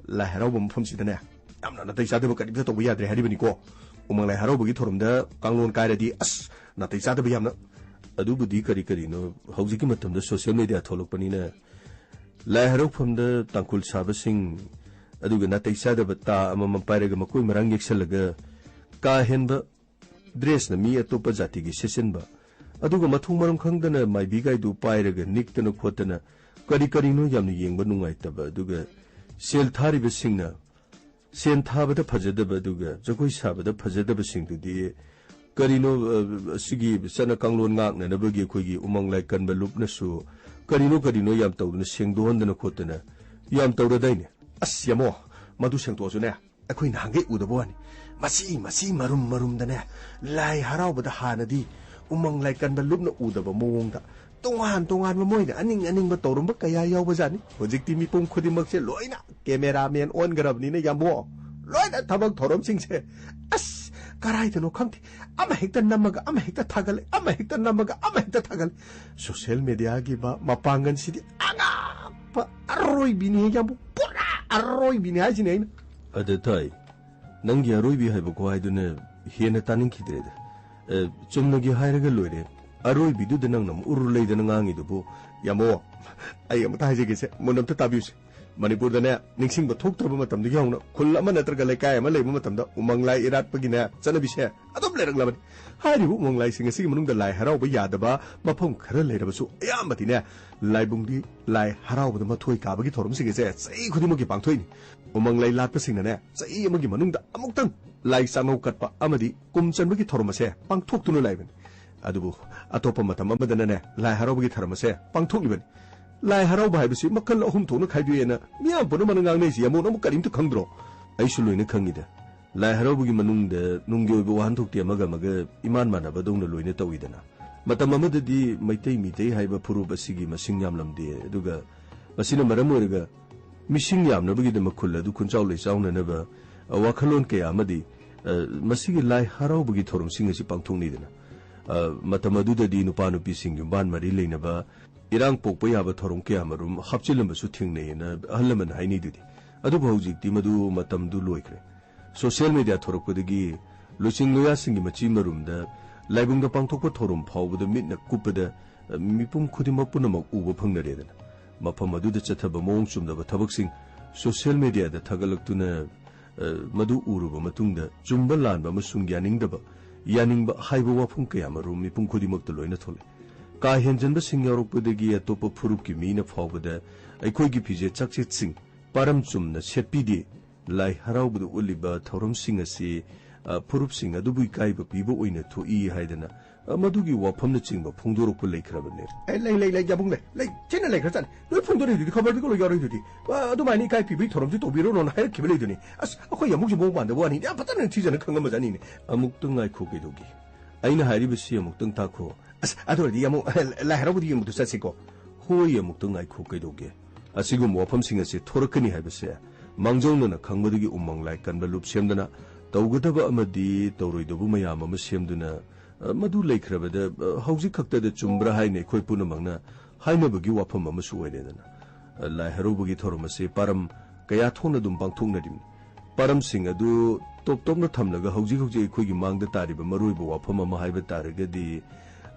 ꯂꯥꯏ ꯍꯔꯥꯎꯕ ꯃꯐꯝꯁꯤꯗꯅꯦ ꯌꯥꯝꯅ ꯅꯥꯇꯩ ꯆꯥꯗꯕ ꯀꯔꯤꯝꯇ ꯇꯧꯕ ꯌꯥꯗ꯭ꯔꯦ ꯍꯥꯏꯔꯤꯕꯅꯤꯀꯣ꯫ ꯎꯃꯪ ꯂꯥꯏ ꯍꯔꯥꯎꯕꯒꯤ ꯊꯧꯔꯝꯗ ꯀꯥꯡꯂꯣꯟ ꯀꯥꯏꯔꯗꯤ ꯑꯁ ꯅꯥꯇꯩ ꯆꯥꯗꯕ ꯌꯥꯝꯅ꯫ ꯑꯗꯨꯕꯨꯗꯤ ꯀꯔꯤ ꯀꯔꯤꯅꯣ, ꯍꯧꯖꯤꯛꯀꯤ ꯃꯇꯝꯗ social media ꯊꯣꯛꯂꯛꯄꯅꯤꯅ ꯂꯥꯏ ꯍꯔꯥꯎꯐꯝꯗ ꯇꯥꯡꯈꯨꯜ ꯁꯥꯕꯁꯤꯡ, ꯑꯗꯨꯒ ꯅꯥꯇꯩ ꯆꯥꯗꯕ ꯇꯥ ꯑꯃꯃꯝ ꯄꯥꯏꯔꯒ ꯃꯀꯣꯏ ꯃꯔꯥꯡ ꯌꯦꯛꯁꯜꯂꯒ ꯀꯥ ꯍꯦꯟꯕ dressꯅ ꯃꯤ ꯑꯇꯣꯞꯄ ꯖꯥꯇꯤꯒꯤ ꯁꯦꯠꯆꯤꯟꯕ, ꯑꯗꯨꯒ ꯃꯊꯣꯡ ꯃꯔꯝ ꯈꯪꯗꯅ ꯃꯥꯏꯕꯤ ꯒꯥꯏꯗꯨ ꯄꯥꯏꯔꯒ ꯅꯤꯛꯇꯅ ꯈꯣꯠꯇꯅ ꯀꯔꯤ ꯀꯔꯤꯅꯣ ꯌꯥꯝꯅ ꯌꯦꯡꯕ ꯅꯨꯡꯉꯥꯏꯇꯕ, ꯑꯗꯨꯒ ꯁꯦꯜ ꯊꯥꯔꯤꯕꯁꯤꯡꯅ ꯁꯦꯟ ꯊꯥꯕꯗ ꯐꯖꯗꯕ, ꯑꯗꯨꯒ ꯖꯒꯣꯏ ꯁꯥꯕꯗ ꯐꯖꯗꯕꯁꯤꯡꯗꯨꯗꯤ ꯀꯔꯤꯅꯣ, ꯑ, ꯑꯁꯤꯒꯤ ꯆꯠꯅ ꯀꯥꯡꯂꯣꯟ ꯉꯥꯛꯅꯅꯕꯒꯤ ꯑꯩꯈꯣꯏꯒꯤ ꯎꯃꯪ ꯂꯥꯏ ꯀꯟꯕ ꯂꯨꯞꯅꯁꯨ ꯀꯔꯤꯅꯣ ꯀꯔꯤꯅꯣ ꯌꯥꯝ ꯇꯧꯗꯅ ꯁꯦꯡꯗꯣꯛꯍꯟꯗꯅ ꯈꯣꯠꯇꯅ ꯌꯥꯝ ꯇꯧꯔꯗꯥꯏꯅꯦ? ꯑꯁ ꯌꯥꯃꯣ, ꯃꯗꯨ ꯁꯦꯡꯗꯣꯛꯑꯁꯨꯅꯦ ꯑꯩꯈꯣꯏ ꯅꯍꯥꯟꯈꯩ ꯎꯗꯕ ꯋꯥꯅꯤ꯫ ꯃꯆꯤ ꯃꯆꯤ ꯃꯔꯨꯝ ꯃꯔꯨꯝꯗꯅꯦ ꯂꯥꯏ ꯍꯔꯥꯎꯕꯗ ꯍꯥꯟꯅꯗꯤ ꯎꯃꯪ ꯂꯥꯏ ꯀꯟꯕ ꯂꯨꯞꯅ ꯎꯗꯕ ꯃꯑꯣꯡꯗ ꯇꯣꯉꯥꯟ ꯇꯣꯉꯥꯟꯕ ꯃꯣꯏꯅ ꯑꯅꯤꯡ ꯑꯅꯤꯡꯕ ꯇꯧꯔꯝꯕ ꯀꯌꯥ ꯌꯥꯎꯕꯖꯥꯠꯅꯤ꯫ ꯍꯧꯖꯤꯛꯇꯤ ꯃꯤꯄꯨꯝ ꯈꯨꯗꯤꯡꯃꯛꯁꯦ ꯂꯣꯏꯅ cameraman ꯑꯣꯟꯈ꯭ꯔꯕꯅꯤꯅ ꯌꯥꯝꯕꯣ, ꯂꯣꯏꯅ ꯊꯕꯛ ꯊꯧꯔꯝꯁꯤꯡꯁꯦ ꯑꯁ ꯀꯔꯥꯏꯗꯅꯣ ꯈꯪꯗꯦ, ꯑꯃ ꯍꯦꯛꯇ ꯅꯝꯃꯒ ꯑꯃ ꯍꯦꯛꯇ ꯊꯥꯒꯠꯂꯦ, ꯑꯃ ꯍꯦꯛꯇ ꯅꯝꯃꯒ ꯑꯃ ꯍꯦꯛꯇ ꯊꯥꯒꯠꯂꯦ꯫ Social mediaꯒꯤ ꯃ-, ꯃꯄꯥꯡꯒꯜꯁꯤꯗꯤ ꯑꯉꯥꯛꯄ ꯑꯔꯣꯏꯕꯤꯅꯤ ꯑꯔꯣꯏꯕꯤꯅꯤ ꯍꯥꯏꯁꯤꯅꯦ ꯑꯩꯅ꯫ ꯑꯗ ꯇꯥꯏ, ꯅꯪꯒꯤ ꯑꯔꯣꯏꯕꯤ ꯍꯥꯏꯕ ꯈꯨꯍꯥꯏꯗꯨꯅ ꯍꯦꯟꯅ ꯇꯥꯅꯤꯡꯈꯤꯗ꯭ꯔꯦꯗ꯫ ꯑꯦ, ꯆꯨꯝꯅꯒꯤ ꯍꯥꯏꯔꯒ ꯂꯣꯏꯔꯦ꯫ ꯑꯔꯣꯏꯕꯤꯗꯨꯗ ꯅꯪꯅ ꯑꯃꯨꯛ ꯎꯔꯨ ꯂꯩꯗꯅ ꯉꯥꯡꯉꯤꯗꯨꯕꯨ? ꯌꯥꯝꯕꯣ, ꯑꯩ ꯑꯃꯇ ꯍꯥꯏꯖꯒꯦꯁꯦ, ꯃꯨꯟꯅ ꯑꯝꯇ ꯇꯥꯕꯤꯌꯨꯁꯦ꯫ ꯃꯅꯤꯄꯨꯔꯗꯅꯦ, ꯅꯤꯡꯁꯤꯡꯕ ꯊꯣꯛꯇ꯭ꯔꯕ ꯃꯇꯝꯗꯒꯤ ꯍꯧꯅ ꯈꯨꯜ ꯑꯃ ꯅꯠꯇ꯭ꯔꯒ ꯂꯩꯀꯥꯏ ꯑꯃ ꯂꯩꯕ ꯃꯇꯝꯗ ꯎꯃꯪ ꯂꯥꯏ ꯏꯔꯥꯠꯄꯒꯤꯅꯦ ꯆꯠꯅꯕꯤꯁꯦ ꯑꯗꯨꯝ ꯂꯩꯔꯛꯂꯕꯅꯤ꯫ ꯍꯥꯏꯔꯤꯕ ꯎꯃꯪ ꯂꯥꯏꯁꯤꯡ ꯑꯁꯤꯒꯤ ꯃꯅꯨꯡꯗ ꯂꯥꯏ ꯍꯔꯥꯎꯕ ꯌꯥꯗꯕ ꯃꯐꯝ ꯈꯔ ꯂꯩꯔꯕꯁꯨ, ꯑꯌꯥꯝꯕꯗꯤꯅꯦ, ꯂꯥꯏꯕꯨꯡꯗꯤ ꯂꯥꯏ ꯍꯔꯥꯎꯕꯗ ꯃꯊꯣꯏ ꯀꯥꯕꯒꯤ ꯊꯧꯔꯝꯁꯤꯡ ꯑꯁꯦ ꯆꯍꯤ ꯈꯨꯗꯤꯡꯃꯛꯀꯤ ꯄꯥꯡꯊꯣꯛꯏꯅꯤ꯫ ꯎꯃꯪ ꯂꯥꯏ ꯂꯥꯠꯄꯁꯤꯡꯅꯅꯦ, ꯆꯍꯤ ꯑꯃꯒꯤ ꯃꯅꯨꯡꯗ ꯑꯃꯨꯛꯇꯪ ꯂꯥꯏ ꯆꯥꯛꯉꯧ ꯀꯠꯄ ꯑꯃꯗꯤ ꯀꯨꯝ ꯆꯟꯕꯒꯤ ꯊꯧꯔꯝ ꯑꯁꯦ ꯄꯥꯡꯊꯣꯛꯇꯨꯅ ꯂꯩꯕꯅꯤ꯫ ꯑꯗꯨꯕꯨ ꯑꯇꯣꯞꯄ ꯃꯇꯝ ꯑꯃꯗꯅꯅꯦ, ꯂꯥꯏ ꯍꯔꯥꯎꯕꯒꯤ ꯊꯧꯔꯝ ꯑꯁꯦ ꯄꯥꯡꯊꯣꯛꯂꯤꯕꯅꯤ꯫ ꯂꯥꯏ ꯍꯔꯥꯎꯕ ꯍꯥꯏꯕꯁꯤ ꯃꯈꯜ ꯑꯍꯨꯝ ꯊꯣꯛꯅ ꯈꯥꯏꯗꯣꯛꯑꯦꯅ ꯃꯤꯌꯥꯝ ꯄꯨꯝꯅꯃꯛꯅ ꯉꯥꯡꯅꯩꯁꯤ ꯌꯥꯝꯕꯣ, ꯅꯪꯕꯨ ꯀꯔꯤꯝꯇ ꯈꯪꯗ꯭ꯔꯣ? ꯑꯩꯁꯨ ꯂꯣꯏꯅ ꯈꯪꯉꯤꯗ꯫ ꯂꯥꯏ ꯍꯔꯥꯎꯕꯒꯤ ꯃꯅꯨꯡꯗ ꯅꯨꯡꯒꯤ ꯑꯣꯏꯕ ꯋꯥꯍꯟꯊꯣꯛꯇꯤ ꯑꯃꯒ ꯑꯃꯒ ꯏꯃꯥꯟ ꯃꯥꯟꯅꯕꯗꯧꯅ ꯂꯣꯏꯅ ꯇꯧꯏꯗꯅ꯫ ꯃꯇꯝ ꯑꯃꯗꯗꯤ ꯃꯩꯇꯩ ꯃꯤꯇꯩ ꯍꯥꯏꯕ ꯐꯨꯔꯨꯞ ꯑꯁꯤꯒꯤ ꯃꯁꯤꯡ ꯌꯥꯝꯂꯝꯗꯦ, ꯑꯗꯨꯒ ꯃꯁꯤꯅ ꯃꯔꯝ ꯑꯣꯏꯔꯒ ꯃꯤꯁꯤꯡ ꯌꯥꯝꯅꯕꯒꯤꯗꯃꯛ ꯈꯨꯜ ꯑꯗꯨ ꯈꯨꯟꯆꯥꯎ ꯂꯩꯆꯥꯎꯅꯅꯕ, ꯑ, ꯋꯥꯈꯜꯂꯣꯟ ꯀꯌꯥ ꯑꯃꯗꯤ, ꯑ, ꯃꯁꯤꯒꯤ ꯂꯥꯏ ꯍꯔꯥꯎꯕꯒꯤ ꯊꯧꯔꯝꯁꯤꯡ ꯑꯁꯤ ꯄꯥꯡꯊꯣꯛꯅꯩꯗꯅ꯫ ꯑ, ꯃꯇꯝ ꯑꯗꯨꯗꯗꯤ ꯅꯨꯄꯥ ꯅꯨꯄꯤꯁꯤꯡ ꯌꯨꯝꯕꯥꯟ ꯃꯔꯤ ꯂꯩꯅꯕ, ꯏꯔꯥꯡ ꯄꯣꯛꯄ ꯌꯥꯕ ꯊꯧꯔꯝ ꯀꯌꯥ ꯃꯔꯨꯝ ꯍꯥꯞꯆꯤꯜꯂꯝꯕꯁꯨ ꯊꯦꯡꯅꯩꯑꯅ ꯑꯍꯜ ꯂꯃꯟ ꯍꯥꯏꯅꯩꯗꯨꯗꯤ꯫ ꯑꯗꯨꯕꯨ ꯍꯧꯖꯤꯛꯇꯤ ꯃꯗꯨ ꯃꯇꯝꯗꯨ ꯂꯣꯏꯈ꯭ꯔꯦ꯫ ꯁꯣꯁꯤꯌꯦꯜ ꯃꯦꯗꯤꯌꯥ ꯊꯣꯔꯛꯄꯗꯒꯤ ꯂꯣꯏꯁꯤꯡ ꯂꯣꯌꯥꯁꯤꯡꯒꯤ ꯃꯆꯤ ꯃꯔꯨꯝꯗ ꯂꯥꯏꯕꯨꯡꯗ ꯄꯥꯡꯊꯣꯛꯄ ꯊꯧꯔꯝ ꯐꯥꯎꯕꯗ ꯃꯤꯠꯅ ꯀꯨꯞꯄꯗ, ꯑ, ꯃꯤꯄꯨꯝ ꯈꯨꯗꯤꯡꯃꯛ ꯄꯨꯝꯅꯃꯛ ꯎꯕ ꯐꯪꯅꯔꯦꯗꯅ꯫ ꯃꯐꯝ ꯑꯗꯨꯗ ꯆꯠꯊꯕ ꯃꯑꯣꯡ ꯆꯨꯝꯗꯕ ꯊꯕꯛꯁꯤꯡ ꯁꯣꯁꯤꯌꯦꯜ ꯃꯦꯗꯤꯌꯥꯗ ꯊꯥꯒꯠꯂꯛꯇꯨꯅ, ꯑ, ꯃꯗꯨ ꯎꯔꯨꯕ ꯃꯇꯨꯡꯗ ꯆꯨꯝꯕ ꯂꯥꯟꯕ ꯑꯃꯁꯨꯡ ꯌꯥꯅꯤꯡꯗꯕ, ꯌꯥꯅꯤꯡꯕ ꯍꯥꯏꯕ ꯋꯥꯐꯝ ꯀꯌꯥ ꯃꯔꯨꯝ ꯃꯤꯄꯨꯝ ꯈꯨꯗꯤꯡꯃꯛꯇ ꯂꯣꯏꯅ ꯊꯣꯛꯂꯛꯏ꯫ ꯀꯥ ꯍꯦꯟꯖꯟꯕꯁꯤꯡ ꯌꯥꯎꯔꯛꯄꯗꯒꯤ ꯑꯇꯣꯞꯄ ꯐꯨꯔꯨꯞꯀꯤ ꯃꯤꯅ ꯐꯥꯎꯕꯗ ꯑꯩꯈꯣꯏꯒꯤ ꯐꯤꯖꯦꯠ ꯆꯥꯛꯆꯦꯠꯁꯤꯡ ꯄꯥꯔꯝ ꯆꯨꯝꯅ ꯁꯦꯠꯄꯤꯗꯦ, ꯂꯥꯏ ꯍꯔꯥꯎꯕꯗ ꯎꯠꯂꯤꯕ ꯊꯧꯔꯝꯁꯤꯡ ꯑꯁꯤ, ꯑ, ꯐꯨꯔꯨꯞꯁꯤꯡ ꯑꯗꯨꯕꯨ ꯏꯀꯥꯏꯕ ꯄꯤꯕ ꯑꯣꯏꯅ ꯊꯣꯛꯏ ꯍꯥꯏꯗꯅ, ꯑ, ꯃꯗꯨꯒꯤ ꯋꯥꯐꯝꯅꯆꯤꯡꯕ ꯐꯣꯡꯗꯣꯔꯛꯄ ꯂꯩꯈ꯭ꯔꯕꯅꯦ꯫ ꯑꯦ, ꯂꯩ, ꯂꯩ, ꯂꯩ, ꯌꯥꯕꯨꯡ ꯂꯩ, ꯂꯩ, ꯊꯤꯅ ꯂꯩꯈ꯭ꯔꯖꯥꯠꯅꯤ꯫ ꯂꯣꯏ ꯐꯣꯡꯗꯣꯔꯛꯏꯗꯨꯗꯤ, ꯈꯕꯔꯗꯨꯒ ꯂꯣꯏ ꯌꯥꯎꯔꯛꯏꯗꯨꯗꯤ꯫ ꯑ, ꯑꯗꯨꯃꯥꯏꯅ ꯏꯀꯥꯏ ꯄꯤꯕꯒꯤ ꯊꯧꯔꯝꯁꯨ ꯇꯧꯕꯤꯔꯨꯅꯣꯅ ꯍꯥꯏꯔꯛꯈꯤꯕ ꯂꯩꯗꯨꯅꯤ꯫ ꯑꯁ, ꯑꯩꯈꯣꯏ ꯌꯥꯕꯨꯡꯁꯦ ꯃꯑꯣꯡ ꯃꯥꯟꯗꯕ ꯋꯥꯅꯤ꯫ ꯌꯥꯝ ꯐꯖꯅ ꯊꯤꯖꯅ ꯈꯪꯉꯝꯕꯖꯥꯠꯅꯤꯅꯦ꯫ ꯑꯃꯨꯛꯇ ꯉꯥꯏꯈꯣ ꯀꯩꯗꯧꯒꯦ? ꯑꯩꯅ ꯍꯥꯏꯔꯤꯕꯁꯤ ꯑꯃꯨꯛꯇꯪ ꯇꯥꯈꯣ꯫ ꯑꯁ, ꯑꯗꯨ ꯑꯣꯏꯔꯗꯤ ꯌꯥꯝꯕꯨꯡ, ꯂꯥꯏ ꯍꯔꯥꯎꯕꯗ ꯌꯦꯡꯕꯗꯨ ꯆꯠꯁꯤꯀꯣ꯫ ꯍꯣꯏ, ꯑꯃꯨꯛꯇ ꯉꯥꯏꯈꯣ ꯀꯩꯗꯧꯒꯦ? ꯑꯁꯤꯒꯨꯝꯕ ꯋꯥꯐꯝꯁꯤꯡ ꯑꯁꯤ ꯊꯣꯔꯛꯀꯅꯤ ꯍꯥꯏꯕꯁꯦ ꯃꯥꯡꯖꯧꯅꯅ ꯈꯪꯕꯗꯒꯤ ꯎꯃꯪ ꯂꯥꯏ ꯀꯟꯕ ꯂꯨꯞ ꯁꯦꯝꯗꯅ ꯇꯧꯒꯗꯕ ꯑꯃꯗꯤ ꯇꯧꯔꯣꯏꯗꯕ ꯃꯌꯥꯝ ꯑꯃ ꯁꯦꯝꯗꯨꯅ, ꯑ, ꯃꯗꯨ ꯂꯩꯈ꯭ꯔꯕꯗ, ꯑ, ꯍꯧꯖꯤꯛ ꯈꯛꯇꯗ ꯆꯨꯝꯕ꯭ꯔꯥ ꯍꯥꯏꯅ ꯑꯩꯈꯣꯏ ꯄꯨꯝꯅꯃꯛꯅ ꯍꯥꯏꯅꯕꯒꯤ ꯋꯥꯐꯝ ꯑꯃꯁꯨ ꯑꯣꯏꯔꯦꯗꯅ꯫ ꯑ, ꯂꯥꯏ ꯍꯔꯥꯎꯕꯒꯤ ꯊꯧꯔꯝ ꯑꯁꯤ ꯄꯥꯔꯝ ꯀꯌꯥ ꯊꯣꯛꯅ ꯑꯗꯨꯝ ꯄꯥꯡꯊꯣꯛꯅꯔꯤꯕꯅꯤ꯫ ꯄꯔꯝꯁꯤꯡ ꯑꯗꯨ ꯇꯣꯞ ꯇꯣꯞꯅ ꯊꯝꯂꯒ ꯍꯧꯖꯤꯛ ꯍꯧꯖꯤꯛ ꯑꯩꯈꯣꯏꯒꯤ ꯃꯥꯡꯗ ꯇꯥꯔꯤꯕ ꯃꯔꯨꯑꯣꯏꯕ ꯋꯥꯐꯝ ꯑꯃ ꯍꯥꯏꯕ ꯇꯥꯔꯒꯗꯤ,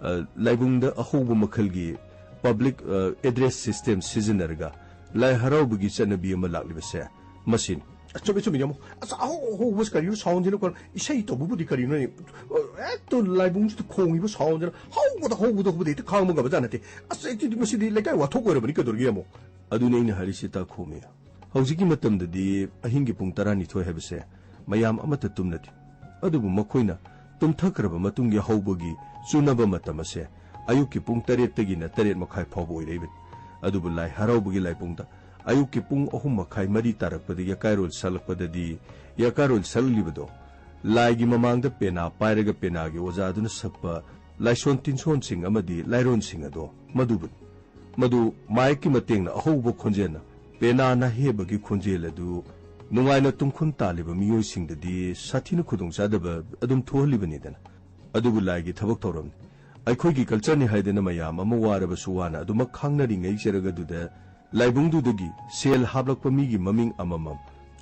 ꯑ, ꯂꯥꯏꯕꯨꯡꯗ ꯑꯍꯧꯕ ꯃꯈꯜꯒꯤ public, ꯑ, address system ꯁꯤꯖꯤꯟꯅꯔꯒ ꯂꯥꯏ ꯍꯔꯥꯎꯕꯒꯤ ꯆꯠꯅꯕꯤ ꯑꯃ ꯂꯥꯛꯂꯤꯕꯁꯦ ꯃꯁꯤꯅꯤ꯫ ꯑ, ꯆꯨꯝꯃꯤ, ꯆꯨꯝꯃꯤ, ꯌꯥꯝ꯫ ꯑꯁ, ꯑꯍꯧ-, ꯑꯍꯧꯕꯁꯤ ꯀꯔꯤꯅꯣ? Sound ꯁꯤꯅ ꯀꯣꯟꯅ ꯏꯁꯩ ꯇꯧꯕꯕꯨꯗꯤ ꯀꯔꯤꯅꯣꯅꯦ? ꯑ, ꯍꯦꯛꯇ ꯂꯥꯏꯕꯨꯡꯁꯤꯗ ꯈꯣꯡꯉꯤꯕ sound ꯁꯤꯅ ꯍꯧꯕꯗ, ꯍꯧꯕꯗ, ꯍꯧꯕꯗ ꯍꯦꯛꯇ ꯈꯥꯡꯕ ꯉꯝꯕꯖꯥꯠ ꯅꯠꯇꯦ꯫ ꯑꯁ, ꯑꯩꯗꯤ ꯃꯁꯤꯗꯤ ꯂꯩꯀꯥꯏ ꯋꯥꯊꯣꯛ ꯑꯣꯏꯔꯕꯅꯤ, ꯀꯩꯗꯧꯔꯒꯦ ꯑꯃꯨꯛ? ꯑꯗꯨꯅꯤ ꯑꯩꯅ ꯍꯥꯏꯔꯤꯁꯤ, ꯇꯥꯈꯣꯃꯤ꯫ ꯍꯧꯖꯤꯛꯀꯤ ꯃꯇꯝꯗꯗꯤ ꯑꯍꯤꯡꯒꯤ ꯄꯨꯡ ꯇꯔꯥꯅꯤꯊꯣꯏ ꯍꯥꯏꯕꯁꯦ ꯃꯌꯥꯝ ꯑꯃꯠꯇ ꯇꯨꯝꯅꯗꯦ꯫ ꯑꯗꯨꯕꯨ ꯃꯈꯣꯏꯅ ꯇꯨꯝꯊꯈ꯭ꯔꯕ ꯃꯇꯨꯡꯒꯤ ꯍꯧꯕꯒꯤ ꯆꯨꯅꯕ ꯃꯇꯝ ꯑꯁꯦ ꯑꯌꯨꯛꯀꯤ ꯄꯨꯡ ꯇꯔꯦꯠꯇꯒꯤꯅ ꯇꯔꯦꯠ ꯃꯈꯥꯏ ꯐꯥꯎꯕ ꯑꯣꯏꯔꯛꯏꯕꯅꯤ꯫ ꯑꯗꯨꯕꯨ ꯂꯥꯏ ꯍꯔꯥꯎꯕꯒꯤ ꯂꯥꯏꯄꯨꯡꯗ ꯑꯌꯨꯛꯀꯤ ꯄꯨꯡ ꯑꯍꯨꯝ ꯃꯈꯥꯏ, ꯃꯔꯤ ꯇꯥꯔꯛꯄꯗ ꯌꯀꯥꯏꯔꯣꯜ ꯁꯛꯂꯛꯄꯗꯗꯤ, ꯌꯀꯥꯏꯔꯣꯜ ꯁꯛꯂꯤꯕꯗꯣ ꯂꯥꯏꯒꯤ ꯃꯃꯥꯡꯗ ꯄꯦꯅꯥ ꯄꯥꯏꯔꯒ ꯄꯦꯅꯥꯒꯤ ꯑꯣꯖꯥꯗꯨꯅ ꯁꯛꯄ ꯂꯥꯏꯁꯣꯟ ꯇꯤꯟꯁꯣꯟꯁꯤꯡ ꯑꯃꯗꯤ ꯂꯥꯏꯔꯣꯟꯁꯤꯡ ꯑꯗꯣ ꯃꯗꯨꯕꯨꯅꯤ꯫ ꯃꯗꯨ ꯃꯥꯏꯛꯀꯤ ꯃꯇꯦꯡꯅ ꯑꯍꯧꯕ ꯈꯣꯟꯖꯦꯜꯅ ꯄꯦꯅꯥꯅ ꯍꯦꯕꯒꯤ ꯈꯣꯟꯖꯦꯜ ꯑꯗꯨ ꯅꯨꯡꯉꯥꯏꯅ ꯇꯨꯝꯈꯨꯟ ꯇꯥꯜꯂꯤꯕ ꯃꯤꯑꯣꯏꯁꯤꯡꯗꯗꯤ ꯁꯥꯊꯤꯅ ꯈꯨꯗꯣꯡꯆꯥꯗꯕ ꯑꯗꯨꯝ ꯊꯣꯛꯍꯜꯂꯤꯕꯅꯤꯗꯅ꯫ ꯑꯗꯨꯕꯨ ꯂꯥꯏꯒꯤ ꯊꯕꯛ ꯊꯧꯔꯝꯅꯤ꯫ ꯑꯩꯈꯣꯏꯒꯤ culture ꯅꯤ ꯍꯥꯏꯗꯅ ꯃꯌꯥꯝ ꯑꯃ ꯋꯥꯔꯕꯁꯨ ꯋꯥꯅ ꯑꯗꯨꯃꯛ ꯈꯥꯡꯅꯔꯤꯉꯩ ꯆꯔꯛ ꯑꯗꯨꯗ ꯂꯥꯏꯕꯨꯡꯗꯨꯗꯒꯤ ꯁꯦꯜ ꯍꯥꯞꯂꯛꯄ ꯃꯤꯒꯤ ꯃꯃꯤꯡ ꯑꯃꯃꯝ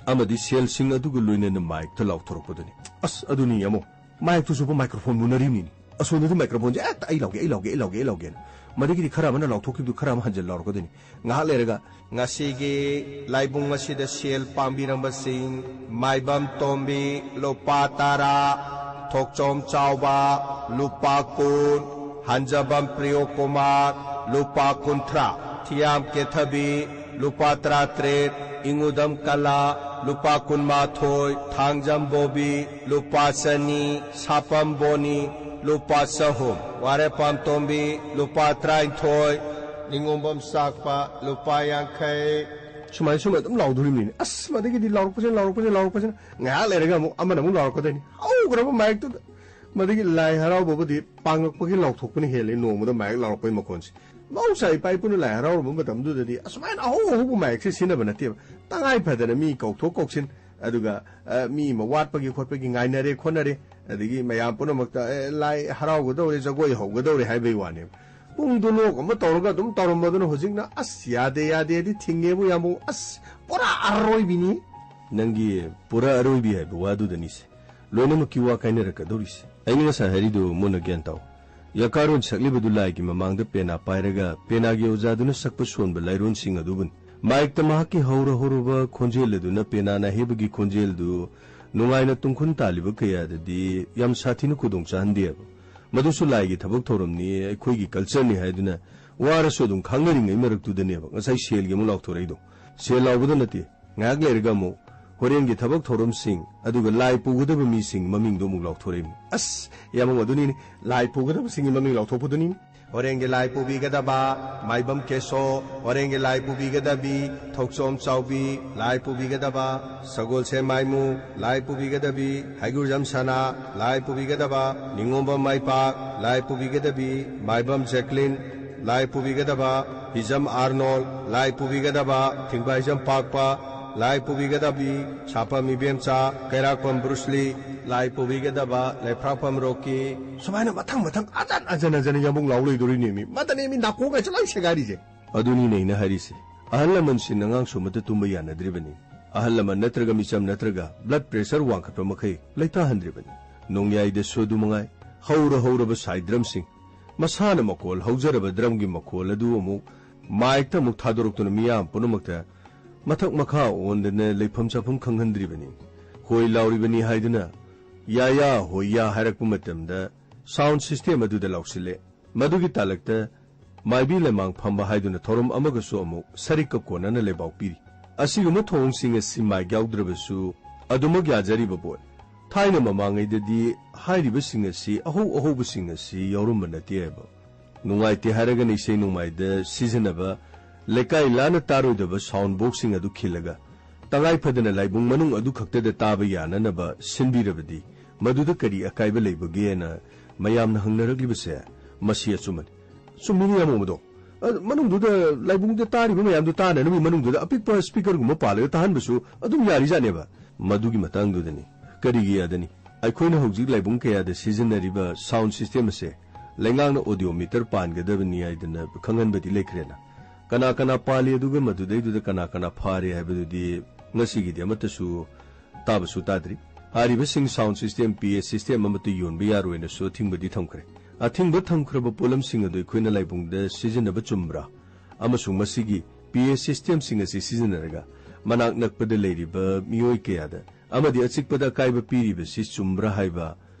ꯑꯃꯗꯤ ꯁꯦꯜꯁꯤꯡ ꯑꯗꯨꯒ ꯂꯣꯏꯅꯅ ꯃꯥꯏꯛꯇ ꯂꯥꯎꯊꯣꯔꯛꯄꯗꯨꯅꯤ꯫ ꯑꯁ, ꯑꯗꯨꯅꯤ ꯑꯃꯨꯛ꯫ ꯃꯥꯏꯛꯇꯨꯁꯨ ꯃꯥꯏꯀ꯭ꯔꯣꯐꯣꯟ ꯃꯨꯟꯅꯔꯤꯕꯅꯤꯅꯦ꯫ ꯑꯁꯣꯝꯗꯗꯤ ꯃꯥꯏꯀ꯭ꯔꯣꯐꯣꯟꯁꯦ ꯍꯦꯛꯇ "ꯑꯩ ꯂꯥꯎꯒꯦ, ꯑꯩ ꯂꯥꯎꯒꯦ, ꯑꯩ ꯂꯥꯎꯒꯦ, ꯑꯩ ꯂꯥꯎꯒꯦꯅ"꯫ ꯃꯗꯒꯤꯗꯤ ꯈꯔ ꯑꯃꯅ ꯂꯥꯎꯊꯣꯛꯈꯤꯕꯗꯨ ꯈꯔ ꯑꯃ ꯍꯟꯖꯤꯜ ꯂꯥꯎꯔꯛꯀꯗꯣꯏꯅꯤ꯫ ꯉꯥꯏꯍꯥꯛ ꯂꯩꯔꯒ, "ꯉꯁꯤꯒꯤ ꯂꯥꯏꯕꯨꯡ ꯑꯁꯤꯗ ꯁꯦꯜ ꯄꯥꯡꯕꯤꯔꯝꯕꯁꯤꯡ: ꯃꯥꯏꯕꯝ ꯇꯣꯝꯕꯤ, ꯂꯨꯄꯥ ꯇꯔꯥ, ꯊꯣꯛꯆꯣꯝ ꯆꯥꯎꯕ, ꯂꯨꯄꯥ ꯀꯨꯟ, ꯍꯟꯖꯕꯝ ꯄ꯭ꯔꯤꯌꯣꯀꯨꯃꯥꯔ, ꯂꯨꯄꯥ ꯀꯨꯟꯊ꯭ꯔꯥ, ꯊꯤꯌꯥꯝ ꯀꯦꯊꯕꯤ, ꯂꯨꯄꯥ ꯇꯔꯥꯇꯔꯦꯠ, ꯏꯉꯨꯗꯝ ꯀꯂꯥ, ꯂꯨꯄꯥ ꯀꯨꯟꯃꯥꯊꯣꯏ, ꯊꯥꯡꯖꯝ ꯕꯣꯕꯤ, ꯂꯨꯄꯥ ꯆꯅꯤ, ꯁꯥꯄꯝ ꯕꯣꯅꯤ, ꯂꯨꯄꯥ ꯆꯍꯨꯝ, ꯋꯥꯔꯦꯄꯥꯝ ꯇꯣꯝꯕꯤ, ꯂꯨꯄꯥ ꯇꯔꯥꯅꯤꯊꯣꯏ, ꯅꯤꯉꯣꯝꯕꯝ ꯆꯥꯛꯄ, ꯂꯨꯄꯥ ꯌꯥꯡꯈꯩ"꯫ ꯁꯨꯃꯥꯏꯅ, ꯁꯨꯃꯥꯏꯅ ꯑꯗꯨꯝ ꯂꯥꯎꯗꯣꯔꯤꯕꯅꯤꯅꯦ꯫ ꯑꯁ, ꯃꯗꯒꯤꯗꯤ ꯂꯥꯎꯔꯛꯄꯁꯤꯅ, ꯂꯥꯎꯔꯛꯄꯁꯤꯅ, ꯂꯥꯎꯔꯛꯄꯁꯤꯅ, ꯉꯥꯏꯍꯥꯛ ꯂꯩꯔꯒ ꯑꯃꯨꯛ ꯑꯃꯅ ꯑꯃꯨꯛ ꯂꯥꯎꯔꯛꯀꯗꯣꯏꯅꯤ꯫ ꯍꯧꯈ꯭ꯔꯕ ꯃꯥꯏꯛꯇꯨꯗ꯫ ꯃꯗꯒꯤ ꯂꯥꯏ ꯍꯔꯥꯎꯕꯕꯨꯗꯤ ꯄꯥꯡꯉꯛꯄꯒꯤ ꯂꯥꯎꯊꯣꯛꯄꯅ ꯍꯦꯜꯂꯦ ꯅꯣꯡꯃꯗ ꯃꯥꯏꯛ ꯂꯥꯎꯔꯛꯄꯒꯤ ꯃꯈꯣꯟꯁꯦ꯫ ꯃꯍꯧꯁꯥ ꯏꯄꯥ ꯏꯄꯨꯅ ꯂꯥꯏ ꯍꯔꯥꯎꯔꯕ ꯃꯇꯝꯗꯨꯗꯗꯤ ꯑꯁꯨꯃꯥꯏꯅ ꯑꯍꯧ ꯑꯍꯧꯕ ꯃꯥꯏꯛꯁꯦ ꯁꯤꯖꯤꯟꯅꯕ ꯅꯠꯇꯦꯕ꯫ ꯇꯉꯥꯏ ꯐꯗꯅ ꯃꯤ ꯀꯧꯊꯣꯛ ꯀꯧꯁꯤꯟ, ꯑꯗꯨꯒ, ꯑ, ꯃꯤ ꯑꯃ ꯋꯥꯠꯄꯒꯤ ꯈꯣꯠꯄꯒꯤ ꯉꯥꯏꯅꯔꯦ ꯈꯣꯠꯅꯔꯦ, ꯑꯗꯒꯤ ꯃꯌꯥꯝ ꯄꯨꯝꯅꯃꯛꯇ, "ꯑꯦ, ꯂꯥꯏ ꯍꯔꯥꯎꯒꯗꯧꯔꯦ, ꯖꯒꯣꯏ ꯍꯧꯒꯗꯧꯔꯦ" ꯍꯥꯏꯕꯒꯤ ꯋꯥꯅꯦꯕ꯫ ꯄꯨꯡꯗꯨ ꯂꯣꯛ ꯑꯃ ꯇꯧꯔꯒ ꯑꯗꯨꯝ ꯇꯧꯔꯝꯕꯗꯨꯅ ꯍꯧꯖꯤꯛꯅ ꯑꯁ ꯌꯥꯗꯦ ꯌꯥꯗꯦꯗꯤ ꯊꯤꯡꯉꯦꯕꯨ ꯌꯥꯝꯕꯨ, ꯑꯁ ꯄꯨꯔꯥ ꯑꯔꯣꯏꯕꯤꯅꯤ꯫ ꯅꯪꯒꯤ ꯄꯨꯔꯥ ꯑꯔꯣꯏꯕꯤ ꯍꯥꯏꯕ ꯋꯥꯗꯨꯗꯅꯤꯁꯦ꯫ ꯂꯣꯏꯅꯃꯛꯀꯤ ꯋꯥ ꯀꯥꯏꯅꯔꯛꯀꯗꯧꯔꯤꯁꯦ꯫ ꯑꯩꯅ ꯉꯁꯥꯏ ꯍꯥꯏꯔꯤꯗꯨ ꯃꯨꯟꯅ ꯒ꯭ꯌꯥꯟ ꯇꯥꯎ꯫ ꯌꯥꯀꯥꯔꯣꯟ ꯁꯛꯂꯤꯕꯗꯨ ꯂꯥꯏꯒꯤ ꯃꯃꯥꯡꯗ ꯄꯦꯅꯥ ꯄꯥꯏꯔꯒ ꯄꯦꯅꯥꯒꯤ ꯑꯣꯖꯥꯗꯨꯅ ꯁꯛꯄ ꯁꯣꯟꯕ ꯂꯥꯏꯔꯣꯟꯁꯤꯡ ꯑꯗꯨꯕꯨꯅꯤ꯫ ꯃꯥꯏꯛꯇ ꯃꯍꯥꯛꯀꯤ ꯍꯧꯔ ꯍꯧꯔꯕ ꯈꯣꯟꯖꯦꯜ ꯑꯗꯨꯅ ꯄꯦꯅꯥꯅ ꯑꯍꯦꯕꯒꯤ ꯈꯣꯟꯖꯦꯜꯗꯨ ꯅꯨꯡꯉꯥꯏꯅ ꯇꯨꯡꯈꯨꯟ ꯇꯥꯜꯂꯤꯕ ꯀꯌꯥꯗꯗꯤ ꯌꯥꯝ ꯁꯥꯊꯤꯅ ꯈꯨꯗꯣꯡ ꯆꯥꯍꯟꯗꯦꯕ꯫ ꯃꯗꯨꯁꯨ ꯂꯥꯏꯒꯤ ꯊꯕꯛ ꯊꯧꯔꯝꯅꯤ, ꯑꯩꯈꯣꯏꯒꯤ ꯀꯜꯆꯔꯅꯤ ꯍꯥꯏꯗꯨꯅ ꯋꯥꯔꯁꯨ ꯑꯗꯨꯝ ꯈꯥꯡꯅꯔꯤꯉꯩ ꯃꯔꯛꯇꯨꯗꯅꯦꯕ ꯉꯁꯥꯏ ꯁꯦꯜꯒꯤ ꯑꯃꯨꯛ ꯂꯥꯎꯊꯣꯔꯛꯏꯗꯣ꯫ ꯁꯦꯜ ꯂꯥꯎꯕꯗ ꯅꯠꯇꯦ, ꯉꯥꯏꯍꯥꯛ ꯂꯩꯔꯒ ꯑꯃꯨꯛ ꯍꯣꯔꯦꯟꯒꯤ ꯊꯕꯛ ꯊꯧꯔꯝꯁꯤꯡ, ꯑꯗꯨꯒ ꯂꯥꯏ ꯄꯨꯒꯗꯕ ꯃꯤꯁꯤꯡ ꯃꯃꯤꯡꯗꯣ ꯑꯃꯨꯛ ꯂꯥꯎꯊꯣꯔꯛꯏ꯫ ꯑꯁ, ꯌꯥꯝꯃꯨꯡ ꯑꯗꯨꯅꯤꯅꯦ, ꯂꯥꯏ ꯄꯨꯒꯗꯕꯁꯤꯡꯒꯤ ꯃꯃꯤꯡ ꯂꯥꯎꯊꯣꯛꯄꯗꯨꯅꯤ꯫ ꯍꯣꯔꯦꯟꯒꯤ ꯂꯥꯏ ꯄꯨꯕꯤꯒꯗꯕ ꯃꯥꯏꯕꯝ ꯀꯦꯁꯣ, ꯍꯣꯔꯦꯟꯒꯤ ꯂꯥꯏ ꯄꯨꯕꯤꯒꯗꯕꯤ ꯊꯣꯛꯆꯣꯝ ꯆꯥꯎꯕꯤ, ꯂꯥꯏ ꯄꯨꯕꯤꯒꯗꯕ ꯁꯒꯣꯜꯁꯦꯝ ꯃꯥꯏꯃꯨ, ꯂꯥꯏ ꯄꯨꯕꯤꯒꯗꯕꯤ ꯍꯩꯒꯨꯔꯖꯝ ꯁꯅꯥ, ꯂꯥꯏ ꯄꯨꯕꯤꯒꯗꯕ ꯅꯤꯉꯣꯝꯕꯝ ꯃꯥꯏꯄꯥꯛ, ꯂꯥꯏ ꯄꯨꯕꯤꯒꯗꯕꯤ ꯃꯥꯏꯕꯝ ꯖꯦꯀ꯭ꯂꯤꯟ, ꯂꯥꯏ ꯄꯨꯕꯤꯒꯗꯕ ꯍꯤꯖꯝ ꯑꯥꯔꯅꯣꯜ, ꯂꯥꯏ ꯄꯨꯕꯤꯒꯗꯕ ꯊꯤꯡꯕꯥꯏꯖꯝ ꯄꯥꯛꯄ, ꯂꯥꯏ ꯄꯨꯕꯤꯒꯗꯕꯤ ꯁꯥꯄꯝ ꯏꯕꯦꯝꯆꯥ, ꯀꯩꯔꯥꯛꯄꯝ ꯕ꯭ꯔꯨꯁꯂꯤ, ꯂꯥꯏ ꯄꯨꯕꯤꯒꯗꯕ ꯂꯩꯐ꯭ꯔꯥꯛꯄꯝ ꯔꯣꯀꯤ, ꯁꯨꯃꯥꯏꯅ ꯃꯊꯪ ꯃꯊꯪ ꯑꯖꯟ ꯑꯖꯟ ꯑꯖꯟ ꯌꯥꯝꯕꯨꯡ ꯂꯥꯎ ꯂꯩꯗꯣꯔꯤꯅꯦꯃꯤ꯫ ꯃꯗꯅꯦꯃꯤ ꯅꯥꯀꯣꯡꯒꯁꯦ ꯂꯣꯏ ꯁꯦꯒꯥꯏꯔꯤꯁꯦ꯫ ꯑꯗꯨꯅꯤꯅꯦ ꯑꯩꯅ ꯍꯥꯏꯔꯤꯁꯦ꯫ ꯑꯍꯜ ꯂꯃꯟꯁꯤꯡ ꯑꯉꯥꯡꯁꯨ ꯑꯃꯠꯇ ꯇꯨꯝꯕ ꯌꯥꯅꯗ꯭ꯔꯤꯕꯅꯤ꯫ ꯑꯍꯜ ꯂꯃꯟ ꯅꯠꯇ꯭ꯔꯒ ꯃꯤꯆꯝ ꯅꯠꯇ꯭ꯔꯒ blood pressure ꯋꯥꯡꯈꯠꯄ ꯃꯈꯩ ꯂꯩꯇꯥꯍꯟꯗ꯭ꯔꯤꯕꯅꯤ꯫ ꯅꯣꯡꯌꯥꯏꯗꯁꯨ ꯑꯗꯨ ꯃꯉꯥꯏ꯫ ꯍꯧꯔ ꯍꯧꯔꯕ ꯁꯥꯏ ꯗ꯭ꯔꯝꯁꯤꯡ, ꯃꯁꯥꯅ ꯃꯈꯣꯜ ꯍꯧꯖꯔꯕ ꯗ꯭ꯔꯝꯒꯤ ꯃꯈꯣꯜ ꯑꯗꯨ ꯑꯃꯨꯛ ꯃꯥꯏꯛꯇ ꯑꯃꯨꯛ ꯊꯥꯗꯣꯔꯛꯇꯨꯅ ꯃꯤꯌꯥꯝ ꯄꯨꯝꯅꯃꯛꯇ ꯃꯊꯛ ꯃꯈꯥ ꯑꯣꯟꯗꯅ ꯂꯩꯐꯝ ꯆꯥꯐꯝ ꯈꯪꯍꯟꯗ꯭ꯔꯤꯕꯅꯤ꯫ ꯍꯣꯏ ꯂꯥꯎꯔꯤꯕꯅꯤ ꯍꯥꯏꯗꯨꯅ ꯌꯥ ꯌꯥ ꯍꯣꯏ ꯌꯥ ꯍꯥꯏꯔꯛꯄ ꯃꯇꯝꯗ sound system ꯑꯗꯨꯗ ꯂꯥꯎꯁꯤꯜꯂꯦ꯫ ꯃꯗꯨꯒꯤ ꯇꯥꯂꯛꯇ ꯃꯥꯏꯕꯤ ꯂꯩꯃꯥꯡ ꯐꯝꯕ ꯍꯥꯏꯗꯨꯅ ꯊꯧꯔꯝ ꯑꯃꯒꯁꯨ ꯑꯃꯨꯛ ꯁꯔꯤꯛꯀ ꯀꯣꯟꯅꯅ ꯂꯩꯕꯥꯎ ꯄꯤꯔꯤ꯫ ꯑꯁꯤꯒꯨꯝꯕ ꯊꯧꯑꯣꯡꯁꯤꯡ ꯑꯁꯤ ꯃꯥꯏꯛ ꯌꯥꯎꯗ꯭ꯔꯕꯁꯨ ꯑꯗꯨꯃꯛ ꯌꯥꯖꯔꯤꯕ ꯄꯣꯠ꯫ ꯊꯥꯏꯅ ꯃꯃꯥꯡꯉꯩꯗꯗꯤ ꯍꯥꯏꯔꯤꯕꯁꯤꯡ ꯑꯁꯤ ꯑꯍꯧ ꯑꯍꯧꯕꯁꯤꯡ ꯑꯁꯤ ꯌꯥꯎꯔꯝꯕ ꯅꯠꯇꯦ ꯍꯥꯏꯕ꯫ ꯅꯨꯡꯉꯥꯏꯇꯦ ꯍꯥꯏꯔꯒꯅ ꯏꯁꯩ ꯅꯣꯡꯃꯥꯏꯗ ꯁꯤꯖꯤꯟꯅꯕ ꯂꯩꯀꯥꯏ ꯂꯥꯟꯅ ꯇꯥꯔꯣꯏꯗꯕ sound boxꯁꯤꯡ ꯑꯗꯨ ꯈꯤꯜꯂꯒ ꯇꯉꯥꯏ ꯐꯗꯅ ꯂꯥꯏꯕꯨꯡ ꯃꯅꯨꯡ ꯑꯗꯨ ꯈꯛꯇꯗ ꯇꯥꯕ ꯌꯥꯅꯅꯕ ꯁꯤꯟꯕꯤꯔꯕꯗꯤ ꯃꯗꯨꯗ ꯀꯔꯤ ꯑꯀꯥꯏꯕ ꯂꯩꯕꯒꯦꯅ ꯃꯌꯥꯝꯅ ꯍꯪꯅꯔꯛꯂꯤꯕꯁꯦ ꯃꯁꯤ ꯑꯆꯨꯝꯕꯅꯤ꯫ ꯆꯨꯝꯃꯤꯅꯤ ꯌꯥꯝꯃꯨꯡꯕꯗꯣ꯫ ꯑ, ꯃꯅꯨꯡꯗꯨꯗ ꯂꯥꯏꯕꯨꯡꯗ ꯇꯥꯔꯤꯕ ꯃꯌꯥꯝꯗꯨ ꯇꯥꯅꯅꯕꯒꯤ ꯃꯅꯨꯡꯗꯨꯗ ꯑꯄꯤꯛꯄ speakerꯒꯨꯝꯕ ꯄꯥꯜꯂꯒ ꯇꯥꯍꯟꯕꯁꯨ ꯑꯗꯨꯝ ꯌꯥꯔꯤꯖꯥꯠꯅꯦꯕ꯫ ꯃꯗꯨꯒꯤ ꯃꯇꯥꯡꯗꯨꯗꯅꯤ꯫ ꯀꯔꯤꯒꯤ ꯌꯥꯗꯅꯤ? ꯑꯩꯈꯣꯏꯅ ꯍꯧꯖꯤꯛ ꯂꯥꯏꯕꯨꯡ ꯀꯌꯥꯗ ꯁꯤꯖꯤꯟꯅꯔꯤꯕ sound system ꯑꯁꯦ ꯂꯩꯉꯥꯛꯅ ꯑꯣꯗꯤꯑꯣꯃꯤꯇꯔ ꯄꯥꯟꯒꯗꯕꯅꯤ ꯍꯥꯏꯗꯅ ꯈꯪꯍꯟꯕꯗꯤ ꯂꯩꯈ꯭ꯔꯦꯅ꯫ ꯀꯅꯥ ꯀꯅꯥ ꯄꯥꯜꯂꯤ, ꯑꯗꯨꯒ ꯃꯗꯨꯗꯩꯗꯨꯗ ꯀꯅꯥ ꯀꯅꯥ ꯐꯥꯔꯦ ꯍꯥꯏꯕꯗꯨꯗꯤ ꯉꯁꯤꯒꯤꯗꯤ ꯑꯃꯠꯇꯁꯨ ꯇꯥꯕꯁꯨ ꯇꯥꯗ꯭ꯔꯤ꯫ ꯍꯥꯏꯔꯤꯕꯁꯤꯡ sound system, P A system ꯑꯃꯠꯇ ꯌꯣꯟꯕ ꯌꯥꯔꯣꯏꯅꯁꯨ ꯑꯊꯤꯡꯕꯗꯤ ꯊꯝꯈ꯭ꯔꯦ꯫ ꯑꯊꯤꯡꯕ ꯊꯝꯈ꯭ꯔꯕ ꯄꯣꯠꯂꯝꯁꯤꯡ ꯑꯗꯨ ꯑꯩꯈꯣꯏꯅ ꯂꯥꯏꯕꯨꯡꯗ ꯁꯤꯖꯤꯟꯅꯕ ꯆꯨꯝꯕ꯭ꯔꯥ? ꯑꯃꯁꯨꯡ ꯃꯁꯤꯒꯤ P A systemꯁꯤꯡ ꯑꯁꯤ ꯁꯤꯖꯤꯟꯅꯔꯒ ꯃꯅꯥꯛ ꯅꯛꯄꯗ ꯂꯩꯔꯤꯕ ꯃꯤꯑꯣꯏ ꯀꯌꯥꯗ ꯑꯃꯗꯤ ꯑꯆꯤꯛꯄꯗ ꯑꯀꯥꯏꯕ ꯄꯤꯔꯤꯕꯁꯤ ꯆꯨꯝꯕ꯭ꯔꯥ ꯍꯥꯏꯕ,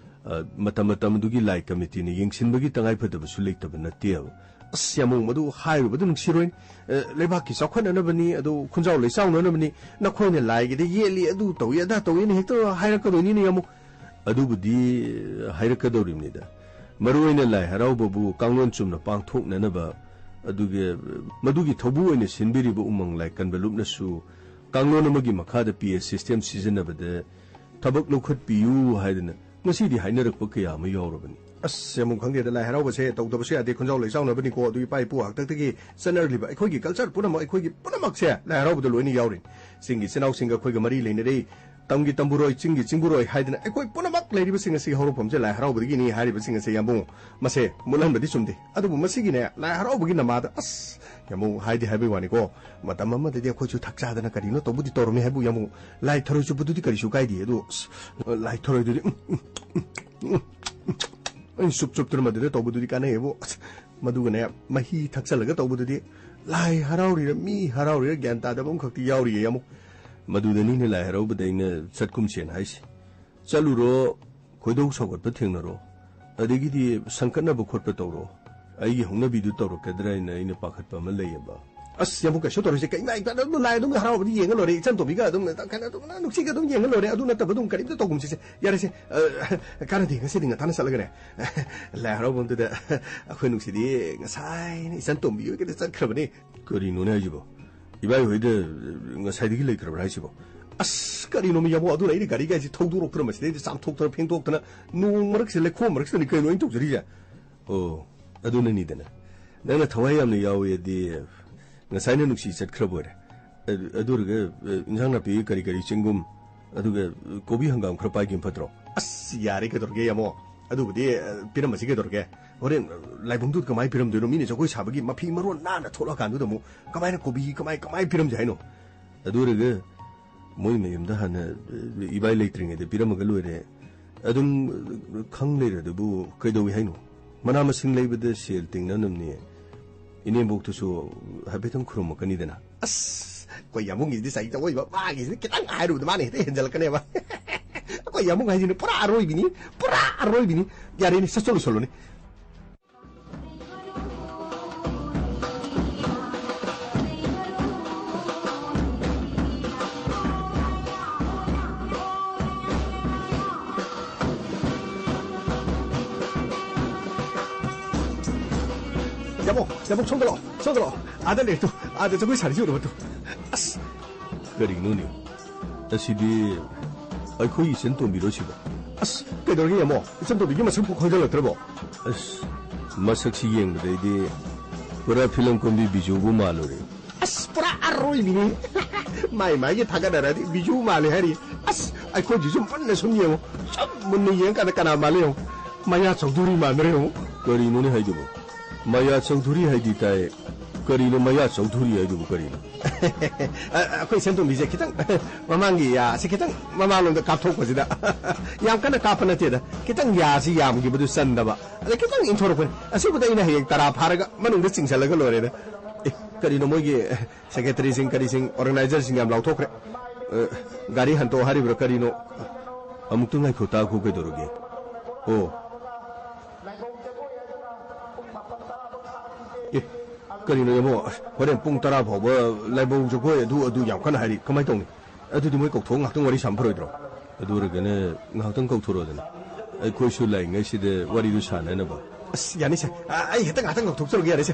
ꯑ, ꯃꯇꯝ ꯃꯇꯝ ꯑꯗꯨꯒꯤ ꯂꯥꯏ ꯀꯃꯤꯇꯤꯅ ꯌꯦꯡꯁꯤꯟꯕꯒꯤ ꯇꯉꯥꯏꯐꯗꯕꯁꯨ ꯂꯩꯇꯕ ꯅꯠꯇꯦꯕ꯫ ꯑꯁ, ꯌꯥꯝꯕꯨꯡ, ꯃꯗꯨ ꯍꯥꯏꯔꯨꯕꯗ ꯅꯨꯡꯁꯤꯔꯣꯏ꯫ ꯑ, ꯂꯩꯕꯥꯛꯀꯤ ꯆꯥꯎꯈꯠꯅꯅꯕꯅꯤ, ꯑꯗꯨ ꯈꯨꯟꯖꯥꯎ ꯂꯩꯆꯥꯎꯅꯅꯕꯅꯤ, ꯅꯈꯣꯏꯅ ꯂꯥꯏꯒꯤꯗ ꯌꯦꯠꯂꯤ, ꯑꯗꯨ ꯇꯧꯏ, ꯑꯗꯥ ꯇꯧꯏꯅ ꯍꯦꯛꯇ ꯍꯥꯏꯔꯛꯀꯗꯣꯏꯅꯤꯅꯦ, ꯌꯥꯝꯕꯨꯡ꯫ ꯑꯗꯨꯕꯨꯗꯤ ꯍꯥꯏꯔꯛꯀꯗꯧꯔꯤꯕꯅꯤꯗ꯫ ꯃꯔꯨꯑꯣꯏꯅ ꯂꯥꯏ ꯍꯔꯥꯎꯕꯕꯨ ꯀꯥꯡꯂꯣꯟ ꯆꯨꯝꯅ ꯄꯥꯡꯊꯣꯛꯅꯅꯕ, ꯑꯗꯨꯒꯤ, ꯃꯗꯨꯒꯤ ꯊꯧꯕꯨ ꯑꯣꯏꯅ ꯁꯤꯟꯕꯤꯔꯤꯕ ꯎꯃꯪ ꯂꯥꯏ ꯀꯟꯕ ꯂꯨꯞꯅꯁꯨ ꯀꯥꯡꯂꯣꯟ ꯑꯃꯒꯤ ꯃꯈꯥꯗ P A system ꯁꯤꯖꯤꯟꯅꯕꯗ ꯊꯕꯛ ꯂꯧꯈꯠꯄꯤꯌꯨ ꯍꯥꯏꯗꯅ ꯉꯁꯤꯗꯤ ꯍꯥꯏꯅꯔꯛꯄ ꯀꯌꯥ ꯑꯃ ꯌꯥꯎꯔꯕꯅꯤ꯫ ꯑꯁ, ꯌꯥꯝꯕꯨꯡ, ꯈꯪꯗꯦꯗ, ꯂꯥꯏ ꯍꯔꯥꯎꯕꯁꯦ ꯇꯧꯗꯕꯁꯨ ꯌꯥꯗꯦ, ꯈꯨꯟꯖꯥꯎ ꯂꯩꯆꯥꯎꯅꯕꯅꯤꯀꯣ, ꯑꯗꯨ ꯏꯄꯥ ꯏꯄꯨ ꯍꯥꯛꯇꯛꯇꯒꯤ ꯆꯠꯅꯔꯛꯂꯤꯕ ꯑꯩꯈꯣꯏꯒꯤ culture ꯄꯨꯝꯅꯃꯛ, ꯑꯩꯈꯣꯏꯒꯤ ꯄꯨꯝꯅꯃꯛꯁꯦ ꯂꯥꯏ ꯍꯔꯥꯎꯕꯗ ꯂꯣꯏꯅ ꯌꯥꯎꯔꯤ꯫ ꯆꯤꯡꯒꯤ ꯏꯆꯤꯟ ꯏꯅꯥꯎꯁꯤꯡꯒ ꯑꯩꯈꯣꯏꯒ ꯃꯔꯤ ꯂꯩꯅꯔꯤ, ꯇꯝꯒꯤ ꯇꯝꯕꯨꯔꯣꯏ, ꯆꯤꯡꯒꯤ ꯆꯤꯡꯕꯨꯔꯣꯏ ꯍꯥꯏꯗꯅ ꯑꯩꯈꯣꯏ ꯄꯨꯝꯅꯃꯛ ꯂꯩꯔꯤꯕꯁꯤꯡ ꯑꯁꯤꯒꯤ ꯍꯧꯔꯛꯐꯝꯁꯦ ꯂꯥꯏ ꯍꯔꯥꯎꯕꯗꯒꯤꯅꯤ ꯍꯥꯏꯔꯤꯕꯁꯤꯡ ꯑꯁꯦ, ꯌꯥꯝꯕꯨꯡ, ꯃꯁꯦ ꯃꯨꯠꯍꯟꯕꯗꯤ ꯆꯨꯝꯗꯦ꯫ ꯑꯗꯨꯕꯨ ꯃꯁꯤꯒꯤꯅꯦ, ꯂꯥꯏ ꯍꯔꯥꯎꯕꯒꯤ ꯅꯃꯥꯗ, ꯑꯁ, ꯌꯥꯝꯕꯨꯡ, ꯍꯥꯏꯗꯤ ꯍꯥꯏꯕꯩ ꯋꯥꯅꯤꯀꯣ, ꯃꯇꯝ ꯑꯃꯗꯗꯤ ꯑꯩꯈꯣꯏꯁꯨ ꯊꯛ ꯆꯥꯗꯅ ꯀꯔꯤꯅꯣ ꯇꯧꯕꯗꯤ ꯇꯧꯔꯝꯃꯤ ꯍꯥꯏꯕꯨ, ꯌꯥꯝꯕꯨꯡ, ꯂꯥꯏ ꯊꯔꯣꯏ ꯆꯨꯞꯄꯗꯨꯗꯤ ꯀꯔꯤꯁꯨ ꯀꯥꯏꯗꯦ꯫ ꯑꯗꯨ, ꯑꯁ, ꯂꯥꯏ ꯊꯔꯣꯏꯗꯨꯗꯤ, ꯎꯝ, ꯎꯝ, ꯎꯝ, ꯎꯝ, ꯑꯩꯅ ꯆꯨꯞ ꯆꯨꯞꯇꯅ ꯃꯗꯨꯗ ꯇꯧꯕꯗꯨꯗꯤ ꯀꯥꯟꯅꯩꯌꯦꯕꯨ꯫ ꯑꯁ, ꯃꯗꯨꯒꯅꯦ, ꯃꯍꯤ ꯊꯛꯆꯜꯂꯒ ꯇꯧꯕꯗꯨꯗꯤ, ꯂꯥꯏ ꯍꯔꯥꯎꯔꯤꯔ ꯃꯤ ꯍꯔꯥꯎꯔꯤꯔ ꯒ꯭ꯌꯥꯟ ꯇꯥꯗꯕ ꯑꯃꯈꯛꯇꯤ ꯌꯥꯎꯔꯤꯌꯦ ꯑꯃꯨꯛ꯫ ꯃꯗꯨꯗꯅꯤꯅꯦ ꯂꯥꯏ ꯍꯔꯥꯎꯕꯗ ꯑꯩꯅ ꯆꯠꯀꯨꯝꯁꯦꯅ ꯍꯥꯏꯁꯦ꯫ ꯆꯠꯂꯨꯔꯣ, ꯈꯣꯏꯗꯧ ꯁꯥꯎꯒꯠꯄ ꯊꯦꯡꯅꯔꯣ, ꯑꯗꯒꯤꯗꯤ ꯁꯪꯀꯠꯅꯕ ꯈꯣꯠꯄ ꯇꯧꯔꯣ, ꯑꯩꯒꯤ ꯍꯧꯅꯕꯤꯗꯨ ꯇꯧꯔꯛꯀꯗ꯭ꯔꯥ ꯍꯥꯏꯅ ꯑꯩꯅ ꯄꯥꯈꯠꯄ ꯑꯃ ꯂꯩꯌꯦꯕ꯫ ꯑꯁ, ꯌꯥꯝꯕꯨꯡ, ꯀꯩꯁꯨ ꯇꯧꯔꯣꯏꯁꯦ, ꯀꯩꯝ ꯂꯥꯏ ꯑꯗꯨꯝ ꯂꯥꯏ ꯑꯗꯨꯝ ꯍꯔꯥꯎꯕꯗꯤ ꯌꯦꯡꯉ ꯂꯣꯏꯔꯦ, ꯏꯆꯟ ꯇꯣꯝꯕꯤꯒ ꯑꯗꯨꯝ ꯀꯩꯅꯣ ꯑꯗꯨꯝ ꯅꯨꯡꯁꯤꯒ ꯑꯗꯨꯝ ꯌꯦꯡꯉ ꯂꯣꯏꯔꯦ, ꯑꯗꯨ ꯅꯠꯇꯕ ꯑꯗꯨꯝ ꯀꯔꯤꯝꯇ ꯇꯧꯒꯨꯝꯁꯤꯁꯦ꯫ ꯌꯥꯔꯦꯁꯦ, ꯑ, ꯀꯥꯟꯅꯗꯦ, ꯉꯁꯤꯗꯤ ꯉꯟꯇꯥꯅ ꯆꯠꯂꯒꯅꯦ, ꯂꯥꯏ ꯍꯔꯥꯎꯐꯝꯗꯨꯗ ꯑꯩꯈꯣꯏ ꯅꯨꯡꯁꯤꯗꯤ ꯉꯁꯥꯏꯅ ꯏꯆꯟ ꯇꯣꯝꯕꯤ ꯍꯣꯏꯒꯤꯗ ꯆꯠꯈ꯭ꯔꯕꯅꯤ꯫ ꯀꯔꯤꯅꯣꯅꯦ ꯍꯥꯏꯁꯤꯕꯣ? ꯏꯕꯥꯏ ꯍꯣꯏꯗ ꯉꯁꯥꯏꯗꯒꯤ ꯂꯩꯈ꯭ꯔꯕ꯭ꯔꯥ ꯍꯥꯏꯁꯤꯕꯣ? ꯑꯁ, ꯀꯔꯤꯅꯣꯃꯤ ꯌꯥꯕꯣ, ꯑꯗꯨꯅ ꯑꯩꯅ ꯒꯥꯔꯤ ꯒꯥꯏꯁꯤ ꯊꯧꯗꯣꯔꯛꯇꯅ, ꯃꯁꯤꯗꯩꯗ ꯆꯥꯝꯊꯣꯛꯇꯅ ꯐꯦꯡꯗꯣꯛꯇꯅ, ꯅꯣꯡ ꯃꯔꯛꯁꯤꯗ, ꯂꯩꯈꯣꯝ ꯃꯔꯛꯁꯤꯗꯅꯤ ꯀꯩꯅꯣ ꯑꯩꯅ ꯇꯧꯖꯔꯤꯁꯦ꯫ ꯑꯣ, ꯑꯗꯨꯅꯅꯤꯗꯅ꯫ ꯅꯪꯅ ꯊꯋꯥꯏ ꯌꯥꯝꯅ ꯌꯥꯎꯏ ꯑꯗꯤ ꯉꯁꯥꯏꯅ ꯅꯨꯡꯁꯤ ꯆꯠꯈ꯭ꯔꯕ ꯑꯣꯏꯔꯦ꯫ ꯑꯗꯨ, ꯑꯗꯨ ꯑꯣꯏꯔꯒ, ꯑ, ꯏꯟꯁꯥꯡ ꯅꯥꯄꯤ ꯀꯔꯤ ꯀꯔꯤ, ꯆꯦꯡꯒꯨꯝ, ꯑꯗꯨꯒ, ꯑ, ꯀꯣꯕꯤ ꯍꯪꯒꯥꯝ ꯈꯔ ꯄꯥꯏꯒꯦ ꯐꯠꯇ꯭ꯔꯣ? ꯑꯁ, ꯌꯥꯔꯦ ꯀꯩꯗꯧꯔꯒꯦ, ꯌꯥꯃꯣ? ꯑꯗꯨꯕꯨꯗꯤ, ꯑ, ꯄꯤꯔꯝꯃꯁꯤ ꯀꯩꯗꯧꯔꯒꯦ? ꯍꯣꯔꯦꯟ ꯂꯥꯏꯕꯨꯡꯗꯨꯗ ꯀꯃꯥꯏꯅ ꯄꯤꯔꯝꯗꯣꯏꯅꯣ? ꯃꯤꯅ ꯖꯒꯣꯏ ꯁꯥꯕꯒꯤ ꯃꯐꯤ ꯃꯔꯣꯟ ꯅꯥꯟꯅ ꯊꯣꯛꯂꯛꯑꯀꯥꯟꯗꯨꯗ ꯑꯃꯨꯛ ꯀꯃꯥꯏꯅ ꯀꯣꯕꯤ ꯀꯃꯥꯏ, ꯀꯃꯥꯏꯅ ꯄꯤꯔꯝꯁꯦ ꯍꯥꯏꯅꯣ? ꯑꯗꯨ ꯑꯣꯏꯔꯒ ꯃꯣꯏ ꯃꯌꯨꯝꯗ ꯍꯥꯟꯅ, ꯑ, ꯏꯕꯥꯏ ꯂꯩꯇ꯭ꯔꯤꯉꯩꯗ ꯄꯤꯔꯝꯃꯒ ꯂꯣꯏꯔꯦ꯫ ꯑꯗꯨꯝ, ꯑ, ꯈꯪ ꯂꯩꯔꯗꯨꯕꯨ ꯀꯩꯗꯧꯏ ꯍꯥꯏꯅꯣ? ꯃꯅꯥ ꯃꯁꯤꯡ ꯂꯩꯕꯗ ꯁꯦꯜ ꯇꯤꯡꯅꯕꯅꯤ꯫ ꯏꯅꯦꯝꯕꯣꯛꯇꯨꯁꯨ ꯍꯥꯏꯐꯦꯠꯇꯪ ꯈꯨꯔꯨꯝꯃꯛꯀꯅꯤꯗꯅ꯫ ꯑꯁ, ꯑꯩꯈꯣꯏ ꯌꯥꯝꯕꯨꯡꯒꯤꯁꯤꯗꯤ ꯆꯍꯤ ꯆꯥꯎꯕ, ꯃꯥꯒꯤꯁꯤꯗꯤ ꯈꯤꯇꯪ ꯍꯥꯏꯔꯨꯕꯗ ꯃꯥꯅ ꯍꯦꯛꯇ ꯍꯦꯟꯖꯜꯂꯛꯀꯅꯦꯕ꯫ ꯑꯩꯈꯣꯏ ꯌꯥꯝꯕꯨꯡ ꯍꯥꯏꯁꯤꯅ ꯄꯨꯔꯥ ꯑꯔꯣꯏꯕꯤꯅꯤ, ꯄꯨꯔꯥ ꯑꯔꯣꯏꯕꯤꯅꯤ꯫ ꯌꯥꯔꯦꯅꯦ, ꯁꯠ ꯆꯠꯂꯨ ꯆꯠꯂꯨꯅꯦ꯫ ꯌꯥꯝꯕꯨꯡ, ꯌꯥꯝꯕꯨꯡ, ꯁꯣꯝꯗ ꯂꯥꯛꯑꯣ, ꯁꯣꯝꯗ ꯂꯥꯛꯑꯣ꯫ ꯑꯥꯗ ꯂꯩꯔꯦ ꯇꯨ, ꯑꯥꯗ ꯖꯒꯣꯏ ꯁꯥꯔꯤꯁꯤ ꯎꯔꯕ ꯇꯨ꯫ ꯑꯁ, ꯀꯔꯤꯅꯣꯅꯦ? ꯑꯁꯤꯗꯤ ꯑꯩꯈꯣꯏ ꯏꯆꯟ ꯇꯣꯝꯕꯤꯔꯣ ꯁꯤꯕꯣ? ꯑꯁ, ꯀꯩꯗꯧꯔꯒꯦ ꯌꯥꯝꯕꯨꯡ? ꯏꯆꯟ ꯇꯣꯝꯕꯤꯒꯤ ꯃꯁꯛꯄꯨ ꯈꯪꯖꯜꯂꯛꯇ꯭ꯔꯕꯣ? ꯑꯁ, ꯃꯁꯛꯁꯤ ꯌꯦꯡꯕꯗꯩꯗꯤ ꯄꯨꯔꯥ ꯐꯤꯂꯝ ꯀꯨꯝꯕꯤ ꯕꯤꯖꯨꯕꯨ ꯃꯥꯜꯂꯨꯔꯦ꯫ ꯑꯁ, ꯄꯨꯔꯥ ꯑꯔꯣꯏꯕꯤꯅꯤ꯫ ꯃꯥꯏ ꯃꯥꯏꯒꯤ ꯊꯥꯒꯠꯅꯔꯗꯤ ꯕꯤꯖꯨ ꯃꯥꯜꯂꯦ ꯍꯥꯏꯔꯤ꯫ ꯑꯁ, ꯑꯩꯈꯣꯏꯁꯤꯁꯨ ꯃꯨꯟꯅ ꯁꯨꯝ ꯌꯦꯡꯉꯨ꯫ ꯁꯨꯝ ꯃꯨꯟꯅ ꯌꯦꯡꯉꯀꯥꯟꯗ ꯀꯅꯥ ꯃꯥꯜꯂꯦ ꯌꯦꯡꯉꯨ꯫ ꯃꯌꯥ ꯆꯧꯙꯨꯔꯤ ꯃꯥꯟꯗ꯭ꯔꯦ ꯌꯦꯡꯉꯨ꯫ ꯀꯔꯤꯅꯣꯅꯦ ꯍꯥꯏꯗꯨꯕꯨ? ꯃꯌꯥ ꯆꯧꯙꯨꯔꯤ ꯍꯥꯏꯗꯤ ꯇꯥꯏ꯫ ꯀꯔꯤꯅꯣ ꯃꯌꯥ ꯆꯧꯙꯨꯔꯤ ꯍꯥꯏꯗꯨꯕꯨ ꯀꯔꯤꯅꯣ? ꯑ, ꯑꯩꯈꯣꯏ ꯁꯦꯟꯇꯣꯝꯕꯤꯁꯦ ꯈꯤꯇꯪ ꯃꯃꯥꯡꯒꯤ ꯌꯥꯁꯦ ꯈꯤꯇꯪ ꯃꯃꯥꯡꯂꯣꯝꯗ ꯀꯥꯞꯊꯣꯛꯄꯁꯤꯗ ꯌꯥꯝ ꯀꯟꯅ ꯀꯥꯞꯄ ꯅꯠꯇꯦꯗ, ꯈꯤꯇꯪ ꯌꯥꯁꯤ ꯌꯥꯝꯈꯤꯕꯗꯨ ꯆꯟꯗꯕ, ꯑꯗ ꯈꯤꯇꯪ ꯏꯟꯊꯣꯔꯛꯄꯅꯤ꯫ ꯑꯁꯤꯕꯨꯗ ꯑꯩꯅ ꯍꯌꯦꯡ ꯇꯔꯥ ꯐꯥꯔꯒ ꯃꯅꯨꯡꯗ ꯆꯤꯡꯁꯤꯜꯂꯒ ꯂꯣꯏꯔꯦꯗ꯫ ꯑꯦ, ꯀꯔꯤꯅꯣ ꯃꯣꯏꯒꯤ ꯁꯦꯀ꯭ꯔꯦꯇꯔꯤꯁꯤꯡ ꯀꯔꯤꯁꯤꯡ ꯑꯣꯔꯒꯅꯥꯏꯖꯔꯁꯤꯡ ꯌꯥꯝ ꯂꯥꯎꯊꯣꯛꯈ꯭ꯔꯦ꯫ ꯑ, ꯒꯥꯔꯤ ꯍꯟꯇꯣꯛ ꯍꯥꯏꯔꯤꯕ꯭ꯔꯥ ꯀꯔꯤꯅꯣ? ꯑꯃꯨꯛꯇ ꯉꯥꯏꯈꯣ ꯇꯥꯈꯣ ꯀꯩꯗꯧꯔꯒꯦ? ꯑꯣ꯫ ꯑꯦ, ꯀꯔꯤꯅꯣ ꯌꯦꯡꯉꯣ, ꯑꯁ, ꯍꯣꯔꯦꯟ ꯄꯨꯡ ꯇꯔꯥ ꯐꯥꯎꯕ ꯂꯥꯏꯕꯧ ꯖꯒꯣꯏ ꯑꯗꯨ ꯑꯗꯨ ꯌꯥꯝ ꯀꯟꯅ ꯍꯥꯏꯔꯤ꯫ ꯀꯃꯥꯏꯅ ꯇꯧꯅꯤ? ꯑꯗꯨꯗꯤ ꯃꯣꯏ ꯀꯧꯊꯣꯛꯑ ꯉꯥꯏꯍꯥꯛꯇꯪ ꯋꯥꯔꯤ ꯁꯥꯟꯅ ꯐꯔꯣꯏꯗ꯭ꯔꯣ? ꯑꯗꯨ ꯑꯣꯏꯔꯒꯅ ꯉꯥꯏꯍꯥꯛꯇꯪ ꯀꯧꯊꯣꯔꯛꯑꯣꯗꯅ꯫ ꯑꯩꯈꯣꯏꯁꯨ ꯂꯥꯛꯏꯉꯩꯁꯤꯗ ꯋꯥꯔꯤꯗꯨ ꯁꯥꯟꯅꯅꯕ꯫ ꯑꯁ, ꯌꯥꯅꯤꯁꯦ꯫ ꯑ, ꯑꯩ ꯍꯦꯛꯇ ꯉꯥꯏꯍꯥꯛꯇꯪ ꯀꯧꯊꯣꯛꯆꯔꯨꯒꯦ, ꯌꯥꯅꯤꯁꯦ꯫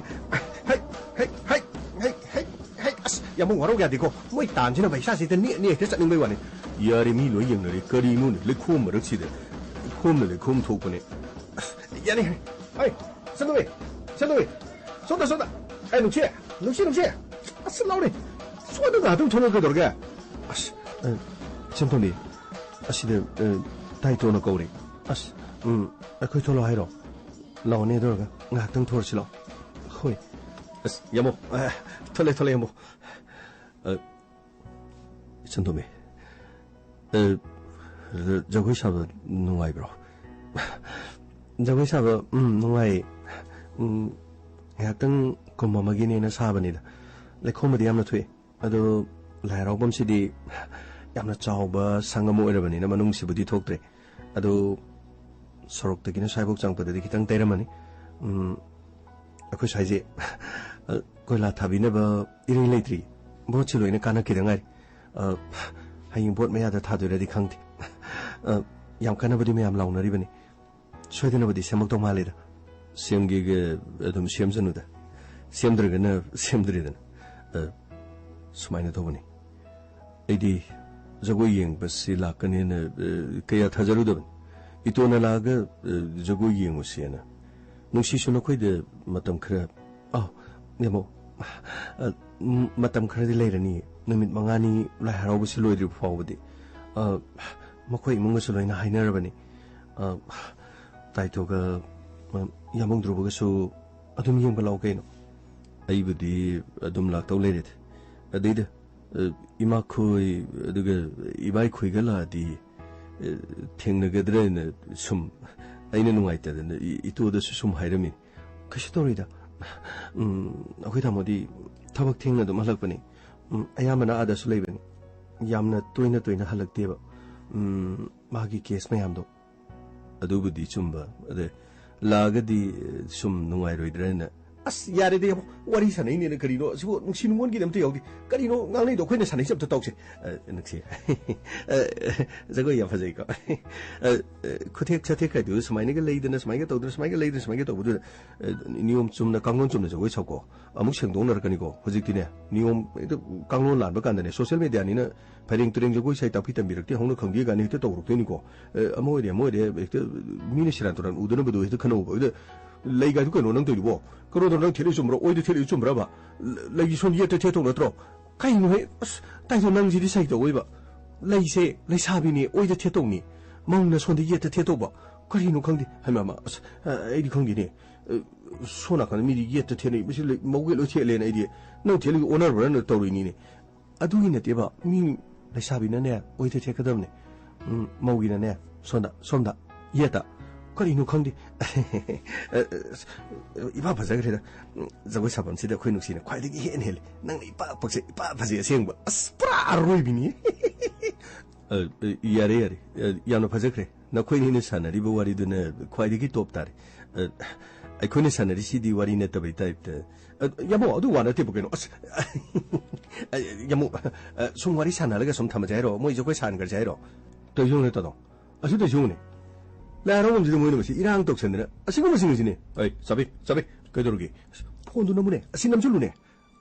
ꯍꯩ, ꯍꯩ, ꯍꯩ, ꯍꯩ, ꯍꯩ, ꯍꯩ, ꯑꯁ, ꯌꯥꯝ ꯋꯥꯔꯧ ꯌꯥꯗꯦꯀꯣ꯫ ꯃꯣꯏ ꯇꯥꯟꯁꯤꯅ ꯄꯩꯁꯥꯁꯤ ꯍꯦꯛꯇ ꯅꯦꯛ, ꯅꯦꯛ ꯍꯦꯛꯇ ꯆꯠꯅꯤꯡꯕꯩ ꯋꯥꯅꯤ꯫ ꯌꯥꯔꯦ, ꯃꯤ ꯂꯣꯏ ꯌꯦꯡꯅꯔꯦ꯫ ꯀꯔꯤꯅꯣꯅꯦ, ꯂꯩꯈꯣꯝ ꯃꯔꯛꯁꯤꯗ꯫ ꯂꯩꯈꯣꯝꯅ ꯂꯩꯈꯣꯝ ꯊꯣꯛꯄꯅꯦ꯫ ꯑꯁ, ꯌꯥꯅꯤ, ꯌꯥꯅꯤ꯫ ꯍꯩ, ꯁꯟꯗꯨꯕꯤ, ꯁꯟꯗꯨꯕꯤ, ꯁꯣꯝꯗ, ꯁꯣꯝꯗ꯫ ꯑꯩ ꯅꯨꯡꯁꯤ, ꯅꯨꯡꯁꯤ, ꯅꯨꯡꯁꯤ꯫ ꯑꯁ, ꯂꯥꯎꯅꯦ꯫ ꯁꯣꯝꯗ ꯉꯥꯏꯍꯥꯛꯇꯪ ꯊꯣꯛꯂꯛꯑꯣ ꯀꯩꯗꯧꯔꯒꯦ? ꯑꯁ, ꯑ, ꯏꯆꯟ ꯇꯣꯝꯕꯤ, ꯑꯁꯤꯗ, ꯑ, ꯇꯥꯏꯇꯣꯅ ꯀꯧꯔꯦ꯫ ꯑꯁ, ꯎꯝ, ꯑꯩꯈꯣꯏ ꯊꯣꯛꯂꯛꯑꯣ ꯍꯥꯏꯔꯣ? ꯂꯥꯛꯑꯣꯅꯦ, ꯑꯗꯨ ꯑꯣꯏꯔꯒ ꯉꯥꯏꯍꯥꯛꯇꯪ ꯊꯣꯔꯁꯤ ꯂꯥꯛꯑꯣ꯫ ꯍꯣꯏ꯫ ꯑꯁ, ꯌꯥꯝꯕꯨꯡ, ꯑ, ꯊꯣꯛꯂꯦ, ꯊꯣꯛꯂꯦ, ꯌꯥꯝꯕꯨꯡ꯫ ꯑ, ꯏꯆꯟ ꯇꯣꯝꯕꯤ꯫ ꯑ, ꯖꯒꯣꯏ ꯁꯥꯕ ꯅꯨꯡꯉꯥꯏꯕ꯭ꯔꯣ? ꯖꯒꯣꯏ ꯁꯥꯕ, ꯎꯝ, ꯅꯨꯡꯉꯥꯏꯌꯦ꯫ ꯎꯝ, ꯉꯥꯏꯍꯥꯛꯇꯪ ꯀꯨꯝ ꯑꯃꯒꯤꯅꯦꯅ ꯁꯥꯕꯅꯤꯗ꯫ ꯂꯩꯈꯣꯝꯕꯨꯗꯤ ꯌꯥꯝꯅ ꯊꯣꯛꯑꯦ꯫ ꯑꯗꯣ ꯂꯥꯏ ꯍꯔꯥꯎꯐꯝꯁꯤꯗꯤ ꯌꯥꯝꯅ ꯆꯥꯎꯕ ꯁꯪ ꯑꯃ ꯑꯣꯏꯔꯕꯅꯤꯅ ꯃꯅꯨꯡꯁꯤꯕꯨꯗꯤ ꯊꯣꯛꯇ꯭ꯔꯦ꯫ ꯑꯗꯣ ꯁꯣꯔꯣꯛꯇꯒꯤꯅ ꯁ꯭ꯋꯥꯏꯐꯥꯎ ꯆꯪꯉꯛꯄꯗꯗꯤ ꯈꯤꯇꯪ ꯇꯩꯔꯝꯃꯅꯤ꯫ ꯎꯝ, ꯑꯩꯈꯣꯏ ꯁ꯭ꯋꯥꯏꯁꯦ, ꯑ, ꯀꯣꯏꯂꯥ ꯊꯥꯕꯤꯅꯕ ꯏꯔꯩ ꯂꯩꯇ꯭ꯔꯤ꯫ ꯚꯣꯠꯁꯤ ꯂꯣꯏꯅ ꯀꯥꯟꯅꯈꯤꯗ ꯉꯥꯏꯔꯤ꯫ ꯑ, ꯍꯌꯦꯡ ꯚꯣꯠ ꯃꯌꯥꯗ ꯊꯥꯗꯣꯏꯔꯗꯤ ꯈꯪꯗꯦ꯫ ꯑ, ꯌꯥꯝ ꯀꯟꯅꯕꯨꯗꯤ ꯃꯌꯥꯝ ꯂꯥꯎꯅꯔꯤꯕꯅꯤ꯫ ꯁꯣꯏꯗꯅꯕꯨꯗꯤ ꯁꯦꯝꯃꯛꯇꯧ ꯃꯥꯜꯂꯤꯗ꯫ ꯁꯦꯝꯒꯦꯒ ꯑꯗꯨꯝ ꯁꯦꯝꯖꯅꯨꯗ꯫ ꯁꯦꯝꯗ꯭ꯔꯒꯅ ꯁꯦꯝꯗ꯭ꯔꯦꯗꯅ꯫ ꯑ, ꯁꯨꯃꯥꯏꯅ ꯇꯧꯕꯅꯤ꯫ ꯑꯩꯗꯤ ꯖꯒꯣꯏ ꯌꯦꯡꯕꯁꯤ ꯂꯥꯛꯀꯅꯦꯅ, ꯑ, ꯀꯌꯥ ꯊꯥꯖꯔꯨꯗꯕꯅꯤ꯫ ꯏꯇꯣꯟꯅ ꯂꯥꯛꯑꯒ, ꯑ, ꯖꯒꯣꯏ ꯌꯦꯡꯉꯨꯁꯦꯅ꯫ ꯅꯨꯡꯁꯤꯁꯨ ꯅꯈꯣꯏꯗ ꯃꯇꯝ ꯈꯔ, ꯑꯥꯎ, ꯅꯦꯃꯣ, ꯑ, ꯎꯝ, ꯃꯇꯝ ꯈꯔꯗꯤ ꯂꯩꯔꯅꯤ꯫ ꯅꯨꯃꯤꯠ ꯃꯉꯥꯅꯤ ꯂꯥꯏ ꯍꯔꯥꯎꯕꯁꯤ ꯂꯣꯏꯗ꯭ꯔꯤꯕ ꯐꯥꯎꯕꯗꯤ꯫ ꯑ, ꯃꯈꯣꯏ ꯏꯃꯨꯡꯒꯁꯨ ꯂꯣꯏꯅ ꯍꯥꯏꯅꯔꯕꯅꯤ꯫ ꯑ, ꯇꯥꯏꯇꯣꯒ, ꯑ, ꯌꯥꯝꯕꯨꯡ ꯙ꯭ꯔꯨꯕꯒꯁꯨ ꯑꯗꯨꯝ ꯌꯦꯡꯕ ꯂꯥꯛꯑꯣ ꯀꯩꯅꯣ꯫ ꯑꯩꯕꯨꯗꯤ ꯑꯗꯨꯝ ꯂꯥꯛꯇꯧ ꯂꯩꯔꯦꯗ꯫ ꯑꯗꯩꯗ, ꯑ, ꯏꯃꯥꯈꯣꯏ, ꯑꯗꯨꯒ ꯏꯕꯥꯏꯈꯣꯏꯒ ꯂꯥꯛꯑꯗꯤ, ꯑ, ꯊꯦꯡꯅꯒꯗ꯭ꯔꯅ ꯁꯨꯝ ꯑꯩꯅ ꯅꯨꯡꯉꯥꯏꯇꯗꯅ ꯏ-, ꯏꯇꯣꯗꯁꯨ ꯁꯨꯝ ꯍꯥꯏꯔꯝꯃꯤ꯫ ꯀꯩꯁꯨ ꯇꯧꯔꯣꯏꯗ꯫ ꯎꯝ, ꯑꯩꯈꯣꯏ ꯇꯥꯃꯣꯗꯤ ꯊꯕꯛ ꯊꯦꯡꯅ ꯑꯗꯨꯝ ꯍꯜꯂꯛꯄꯅꯤ꯫ ꯎꯝ, ꯑꯌꯥꯝꯕꯅ ꯑꯥꯗꯁꯨ ꯂꯩꯕꯅꯤ꯫ ꯌꯥꯝꯅ ꯇꯣꯏꯅ ꯇꯣꯏꯅ ꯍꯜꯂꯛꯇꯦꯕ꯫ ꯎꯝ, ꯃꯥꯒꯤ ꯀꯦꯁ ꯃꯌꯥꯝꯗꯣ꯫ ꯑꯗꯨꯕꯨꯗꯤ ꯆꯨꯝꯕ꯫ ꯑꯗ ꯂꯥꯛꯑꯒꯗꯤ, ꯑ, ꯁꯨꯝ ꯅꯨꯡꯉꯥꯏꯔꯣꯏꯗ꯭ꯔꯅ꯫ ꯑꯁ, ꯌꯥꯔꯦꯗ, ꯌꯥꯝꯕꯨꯡ꯫ ꯋꯥꯔꯤ ꯁꯥꯟꯅꯩꯅꯦꯅ ꯀꯔꯤꯅꯣ? ꯑꯁꯤꯕꯨ ꯅꯨꯡꯁꯤ ꯅꯨꯡꯉꯣꯟꯒꯤꯗꯤ ꯑꯝꯇ ꯌꯥꯎꯗꯦ꯫ ꯀꯔꯤꯅꯣ ꯉꯥꯡꯅꯩꯗꯣ? ꯑꯩꯈꯣꯏꯅ ꯁꯥꯟꯅꯩꯁꯦ ꯑꯝꯇ ꯇꯧꯁꯦ꯫ ꯑ, ꯅꯨꯡꯁꯤ꯫ ꯑ, ꯖꯒꯣꯏ ꯌꯥꯝ ꯐꯖꯩꯀꯣ꯫ ꯑ, ꯑ, ꯈꯨꯊꯦꯛ ꯁꯥꯊꯦꯛ ꯀꯥꯏꯗꯨ ꯁꯨꯃꯥꯏꯅꯒ ꯂꯩꯗꯅ, ꯁꯨꯃꯥꯏꯅ ꯇꯧꯗꯅ, ꯁꯨꯃꯥꯏꯅꯒ ꯂꯩꯗꯅ, ꯁꯨꯃꯥꯏꯅꯒ ꯇꯧꯕꯗꯨꯗ, ꯑ, ꯅꯤꯌꯣꯝ ꯆꯨꯝꯅ, ꯀꯥꯡꯂꯣꯟ ꯆꯨꯝꯅ ꯖꯒꯣꯏ ꯁꯥꯎꯀꯣ꯫ ꯑꯃꯨꯛ ꯁꯦꯡꯗꯣꯛꯅꯔꯛꯀꯅꯤꯀꯣ꯫ ꯍꯧꯖꯤꯛꯇꯤꯅꯦ, ꯅꯤꯌꯣꯝ ꯍꯦꯛꯇ ꯀꯥꯡꯂꯣꯟ ꯂꯥꯟꯕ ꯀꯥꯟꯗꯅꯦ, ꯁꯣꯁꯤꯌꯦꯜ ꯃꯦꯗꯤꯌꯥꯅꯤꯅ ꯐꯩꯔꯦꯡ ꯇꯨꯔꯦꯡ ꯖꯒꯣꯏ ꯁꯥꯏ ꯇꯥꯛꯄꯤ ꯇꯝꯕꯤꯔꯛꯇꯦ, ꯍꯧꯅ ꯈꯪꯕꯤ ꯀꯥꯏꯅ ꯍꯦꯛꯇ ꯇꯧꯔꯛꯇꯣꯏꯅꯤꯀꯣ꯫ ꯑꯦ, ꯑꯃ ꯑꯣꯏꯔꯦ, ꯑꯃ ꯑꯣꯏꯔꯦ, ꯍꯦꯛꯇ ꯃꯤꯅ ꯁꯦꯔꯥꯟ ꯇꯨꯔꯥꯟ ꯎꯗꯅꯕꯗꯣ ꯍꯦꯛꯇ ꯈꯟꯅꯧꯕ꯫ ꯍꯦꯛꯇ ꯂꯩ ꯀꯥꯏꯗꯨ ꯀꯩꯅꯣ ꯅꯪ ꯇꯧꯔꯤꯗꯨꯕꯣ? ꯀꯩꯅꯣꯗꯣ ꯅꯪ ꯊꯦꯠꯂꯤ ꯆꯨꯝꯕ꯭ꯔꯥ? ꯑꯣꯏꯗ ꯊꯦꯠꯂꯤ ꯆꯨꯝꯕ꯭ꯔꯕ? ꯂ-, ꯂꯩꯒꯤ ꯁꯣꯝ ꯌꯦꯠꯇ ꯊꯦꯠꯇꯧ ꯅꯠꯇ꯭ꯔꯣ? ꯀꯩꯅꯣ ꯍꯦ? ꯑꯁ, ꯇꯥꯏꯗꯣ ꯅꯪꯁꯤꯗꯤ ꯁꯩ ꯇꯧꯑꯣꯏꯕ꯫ ꯂꯩꯁꯦ ꯂꯩꯁꯥꯕꯤꯅꯤ, ꯑꯣꯏꯗ ꯊꯦꯠꯇꯧꯅꯤ꯫ ꯃꯧꯅ ꯁꯣꯝꯗ ꯌꯦꯠꯇ ꯊꯦꯠꯇꯧꯕ꯫ ꯀꯔꯤꯅꯣ ꯈꯪꯗꯦ꯫ ꯍꯩꯃꯥ, ꯃꯥ, ꯑꯁ, ꯑ, ꯑꯩꯗꯤ ꯈꯪꯗꯦꯅꯦ꯫ ꯑ, ꯁꯣꯝ ꯅꯥꯀꯟꯗ ꯃꯤꯗꯤ ꯌꯦꯠꯇ ꯊꯦꯠꯅꯩ, ꯃꯁꯤ ꯂꯩ-, ꯃꯧꯒꯤ ꯂꯣꯏ ꯊꯦꯠꯂꯦꯅ ꯑꯩꯗꯤ ꯅꯪ ꯊꯦꯠꯂꯤꯒ ꯑꯣꯟꯅꯕ꯭ꯔꯥꯅ ꯇꯧꯔꯤꯅꯤꯅꯦ꯫ ꯑꯗꯨꯒꯤ ꯅꯠꯇꯦꯕ, ꯃꯤ ꯂꯩꯁꯥꯕꯤꯅꯅꯦ ꯑꯣꯏꯗ ꯊꯦꯠꯀꯗꯕꯅꯦ꯫ ꯎꯝ, ꯃꯧꯒꯤꯅꯅꯦ ꯁꯣꯝꯗ, ꯁꯣꯝꯗ, ꯌꯦꯠꯇ꯫ ꯀꯔꯤꯅꯣ ꯈꯪꯗꯦ꯫ ꯑ, ꯑ, ꯏꯐ ꯐꯖꯈ꯭ꯔꯦꯗ꯫ ꯎꯝ, ꯖꯒꯣꯏ ꯁꯥꯐꯝꯁꯤꯗ ꯑꯩꯈꯣꯏ ꯅꯨꯡꯁꯤꯅ ꯈ꯭ꯋꯥꯏꯗꯒꯤ ꯍꯦꯟꯅ ꯍꯦꯜꯂꯤ꯫ ꯅꯪꯅ ꯏꯄꯥ ꯄꯛꯆꯩ, ꯏꯄꯥ ꯐꯖꯩ ꯑꯁꯦꯡꯕ꯫ ꯑꯁ, ꯄꯨꯔꯥ ꯑꯔꯣꯏꯕꯤꯅꯤ꯫ ꯑ, ꯑ, ꯌꯥꯔꯦ, ꯌꯥꯔꯦ꯫ ꯑ, ꯌꯥꯝꯅ ꯐꯖꯈ꯭ꯔꯦ꯫ ꯅꯈꯣꯏꯅꯤꯅ ꯁꯥꯟꯅꯔꯤꯕ ꯋꯥꯔꯤꯗꯨꯅ ꯈ꯭ꯋꯥꯏꯗꯒꯤ ꯇꯣꯞ ꯇꯥꯔꯦ꯫ ꯑ, ꯑꯩꯈꯣꯏꯅ ꯁꯥꯟꯅꯔꯤꯁꯤꯗꯤ ꯋꯥꯔꯤ ꯅꯠꯇꯕꯩ ꯇꯥꯏꯞꯇ꯫ ꯑ, ꯌꯥꯃꯣ, ꯑꯗꯨ ꯋꯥ ꯅꯠꯇꯦꯕ ꯀꯩꯅꯣ꯫ ꯑꯁ, ꯑ, ꯌꯥꯃꯣ, ꯑ, ꯁꯨꯝ ꯋꯥꯔꯤ ꯁꯥꯟꯅꯍꯜꯂꯒ ꯁꯨꯝ ꯊꯝꯃꯁꯦ ꯍꯥꯏꯔꯣ? ꯃꯣꯏ ꯖꯒꯣꯏ ꯁꯥꯍꯟꯈ꯭ꯔꯁꯦ ꯍꯥꯏꯔꯣ? ꯇꯧꯖꯧꯅꯦ, ꯇꯥꯗꯣ꯫ ꯑꯁꯤ ꯇꯧꯖꯧꯅꯦ꯫ ꯂꯥꯏ ꯍꯔꯥꯎꯐꯝꯁꯤꯗ ꯃꯣꯏꯅ ꯃꯁꯤ ꯏꯔꯥꯡ ꯇꯧꯁꯟꯗꯅ꯫ ꯑꯁꯤꯒꯨꯝꯕꯁꯤꯡ ꯑꯁꯤꯅꯦ꯫ ꯑꯩ, ꯆꯥꯕꯤ, ꯆꯥꯕꯤ, ꯀꯩꯗꯧꯔꯒꯦ? ꯑꯁ, ꯐꯣꯟꯗꯨ ꯅꯝꯃꯨꯅꯦ꯫ ꯑꯁꯤ ꯅꯝꯁꯤꯜꯂꯨꯅꯦ꯫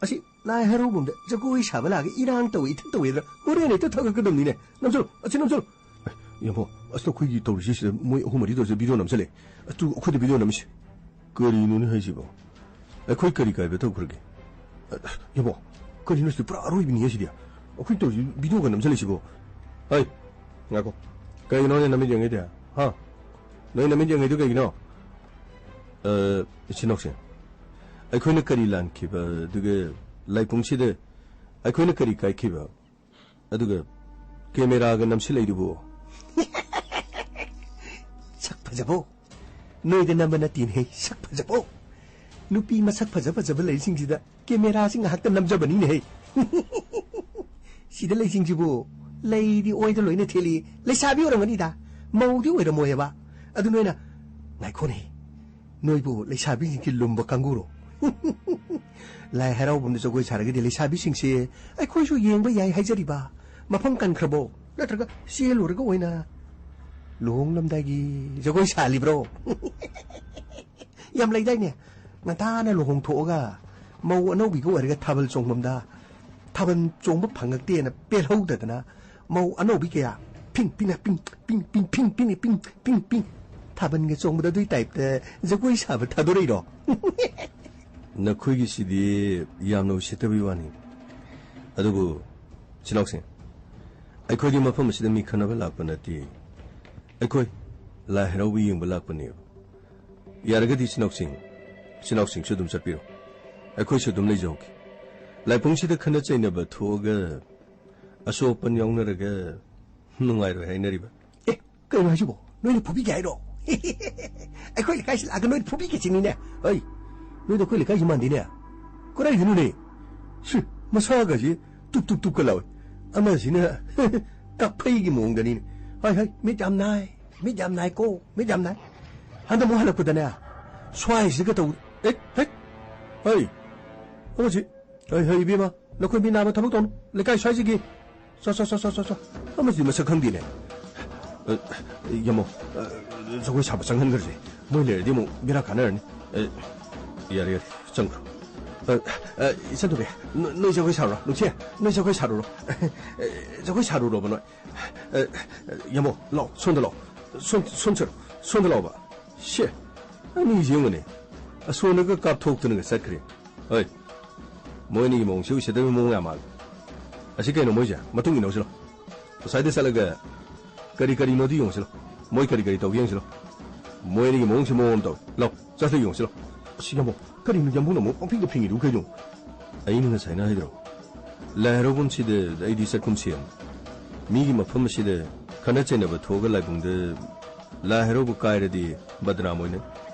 ꯑꯁꯤ ꯂꯥꯏ ꯍꯔꯥꯎꯐꯝꯗ ꯖꯒꯣꯏ ꯁꯥꯕ ꯂꯥꯛꯑꯒ ꯏꯔꯥꯡ ꯇꯧꯏ, ꯏꯊꯛ ꯇꯧꯏꯗꯅ ꯍꯣꯔꯦꯟ ꯍꯦꯛꯇ ꯊꯒꯠꯀꯗꯕꯅꯤꯅꯦ꯫ ꯅꯝꯁꯜꯂꯨ, ꯑꯁꯤ ꯅꯝꯁꯜꯂꯨ꯫ ꯑꯦ, ꯌꯦꯡꯉꯣ, ꯑꯁ, ꯑꯩꯈꯣꯏꯒꯤ ꯇꯧꯔꯤꯁꯤ ꯁꯤꯗ ꯃꯣꯏ ꯑꯍꯨꯝ ꯃꯔꯤ ꯇꯧꯔꯤꯁꯤ ꯚꯤꯗꯤꯑꯣ ꯅꯝꯁꯜꯂꯦ꯫ ꯑꯗꯨ ꯑꯩꯈꯣꯏꯗ ꯚꯤꯗꯤꯑꯣ ꯅꯝꯃꯤꯁꯦ ꯀꯔꯤꯅꯣꯅꯦ ꯍꯥꯏꯁꯤꯕꯣ? ꯑꯩꯈꯣꯏ ꯀꯔꯤ ꯀꯥꯏꯕ ꯇꯧꯈ꯭ꯔꯒꯦ? ꯑ, ꯌꯦꯡꯉꯣ, ꯀꯔꯤꯅꯣ ꯁꯤꯗꯤ? ꯄꯨꯔꯥ ꯑꯔꯣꯏꯕꯤꯅꯤ ꯁꯤꯗꯤ꯫ ꯑꯩꯈꯣꯏ ꯇꯧꯔꯤꯁꯤ ꯚꯤꯗꯤꯑꯣꯒ ꯅꯝꯁꯜꯂꯤꯁꯤꯕꯣ? ꯍꯩ, ꯉꯥꯏꯈꯣ, ꯀꯩꯒꯤꯅꯣꯅꯦ ꯅꯃꯤꯠ ꯌꯦꯡꯉꯩꯗꯤ? ꯍꯥ? ꯅꯣꯏ ꯅꯃꯤꯠ ꯌꯦꯡꯉꯩꯗꯨ ꯀꯩꯒꯤꯅꯣ? ꯑ, ꯏꯆꯤꯟ ꯏꯅꯥꯎꯁꯦ, ꯑꯩꯈꯣꯏꯅ ꯀꯔꯤ ꯂꯥꯟꯈꯤꯕ? ꯑꯗꯨꯒ ꯂꯥꯏꯄꯨꯡꯁꯤꯗ ꯑꯩꯈꯣꯏꯅ ꯀꯔꯤ ꯀꯥꯏꯈꯤꯕ? ꯑꯗꯨꯒ ꯀꯦꯃꯦꯔꯥꯒ ꯅꯝꯁꯤꯜꯂꯛꯏꯗꯨꯕꯨ? ꯁꯛ ꯐꯖꯕꯣ? ꯅꯣꯏꯗ ꯅꯝꯕ ꯅꯠꯇꯦꯅꯦꯍꯦ, ꯁꯛ ꯐꯖꯕꯣ? ꯅꯨꯄꯤ ꯃꯁꯛ ꯐꯖ ꯐꯖꯕ ꯂꯩꯔꯤꯁꯤꯡꯁꯤꯗ ꯀꯦꯃꯦꯔꯥꯁꯤ ꯉꯥꯏꯍꯥꯛꯇ ꯅꯝꯖꯕꯅꯤꯅꯦꯍꯦ꯫ ꯁꯤꯗ ꯂꯩꯁꯤꯡꯁꯤꯕꯨ ꯂꯩꯗꯤ ꯑꯣꯏꯗ ꯂꯣꯏꯅ ꯊꯦꯠꯂꯤ꯫ ꯂꯩꯁꯥꯕꯤ ꯑꯣꯏꯔꯝꯒꯅꯤꯗ, ꯃꯧꯗꯤ ꯑꯣꯏꯔꯝꯃꯣꯏꯑꯕ꯫ ꯑꯗꯨ ꯅꯣꯏꯅ, ꯉꯥꯏꯈꯣꯅꯦ, ꯅꯣꯏꯕꯨ ꯂꯩꯁꯥꯕꯤꯁꯤꯡꯁꯤ ꯂꯨꯝꯕ ꯀꯥꯡꯕꯨꯔꯣ? ꯂꯥꯏ ꯍꯔꯥꯎꯐꯝꯗ ꯖꯒꯣꯏ ꯁꯥꯔꯒꯗꯤ ꯂꯩꯁꯥꯕꯤꯁꯤꯡꯁꯦ ꯑꯩꯈꯣꯏꯁꯨ ꯌꯦꯡꯕ ꯌꯥꯏ ꯍꯥꯏꯖꯔꯤꯕ꯫ ꯃꯐꯝ ꯀꯟꯈ꯭ꯔꯕꯣ? ꯅꯠꯇ꯭ꯔꯒ ꯆꯦꯜꯂꯨꯔꯒ ꯑꯣꯏꯅ ꯂꯨꯍꯣꯡꯂꯝꯗꯥꯏꯒꯤ ꯖꯒꯣꯏ ꯁꯥꯜꯂꯤꯕ꯭ꯔꯣ? ꯌꯥꯝ ꯂꯩꯗꯥꯏꯅꯦ, ꯉꯟꯇꯥꯅ ꯂꯨꯍꯣꯡꯊꯣꯛꯑꯒ ꯃꯧ ꯑꯅꯧꯕꯤꯒ ꯑꯣꯏꯔꯒ ꯊꯥꯕꯜ ꯆꯣꯡꯐꯝꯗ ꯊꯥꯕꯜ ꯆꯣꯡꯕ ꯐꯪꯉꯛꯇꯦꯅ ꯄꯦꯜꯍꯧꯗꯗꯅ ꯃꯧ ꯑꯅꯧꯕꯤ ꯀꯌꯥ ꯐꯤꯡ ꯄꯤꯡ ꯄꯤꯡ ꯄꯤꯡ ꯄꯤꯡ ꯐꯤꯡ ꯄꯤꯡ ꯄꯤꯡ ꯄꯤꯡ ꯄꯤꯡ ꯊꯥꯕꯜꯒ ꯆꯣꯡꯕꯗ ꯑꯗꯨꯏ ꯇꯥꯏꯞꯇ ꯖꯒꯣꯏ ꯁꯥꯕ ꯊꯥꯗꯣꯔꯛꯏꯔꯣ? ꯅꯈꯣꯏꯒꯤꯁꯤꯗꯤ ꯌꯥꯝꯅ ꯎꯁꯤꯠꯇꯕꯒꯤ ꯋꯥꯅꯤ꯫ ꯑꯗꯨꯕꯨ, ꯏꯆꯤꯟ ꯏꯅꯥꯎꯁꯤꯡ, ꯑꯩꯈꯣꯏꯗꯤ ꯃꯐꯝ ꯑꯁꯤꯗ ꯃꯤ ꯈꯟꯅꯕ ꯂꯥꯛꯄ ꯅꯠꯇꯦ꯫ ꯑꯩꯈꯣꯏ ꯂꯥꯏ ꯍꯔꯥꯎꯕ ꯌꯦꯡꯕ ꯂꯥꯛꯄꯅꯦꯕ꯫ ꯌꯥꯔꯒꯗꯤ ꯏꯆꯤꯟ ꯏꯅꯥꯎꯁꯤꯡ, ꯏꯆꯤꯟ ꯏꯅꯥꯎꯁꯤꯡꯁꯨ ꯑꯗꯨꯝ ꯆꯠꯄꯤꯔꯣ꯫ ꯑꯩꯈꯣꯏꯁꯨ ꯑꯗꯨꯝ ꯂꯩꯖꯍꯧꯒꯦ꯫ ꯂꯥꯏꯄꯨꯡꯁꯤꯗ ꯈꯠꯅ ꯆꯩꯅꯕ ꯊꯣꯛꯑꯒ ꯑꯁꯣꯛ ꯑꯄꯟ ꯌꯥꯎꯅꯔꯒ ꯅꯨꯡꯉꯥꯏꯔꯣꯏ ꯍꯥꯏꯅꯔꯤꯕ꯫ ꯑꯦ, ꯀꯩꯅꯣ ꯍꯥꯏꯁꯤꯕꯣ? ꯅꯣꯏꯅ ꯐꯨꯕꯤꯒꯦ ꯍꯥꯏꯔꯣ? ꯑꯩꯈꯣꯏ ꯂꯩꯀꯥꯏꯁꯤ ꯂꯥꯛꯑꯒ ꯅꯣꯏꯅ ꯐꯨꯕꯤꯒꯦ ꯁꯤꯅꯤꯅꯦ꯫ ꯑꯩ, ꯅꯣꯏꯗꯣ ꯑꯩꯈꯣꯏ ꯂꯩꯀꯥꯏꯁꯤ ꯃꯥꯟꯗꯦꯅꯦ꯫ ꯀꯗꯥꯏꯗꯅꯣꯅꯦ? ꯁꯤ, ꯃꯁꯥꯒꯁꯤ ꯇꯨꯞ ꯇꯨꯞ ꯇꯨꯞꯀ ꯂꯥꯎꯏ꯫ ꯑꯃꯁꯤꯅ ꯀꯛꯐꯩꯒꯤ ꯃꯑꯣꯡꯗꯅꯤꯅꯦ꯫ ꯍꯥꯏ ꯍꯥꯏ, ꯃꯤꯠ ꯌꯥꯝ ꯅꯥꯏ, ꯃꯤꯠ ꯌꯥꯝ ꯅꯥꯏꯀꯣ, ꯃꯤꯠ ꯌꯥꯝ ꯅꯥꯏ꯫ ꯍꯟꯗꯛ ꯑꯃꯨꯛ ꯍꯜꯂꯛꯄꯗꯅꯦ, ꯁ꯭ꯋꯥꯏꯁꯤꯒ ꯇꯧ-, ꯑꯦ, ꯍꯦꯛ, ꯍꯩ, ꯑꯃꯁꯤ, ꯍꯩ, ꯍꯩ, ꯏꯕꯦꯝꯃ, ꯅꯈꯣꯏ ꯃꯤ ꯅꯥꯕ ꯊꯕꯛ ꯇꯧꯅꯨ꯫ ꯂꯩꯀꯥꯏ ꯁ꯭ꯋꯥꯏꯁꯤꯒꯤ ꯆꯣ, ꯆꯣ, ꯆꯣ, ꯆꯣ, ꯆꯣ, ꯆꯣ꯫ ꯑꯃꯁꯤꯗꯤ ꯃꯁꯛ ꯈꯪꯗꯦꯅꯦ꯫ ꯑ, ꯌꯥꯝꯃꯣ, ꯑ, ꯖꯒꯣꯏ ꯁꯥꯕ ꯆꯪꯍꯟꯈ꯭ꯔꯁꯦ꯫ ꯃꯣꯏ ꯂꯩꯔꯗꯤ ꯑꯃꯨꯛ ꯕꯦꯔꯥ ꯀꯥꯟꯅꯔꯅꯤ꯫ ꯑ, ꯌꯥꯔꯦ, ꯌꯥꯔꯦ, ꯆꯪꯈ꯭ꯔꯣ꯫ ꯑ, ꯑ, ꯏꯆꯟ ꯇꯣꯝꯕꯤ, ꯅꯣ-, ꯅꯣꯏ ꯖꯒꯣꯏ ꯁꯥꯔꯨꯔꯣ꯫ ꯅꯨꯡꯁꯤ, ꯅꯣꯏ ꯖꯒꯣꯏ ꯁꯥꯔꯨꯔꯣ꯫ ꯑ, ꯖꯒꯣꯏ ꯁꯥꯔꯨꯔꯣꯕ ꯅꯣꯏ꯫ ꯑ, ꯑ, ꯌꯥꯝꯃꯣ, ꯂꯥꯛꯑꯣ, ꯁꯣꯝꯗ ꯂꯥꯛꯑꯣ꯫ ꯁꯣꯝ-, ꯁꯣꯝ ꯆꯠꯂꯣ, ꯁꯣꯝꯗ ꯂꯥꯛꯑꯣꯕ꯫ ꯁꯦ, ꯑꯅꯤꯁꯤ ꯌꯦꯡꯉꯨꯅꯦ꯫ ꯑꯁꯣꯝꯗꯒ ꯀꯥꯞꯊꯣꯛꯇꯅꯒ ꯆꯠꯈ꯭ꯔꯦ꯫ ꯍꯣꯏ, ꯃꯣꯏ ꯑꯅꯤꯒꯤ ꯃꯑꯣꯡꯁꯦ ꯎꯁꯤꯠꯇꯕꯒꯤ ꯃꯑꯣꯡ ꯌꯥꯝ ꯃꯥꯜꯂꯦ꯫ ꯑꯁꯤ ꯀꯩꯅꯣ ꯃꯣꯏꯁꯦ? ꯃꯇꯨꯡ ꯏꯟꯅꯧꯁꯤꯂꯣ꯫ ꯑꯁ꯭ꯋꯥꯏꯗ ꯆꯠꯂꯒ ꯀꯔꯤ ꯀꯔꯤꯅꯣꯗꯤ ꯌꯦꯡꯉꯨꯁꯤꯂꯣ꯫ ꯃꯣꯏ ꯀꯔꯤ ꯀꯔꯤ ꯇꯧꯒꯦ ꯌꯦꯡꯉꯨꯁꯤꯂꯣ꯫ ꯃꯣꯏ ꯑꯅꯤꯒꯤ ꯃꯑꯣꯡꯁꯦ ꯃꯑꯣꯡ ꯑꯃ ꯇꯧꯏ꯫ ꯂꯥꯎ, ꯆꯠꯂ ꯌꯦꯡꯉꯨꯁꯤꯂꯣ꯫ ꯑꯁꯤ ꯌꯥꯝꯕꯨꯡ, ꯀꯔꯤꯅꯣ ꯌꯥꯝꯕꯨꯡꯅ ꯑꯃꯨꯛ ꯄꯪꯐꯤꯡꯗ ꯐꯤꯡꯉꯤꯗꯨꯕꯨ ꯀꯩꯅꯣ? ꯑꯩꯅ ꯉꯁꯥꯏꯅ ꯍꯥꯏꯗ꯭ꯔꯣ? ꯂꯥꯏ ꯍꯔꯥꯎꯐꯝꯁꯤꯗ ꯑꯩꯗꯤ ꯆꯠꯀꯨꯝꯁꯦꯅ꯫ ꯃꯤꯒꯤ ꯃꯐꯝ ꯑꯁꯤꯗ ꯈꯠꯅ ꯆꯩꯅꯕ ꯊꯣꯛꯑꯒ ꯂꯥꯏꯕꯨꯡꯗ ꯂꯥꯏ ꯍꯔꯥꯎꯕ ꯀꯥꯏꯔꯗꯤ ꯕꯗꯅꯥꯝ ꯑꯣꯏꯅ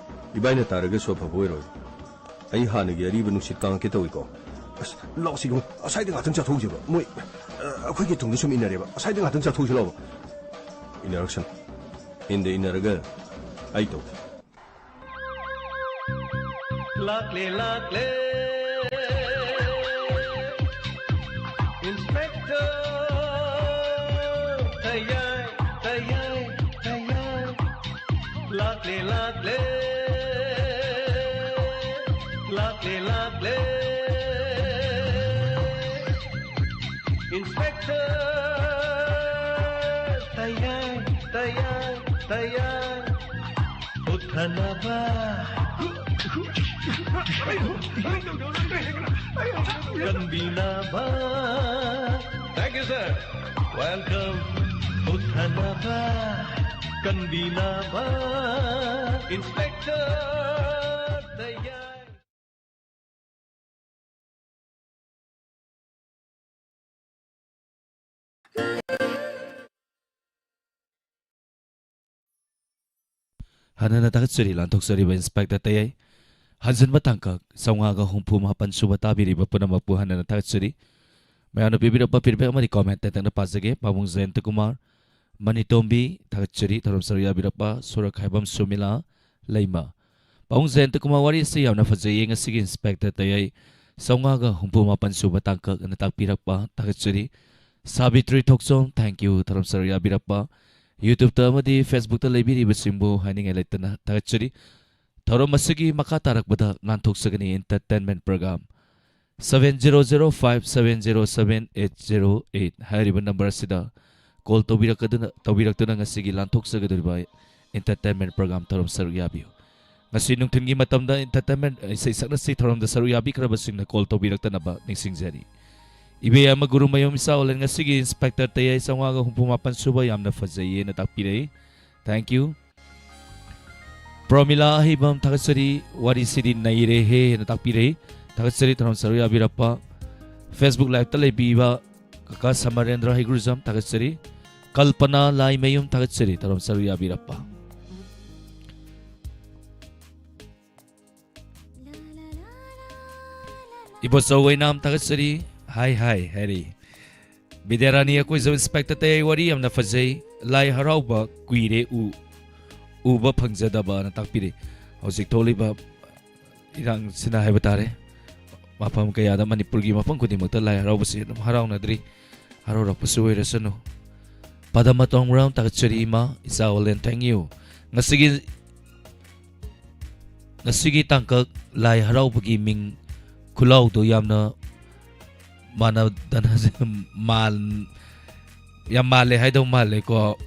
ꯏꯕꯥꯏꯅ ꯇꯥꯔꯒꯁꯨ ꯑꯐꯕ ꯑꯣꯏꯔꯣꯏ꯫ ꯑꯩ ꯍꯥꯟꯅꯒꯤ ꯑꯔꯤꯕ ꯅꯨꯡꯁꯤꯠ ꯀꯥꯡꯉꯛꯀꯦ ꯇꯧꯏꯀꯣ꯫ ꯑꯁ, ꯂꯥꯛꯑꯣ ꯁꯤꯗ, ꯑꯁ꯭ꯋꯥꯏꯗ ꯉꯥꯛꯇꯪ ꯆꯠꯊꯣꯛꯎꯁꯦꯕ꯫ ꯃꯣꯏ, ꯑ, ꯑꯩꯈꯣꯏꯒꯤ ꯇꯨꯡꯗ ꯁꯨꯝ ꯏꯟꯅꯔꯦꯕ꯫ ꯑꯁ꯭ꯋꯥꯏꯗ ꯉꯥꯛꯇꯪ ꯆꯠꯊꯣꯛꯎꯁꯤ ꯂꯥꯛꯑꯣꯕ꯫ ꯏꯟꯅꯔꯛꯁꯅꯨ꯫ ꯏꯟꯗ ꯏꯟꯅꯔꯒ ꯑꯩ ꯇꯧꯒꯦ꯫ ꯂꯥꯛꯂꯦ, ꯂꯥꯛꯂꯦ꯫ Inspector, ꯇꯌꯥꯏ, ꯇꯌꯥꯏ, ꯇꯌꯥꯏ꯫ ꯂꯥꯛꯂꯦ, ꯂꯥꯛꯂꯦ꯫ ꯂꯥꯛꯂꯦ, ꯂꯥꯛꯂꯦ꯫ Inspector, ꯇꯌꯥꯏ, ꯇꯌꯥꯏ, ꯇꯌꯥꯏ꯫ ꯎꯠꯊꯅꯕ꯫ ꯀꯟꯕꯤꯅꯕ꯫ Thank you, sir. Welcome. ꯎꯠꯊꯅꯕ꯫ ꯀꯟꯕꯤꯅꯕ ꯏꯟꯁꯄꯦꯛꯇꯔ ꯗꯌꯥꯏ꯫ ꯍꯟꯅ ꯊꯥꯒꯠꯆꯔꯤ ꯂꯥꯟꯊꯣꯛꯆꯔꯤꯕ ꯏꯟꯁꯄꯦꯛꯇꯔ ꯇꯌꯥꯏ꯫ ꯍꯟꯖꯤꯟꯕ ꯇꯥꯡꯀꯛ ꯆꯥꯝꯃꯉꯥꯒ ꯍꯨꯝꯐꯨ ꯃꯥꯄꯟ ꯁꯨꯕ ꯇꯥꯕꯤꯔꯤꯕ ꯄꯨꯝꯅꯃꯛꯄꯨ ꯍꯟꯅ ꯊꯥꯒꯠꯆꯔꯤ꯫ ꯃꯌꯥꯝꯅ ꯄꯤꯕꯤꯔꯛꯄ feedback ꯑꯃꯗꯤ comment ꯇꯦꯛꯇꯅ ꯄꯥꯖꯒꯦ꯫ ꯄꯥꯕꯨꯡ ꯖꯌꯟꯇ ꯀꯨꯃꯥꯔ, ꯃꯅꯤꯇꯣꯝꯕꯤ, ꯊꯥꯒꯠꯆꯔꯤ꯫ ꯊꯧꯔꯝ ꯁꯔꯨꯛ ꯌꯥꯕꯤꯔꯛꯄ ꯁꯣꯔꯛꯈꯥꯏꯕꯝ ꯁꯨꯃꯤꯂꯥ ꯂꯩꯃ꯫ ꯄꯥꯕꯨꯡ ꯖꯌꯟꯇ ꯀꯨꯃꯥꯔ, ꯋꯥꯔꯤ ꯑꯁꯤ ꯌꯥꯝꯅ ꯐꯖꯩꯌꯦ꯫ ꯉꯁꯤꯒꯤ ꯏꯟꯁꯄꯦꯛꯇꯔ ꯇꯌꯥꯏ ꯆꯥꯝꯃꯉꯥꯒ ꯍꯨꯝꯐꯨ ꯃꯥꯄꯟ ꯁꯨꯕ ꯇꯥꯡꯀꯛ ꯑꯅ ꯇꯥꯛꯄꯤꯔꯛꯄ ꯊꯥꯒꯠꯆꯔꯤ꯫ ꯁꯥꯕꯤꯇ꯭ꯔꯤ ꯊꯣꯛꯆꯣꯝ, thank you, ꯊꯧꯔꯝ ꯁꯔꯨꯛ ꯌꯥꯕꯤꯔꯛꯄ꯫ YouTube-ꯇ ꯑꯃꯗꯤ Facebook-ꯇ ꯂꯩꯕꯤꯔꯤꯕꯁꯤꯡꯕꯨ ꯍꯥꯏꯅꯤꯡꯉꯥꯏ ꯂꯩꯇꯅ ꯊꯥꯒꯠꯆꯔꯤ꯫ ꯊꯧꯔꯝ ꯑꯁꯤꯒꯤ ꯃꯈꯥ ꯇꯥꯔꯛꯄꯗ ꯂꯥꯟꯊꯣꯛꯆꯒꯅꯤ entertainment program꯫ Seven zero zero five seven zero seven eight zero eight ꯍꯥꯏꯔꯤꯕ number ꯑꯁꯤꯗ call ꯇꯧꯕꯤꯔꯛꯀꯗꯨꯅ, ꯇꯧꯕꯤꯔꯛꯇꯨꯅ ꯉꯁꯤꯒꯤ ꯂꯥꯟꯊꯣꯛꯆꯒꯗꯧꯔꯤꯕ entertainment program ꯊꯧꯔꯝ ꯁꯔꯨꯛ ꯌꯥꯕꯤꯌꯨ꯫ ꯉꯁꯤ ꯅꯨꯡꯊꯤꯜꯒꯤ ꯃꯇꯝꯗ entertainment ꯏꯁꯩ ꯁꯛꯅꯁꯤ ꯊꯧꯔꯝꯗ ꯁꯔꯨꯛ ꯌꯥꯕꯤꯈ꯭ꯔꯕꯁꯤꯡꯅ call ꯇꯧꯕꯤꯔꯛꯇꯅꯕ ꯅꯤꯡꯁꯤꯡꯖꯔꯤ꯫ ꯏꯕꯦꯌꯥꯃ ꯒꯨꯔꯨꯃꯌꯨꯝ ꯏꯆꯥ ꯑꯣꯂꯦꯟ, ꯉꯁꯤꯒꯤ ꯏꯟꯁꯄꯦꯛꯇꯔ ꯇꯌꯥꯏ ꯆꯥꯝꯃꯉꯥꯒ ꯍꯨꯝꯐꯨ ꯃꯥꯄꯟ ꯁꯨꯕ ꯌꯥꯝꯅ ꯐꯖꯩꯌꯦꯅ ꯇꯥꯛꯄꯤꯔꯛꯏ꯫ Thank you꯫ ꯄ꯭ꯔꯣꯃꯤꯂꯥ ꯑꯍꯩꯕꯝ, ꯊꯥꯒꯠꯆꯔꯤ꯫ "ꯋꯥꯔꯤꯁꯤꯗꯤ ꯅꯩꯔꯦꯍꯦ" ꯍꯥꯏꯅ ꯇꯥꯛꯄꯤꯔꯛꯏ꯫ ꯊꯥꯒꯠꯆꯔꯤ ꯊꯧꯔꯝ ꯁꯔꯨꯛ ꯌꯥꯕꯤꯔꯛꯄ꯫ Facebook Live-ꯇ ꯂꯩꯕꯤꯕ ꯀꯀꯥ ꯁꯃꯔꯦꯟꯗ꯭ꯔ ꯍꯩꯒ꯭ꯔꯨꯖꯝ, ꯊꯥꯒꯠꯆꯔꯤ꯫ ꯀꯜꯄꯅꯥ ꯂꯥꯏꯃꯌꯨꯝ, ꯊꯥꯒꯠꯆꯔꯤ ꯊꯧꯔꯝ ꯁꯔꯨꯛ ꯌꯥꯕꯤꯔꯛꯄ꯫ ꯏꯕꯣꯆꯧ ꯑꯣꯏꯅꯥꯝ, ꯊꯥꯒꯠꯆꯔꯤ꯫ ꯍꯥꯏ ꯍꯥꯏ ꯍꯥꯏꯔꯤ꯫ ꯕꯤꯗ꯭ꯌꯥꯔꯥꯅꯤ ꯑꯀꯣꯏꯖꯝ, ꯏꯟꯁꯄꯦꯛꯇꯔ ꯇꯌꯥꯏ, ꯋꯥꯔꯤ ꯌꯥꯝꯅ ꯐꯖꯩ꯫ ꯂꯥꯏ ꯍꯔꯥꯎꯕ ꯀꯨꯏꯔꯦ ꯎ-, ꯎꯕ ꯐꯪꯖꯗꯕꯅ ꯇꯥꯛꯄꯤꯔꯤ꯫ ꯍꯧꯖꯤꯛ ꯊꯣꯛꯂꯤꯕ ꯏꯔꯥꯡꯁꯤꯅ ꯍꯥꯏꯕ ꯇꯥꯔꯦ, ꯃꯐꯝ ꯀꯌꯥꯗ, ꯃꯅꯤꯄꯨꯔꯒꯤ ꯃꯐꯝ ꯈꯨꯗꯤꯡꯃꯛꯇ ꯂꯥꯏ ꯍꯔꯥꯎꯕꯁꯤ ꯑꯗꯨꯝ ꯍꯔꯥꯎꯅꯗ꯭ꯔꯤ꯫ ꯍꯔꯥꯎꯔꯛꯄꯁꯨ ꯑꯣꯏꯔꯁꯅꯨ꯫ ꯄꯗꯃ ꯇꯣꯡꯕ꯭ꯔꯥꯝ, ꯊꯥꯒꯠꯆꯔꯤ ꯏꯃꯥ, ꯏꯆꯥ ꯑꯣꯂꯦꯟ, thank you꯫ ꯉꯁꯤꯒꯤ, ꯉꯁꯤꯒꯤ ꯇꯥꯡꯀꯛ ꯂꯥꯏ ꯍꯔꯥꯎꯕꯒꯤ ꯃꯤꯡ ꯈꯨꯜꯂꯥꯎꯗꯣ ꯌꯥꯝꯅ ꯃꯥꯟꯅꯗꯅ ꯃꯥꯟ-, ꯌꯥꯝ ꯃꯥꯜꯂꯦ ꯍꯥꯏꯗꯧ ꯃꯥꯜꯂꯦꯀꯣ꯫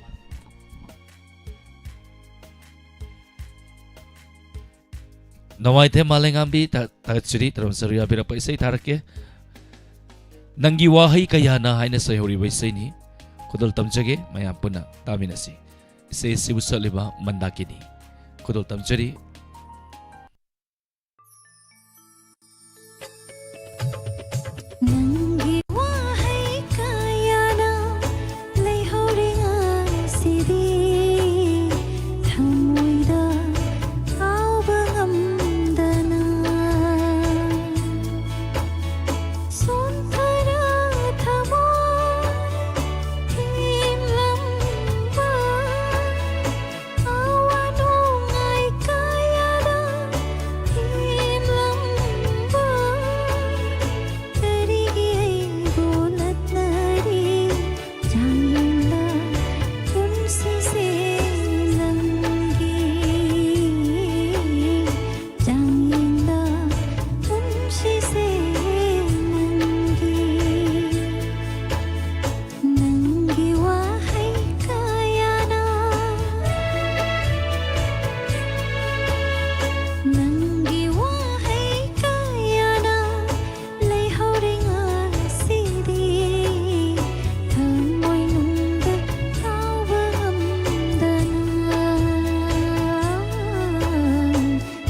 ꯅꯋꯥꯏꯊꯦ ꯃꯥꯂꯦꯉꯥꯝꯕꯤ, ꯊꯥ-, ꯊꯥꯒꯠꯆꯔꯤ, ꯊꯧꯔꯝ ꯁꯔꯨꯛ ꯌꯥꯕꯤꯔꯛꯄ ꯏꯁꯩ ꯊꯥꯔꯛꯀꯦ꯫ ꯅꯪꯒꯤ ꯋꯥꯍꯩ ꯀꯌꯥꯅ ꯍꯥꯏꯅ ꯁꯩꯍꯧꯔꯤꯕ ꯏꯁꯩꯅꯤ꯫ ꯈꯨꯗꯣꯜ ꯇꯝꯖꯒꯦ, ꯃꯌꯥꯝ ꯄꯨꯟꯅ ꯇꯥꯃꯤꯟꯅꯁꯤ꯫ ꯏꯁꯩ ꯑꯁꯤꯕꯨ ꯁꯛꯂꯤꯕ ꯃꯟꯗꯥꯀꯤꯅꯤ꯫ ꯈꯨꯗꯣꯜ ꯇꯝꯖꯔꯤ꯫ ꯅꯪꯒꯤ ꯋꯥꯍꯩ ꯀꯌꯥꯅ ꯂꯩꯍꯧꯔꯦ ꯉꯁꯤꯗꯤ ꯊꯃꯣꯏꯗ ꯀꯥꯎꯕ ꯉꯝꯗꯅ꯫ ꯁꯣꯟꯊꯔ ꯊꯃꯣꯏ ꯊꯤꯡꯂꯝꯕ ꯑꯋꯥ ꯅꯨꯡꯉꯥꯏ ꯀꯌꯥꯗ ꯊꯤꯡꯂꯝꯕ ꯀꯔꯤꯒꯤ ꯑꯩꯕꯨ ꯂꯥꯠꯅꯔꯤ? ꯆꯥꯡꯌꯦꯡꯗ ꯄꯨꯟꯁꯤꯁꯦ ꯅꯪꯒꯤ, ꯆꯥꯡꯌꯦꯡꯗ ꯄꯨꯟꯁꯤꯁꯦ ꯅꯪꯒꯤ꯫ ꯅꯪꯒꯤ ꯋꯥꯍꯩ ꯀꯌꯥꯅ, ꯅꯪꯒꯤ ꯋꯥꯍꯩ ꯀꯌꯥꯅ ꯂꯩꯍꯧꯔꯦ ꯉꯁꯤꯗꯤ ꯊꯃꯣꯏꯅꯨꯡꯗ ꯀꯥꯎꯕ ꯉꯝꯗꯅ꯫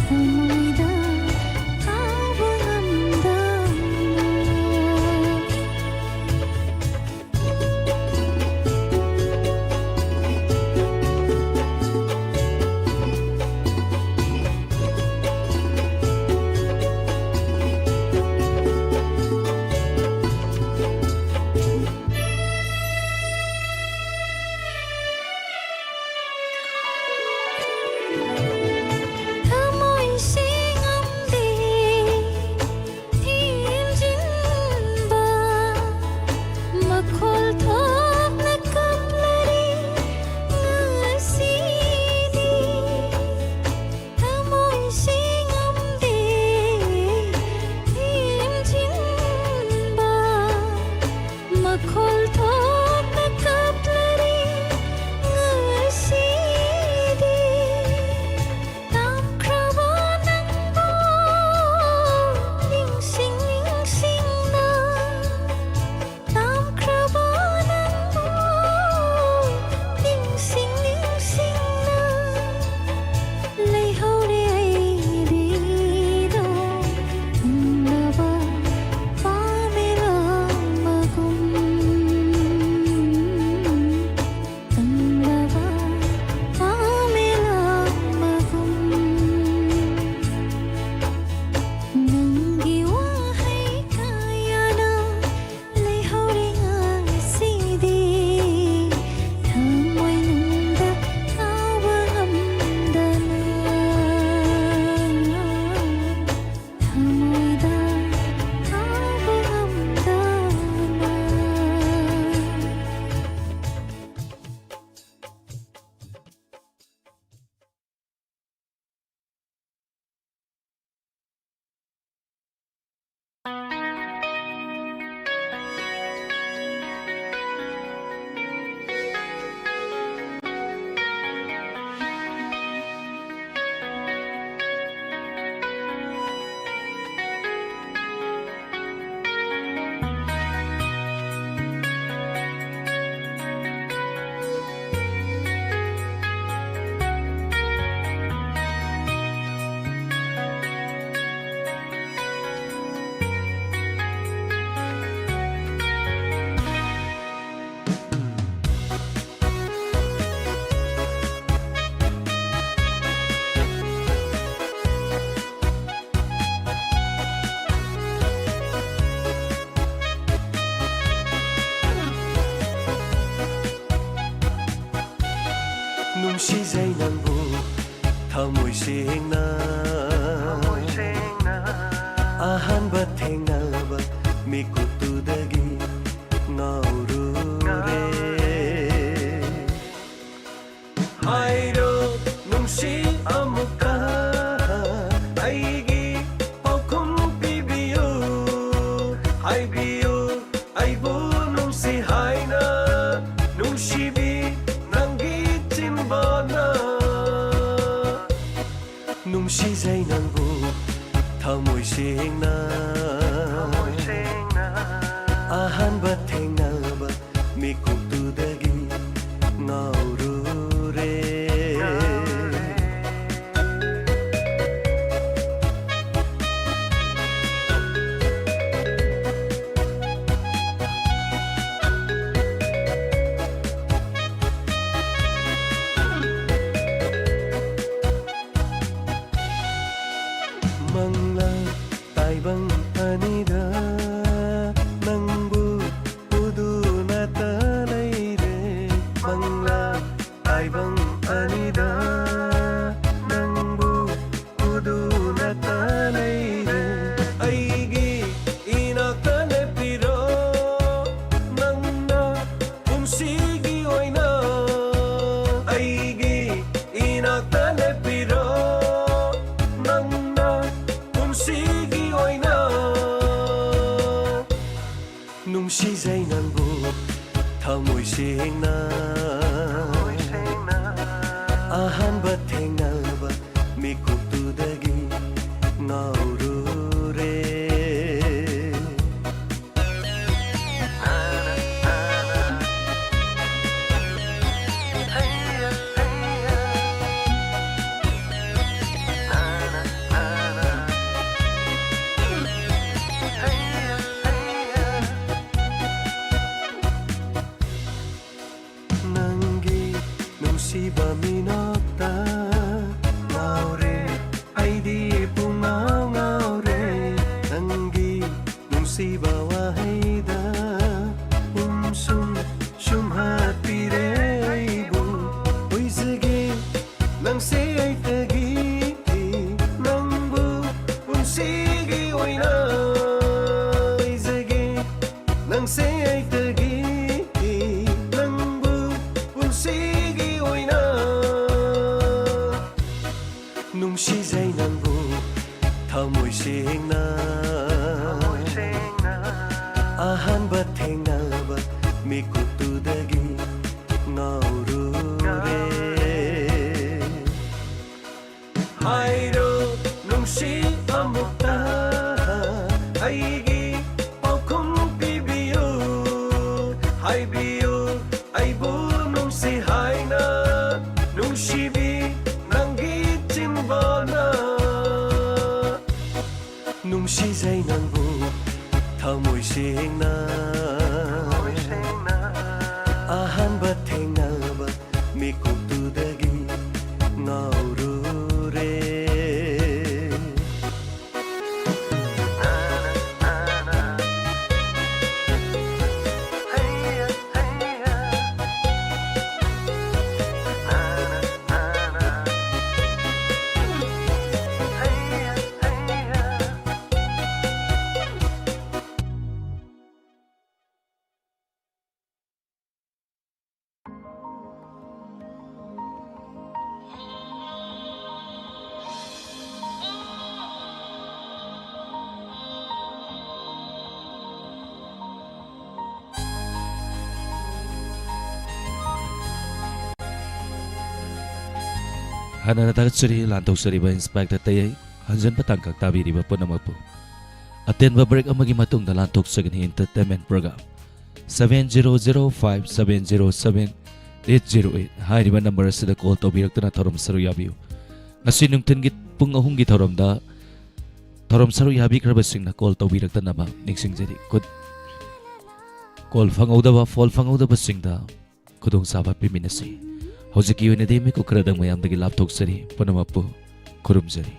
ꯊꯃꯣꯏꯗ ꯀꯥꯎꯕ ꯉꯝꯗꯅ꯫ ꯊꯃꯣꯏ ꯁꯦꯡꯉꯝꯗꯦ ꯊꯦꯝꯖꯤꯟꯕ, ꯃꯈꯣꯜ ꯊꯣꯛꯅ ꯀꯞꯂꯔꯦ ꯉꯁꯤꯗꯤ꯫ ꯊꯃꯣꯏ ꯁꯦꯡꯉꯝꯗꯦ ꯊꯦꯝꯖꯤꯟꯕ, ꯃꯈꯣꯜ ꯊꯣꯛꯅ ꯀꯞꯂꯔꯦ ꯉꯁꯤꯗꯤ꯫ ꯇꯝꯈ꯭ꯔꯕ ꯅꯪꯕꯨ ꯅꯤꯡꯁꯤꯡ ꯅꯤꯡꯁꯤꯡꯅ, ꯇꯝꯈ꯭ꯔꯕ ꯅꯪꯕꯨ ꯅꯤꯡꯁꯤꯡ ꯅꯤꯡꯁꯤꯡꯅ꯫ ꯅꯨꯡꯁꯤꯖꯩ ꯅꯪꯕꯨ ꯊꯃꯣꯏ ꯁꯦꯡꯅ꯫ ꯑꯍꯥꯟꯕ ꯊꯦꯡꯅꯕ ꯃꯤꯀꯨꯞꯇꯨꯗꯒꯤ ꯉꯥꯎꯔꯨꯔꯦ꯫ ꯍꯥꯏꯔꯣ ꯅꯨꯡꯁꯤ ꯑꯃꯨꯛꯇ, ꯑꯩꯒꯤ ꯄꯥꯎꯈꯨꯝ ꯄꯤꯕꯤꯌꯨ꯫ ꯍꯥꯏꯕꯤꯌꯨ ꯑꯩꯕꯨ ꯅꯨꯡꯁꯤ ꯍꯥꯏꯅ, ꯅꯨꯡꯁꯤꯕꯤ ꯅꯪꯒꯤ ꯆꯤꯟꯕꯥꯅ꯫ ꯅꯨꯡꯁꯤꯖꯩ ꯅꯪꯕꯨ ꯊꯃꯣꯏ ꯁꯦꯡꯅ꯫ ꯑꯍꯥꯟꯕ ꯊꯦꯡꯅꯕ ꯃꯤꯀꯨꯞꯇꯨꯗꯒꯤ ꯉꯥꯎꯔꯨꯔꯦ꯫ ꯃꯪꯂꯥ ꯇꯥꯏꯕꯪ ꯑꯅꯤꯗ ꯅꯪꯕꯨ ꯎꯗꯨꯅꯇ ꯂꯩ꯫ ꯊꯃꯣꯏ ꯁꯦꯡꯅ ꯑꯍꯥꯟꯕ ꯊꯦꯡꯅꯕ ꯃꯤꯀꯨꯞꯇꯨꯗꯒꯤ ꯉꯥꯎꯔꯨꯔꯦ꯫ ꯅꯪꯒꯤ ꯅꯨꯡꯁꯤꯕ ꯃꯤꯅꯣꯛꯇ ꯉꯥꯎꯔꯦ, ꯑꯩꯗꯤ ꯄꯨꯡꯉꯥꯎ ꯉꯥꯎꯔꯦ꯫ ꯅꯪꯒꯤ ꯅꯨꯡꯁꯤꯕ ꯋꯥꯍꯩꯗ ꯎꯝꯁꯨꯝ ꯁꯨꯝꯍꯠꯄꯤꯔꯦ ꯑꯩꯕꯨ꯫ ꯑꯣꯏꯖꯒꯦ ꯅꯪꯁꯦ ꯑꯩꯇꯒꯤ, ꯅꯪꯕꯨ ꯄꯨꯟꯁꯤꯒꯤ ꯑꯣꯏꯅ ꯑꯣꯏꯖꯒꯦ꯫ ꯅꯪꯁꯦ ꯑꯩꯇꯒꯤ, ꯅꯪꯕꯨ ꯄꯨꯟꯁꯤꯒꯤ ꯑꯣꯏꯅ ꯅꯨꯡꯁꯤꯖꯩ ꯅꯪꯕꯨ ꯊꯃꯣꯏ ꯁꯦꯡꯅ꯫ ꯑꯍꯥꯟꯕ ꯊꯦꯡꯅꯕ ꯃꯤꯀꯨꯞꯇꯨꯗꯒꯤ ꯉꯥꯎꯔꯨꯔꯦ꯫ ꯍꯥꯏꯔꯣ ꯅꯨꯡꯁꯤ ꯑꯃꯨꯛꯇ ꯑꯩꯒꯤ ꯄꯥꯎꯈꯨꯝ ꯄꯤꯕꯤꯌꯨ꯫ ꯍꯥꯏꯕꯤꯌꯨ ꯑꯩꯕꯨ ꯅꯨꯡꯁꯤ ꯍꯥꯏꯅ, ꯅꯨꯡꯁꯤꯕꯤ ꯅꯪꯒꯤ ꯆꯤꯟꯕꯥꯅ꯫ ꯅꯨꯡꯁꯤꯖꯩ ꯅꯪꯕꯨ ꯊꯃꯣꯏ ꯁꯦꯡꯅ꯫ ꯑꯍꯥꯟꯕ ꯊꯦꯡꯅꯕ ꯃꯤꯀꯨꯞꯇꯨꯗꯒꯤ ꯉꯥꯎꯔꯨꯔꯦ꯫ ꯍꯥꯟꯅꯅ ꯊꯥꯒꯠꯆꯔꯤ ꯂꯥꯟꯊꯣꯛꯆꯔꯤꯕ ꯏꯟꯁꯄꯦꯛꯇꯔ ꯇꯌꯩ, ꯍꯟꯖꯤꯟꯕ ꯇꯥꯡꯀꯛ ꯇꯥꯕꯤꯔꯤꯕ ꯄꯨꯝꯅꯃꯛꯄꯨ꯫ ꯑꯇꯦꯟꯕ ꯕ꯭ꯔꯦꯛ ꯑꯃꯒꯤ ꯃꯇꯨꯡꯗ ꯂꯥꯟꯊꯣꯛꯆꯒꯅꯤ entertainment programme seven zero zero five seven zero seven eight zero eight ꯍꯥꯏꯔꯤꯕ ꯅꯝꯕꯔ ꯑꯁꯤꯗ ꯀꯣꯜ ꯇꯧꯕꯤꯔꯛꯇꯨꯅ ꯊꯧꯔꯝ ꯁꯔꯨꯛ ꯌꯥꯕꯤꯌꯨ꯫ ꯉꯁꯤ ꯅꯨꯡꯊꯤꯜꯒꯤ ꯄꯨꯡ ꯑꯍꯨꯝꯒꯤ ꯊꯧꯔꯝꯗ ꯊꯧꯔꯝ ꯁꯔꯨꯛ ꯌꯥꯕꯤꯈ꯭ꯔꯕꯁꯤꯡꯅ ꯀꯣꯜ ꯇꯧꯕꯤꯔꯛꯇꯅꯕ ꯅꯤꯡꯁꯤꯡꯖꯔꯤ꯫ ꯈꯨꯠ-, ꯀꯣꯜ ꯐꯪꯍꯧꯗꯕ, ꯐꯣꯟ ꯐꯪꯍꯧꯗꯕꯁꯤꯡꯗ ꯈꯨꯗꯣꯡꯆꯥꯕ ꯄꯤꯃꯤꯟꯅꯁꯤ꯫ ꯍꯧꯖꯤꯛꯀꯤ ꯑꯣꯏꯅꯗꯤ ꯃꯤꯀꯨꯞ ꯈꯔꯗꯪ ꯃꯌꯥꯝꯗꯒꯤ ꯂꯥꯞꯊꯣꯛꯆꯔꯤ꯫ ꯄꯨꯝꯅꯃꯛꯄꯨ ꯈꯨꯔꯨꯝꯖꯔꯤ꯫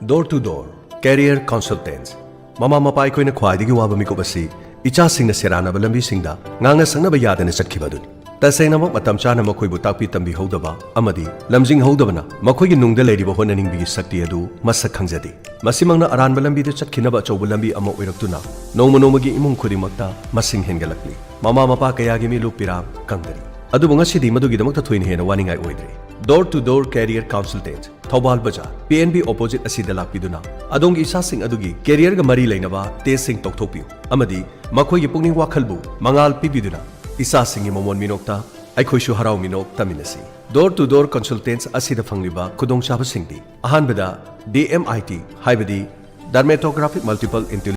Door to Door Career Consultants. ꯃꯃꯥ ꯃꯄꯥ ꯑꯩꯈꯣꯏꯅ ꯈ꯭ꯋꯥꯏꯗꯒꯤ ꯋꯥꯕ ꯃꯤꯀꯨꯞ ꯑꯁꯤ ꯏꯆꯥꯁꯤꯡꯅ ꯁꯦꯔꯥꯟꯅꯕ ꯂꯝꯕꯤꯁꯤꯡꯗ ꯉꯥꯡꯅ ꯁꯛꯅꯕ ꯌꯥꯗꯅ ꯆꯠꯈꯤꯕ ꯑꯗꯨꯅꯤ꯫ ꯇꯁꯦꯡꯅꯃꯛ, ꯃꯇꯝ ꯆꯥꯅ ꯃꯈꯣꯏꯕꯨ ꯇꯥꯛꯄꯤ ꯇꯝꯕꯤꯍꯧꯗꯕ ꯑꯃꯗꯤ ꯂꯝꯖꯤꯡꯍꯧꯗꯕꯅ ꯃꯈꯣꯏꯒꯤ ꯅꯨꯡꯗ ꯂꯩꯔꯤꯕ ꯍꯣꯠꯅꯅꯤꯡꯕꯒꯤ ꯁꯛꯇꯤ ꯑꯗꯨ ꯃꯁꯛ ꯈꯪꯖꯗꯦ꯫ ꯃꯁꯤꯃꯛꯅ ꯑꯔꯥꯟꯕ ꯂꯝꯕꯤꯗ ꯆꯠꯈꯤꯅꯕ ꯑꯆꯧꯕ ꯂꯝꯕꯤ ꯑꯃ ꯑꯣꯏꯔꯛꯇꯨꯅ ꯅꯣꯡꯃ ꯅꯣꯡꯃꯒꯤ ꯏꯃꯨꯡ ꯈꯨꯗꯤꯡꯃꯛꯇ ꯃꯁꯤꯡ ꯍꯦꯟꯒꯠꯂꯛꯂꯤ꯫ ꯃꯃꯥ ꯃꯄꯥ ꯀꯌꯥꯒꯤ ꯃꯤꯠꯂꯨ ꯄꯤꯔꯥꯡ ꯀꯪꯗꯔꯤ꯫ ꯑꯗꯨꯕꯨ ꯉꯁꯤꯗꯤ ꯃꯗꯨꯒꯤꯗꯃꯛꯇ ꯊꯣꯏꯅ ꯍꯦꯟꯅ ꯋꯥꯅꯤꯡꯉꯥꯏ ꯑꯣꯏꯗ꯭ꯔꯦ꯫ Door to Door Career Consultant, Thoubal ꯕꯖꯥꯔ, ꯄꯤ ꯑꯦꯟ ꯕꯤ opposite ꯑꯁꯤꯗ ꯂꯥꯛꯄꯤꯗꯨꯅ ꯑꯗꯣꯝꯒꯤ ꯏꯆꯥꯁꯤꯡ ꯑꯗꯨꯒꯤ careerꯒ ꯃꯔꯤ ꯂꯩꯅꯕ testꯁꯤꯡ ꯇꯧꯊꯣꯛꯄꯤꯌꯨ ꯑꯃꯗꯤ ꯃꯈꯣꯏꯒꯤ ꯄꯨꯛꯅꯤꯡ ꯋꯥꯈꯜꯕꯨ ꯃꯉꯥꯜ ꯄꯤꯕꯤꯗꯨꯅ ꯏꯆꯥꯁꯤꯡꯒꯤ ꯃꯃꯣꯟ ꯃꯤꯅꯣꯛꯇ ꯑꯩꯈꯣꯏꯁꯨ ꯍꯔꯥꯎ ꯃꯤꯅꯣꯛ ꯇꯝꯃꯤꯟꯅꯁꯤ꯫ Door to Door Consultants ꯑꯁꯤꯗ ꯐꯪꯂꯤꯕ ꯈꯨꯗꯣꯡꯆꯥꯕꯁꯤꯡꯗꯤ: ꯑꯍꯥꯟꯕꯗ, D M I T, ꯍꯥꯏꯕꯗꯤ Dermatographic Multiple Intelligence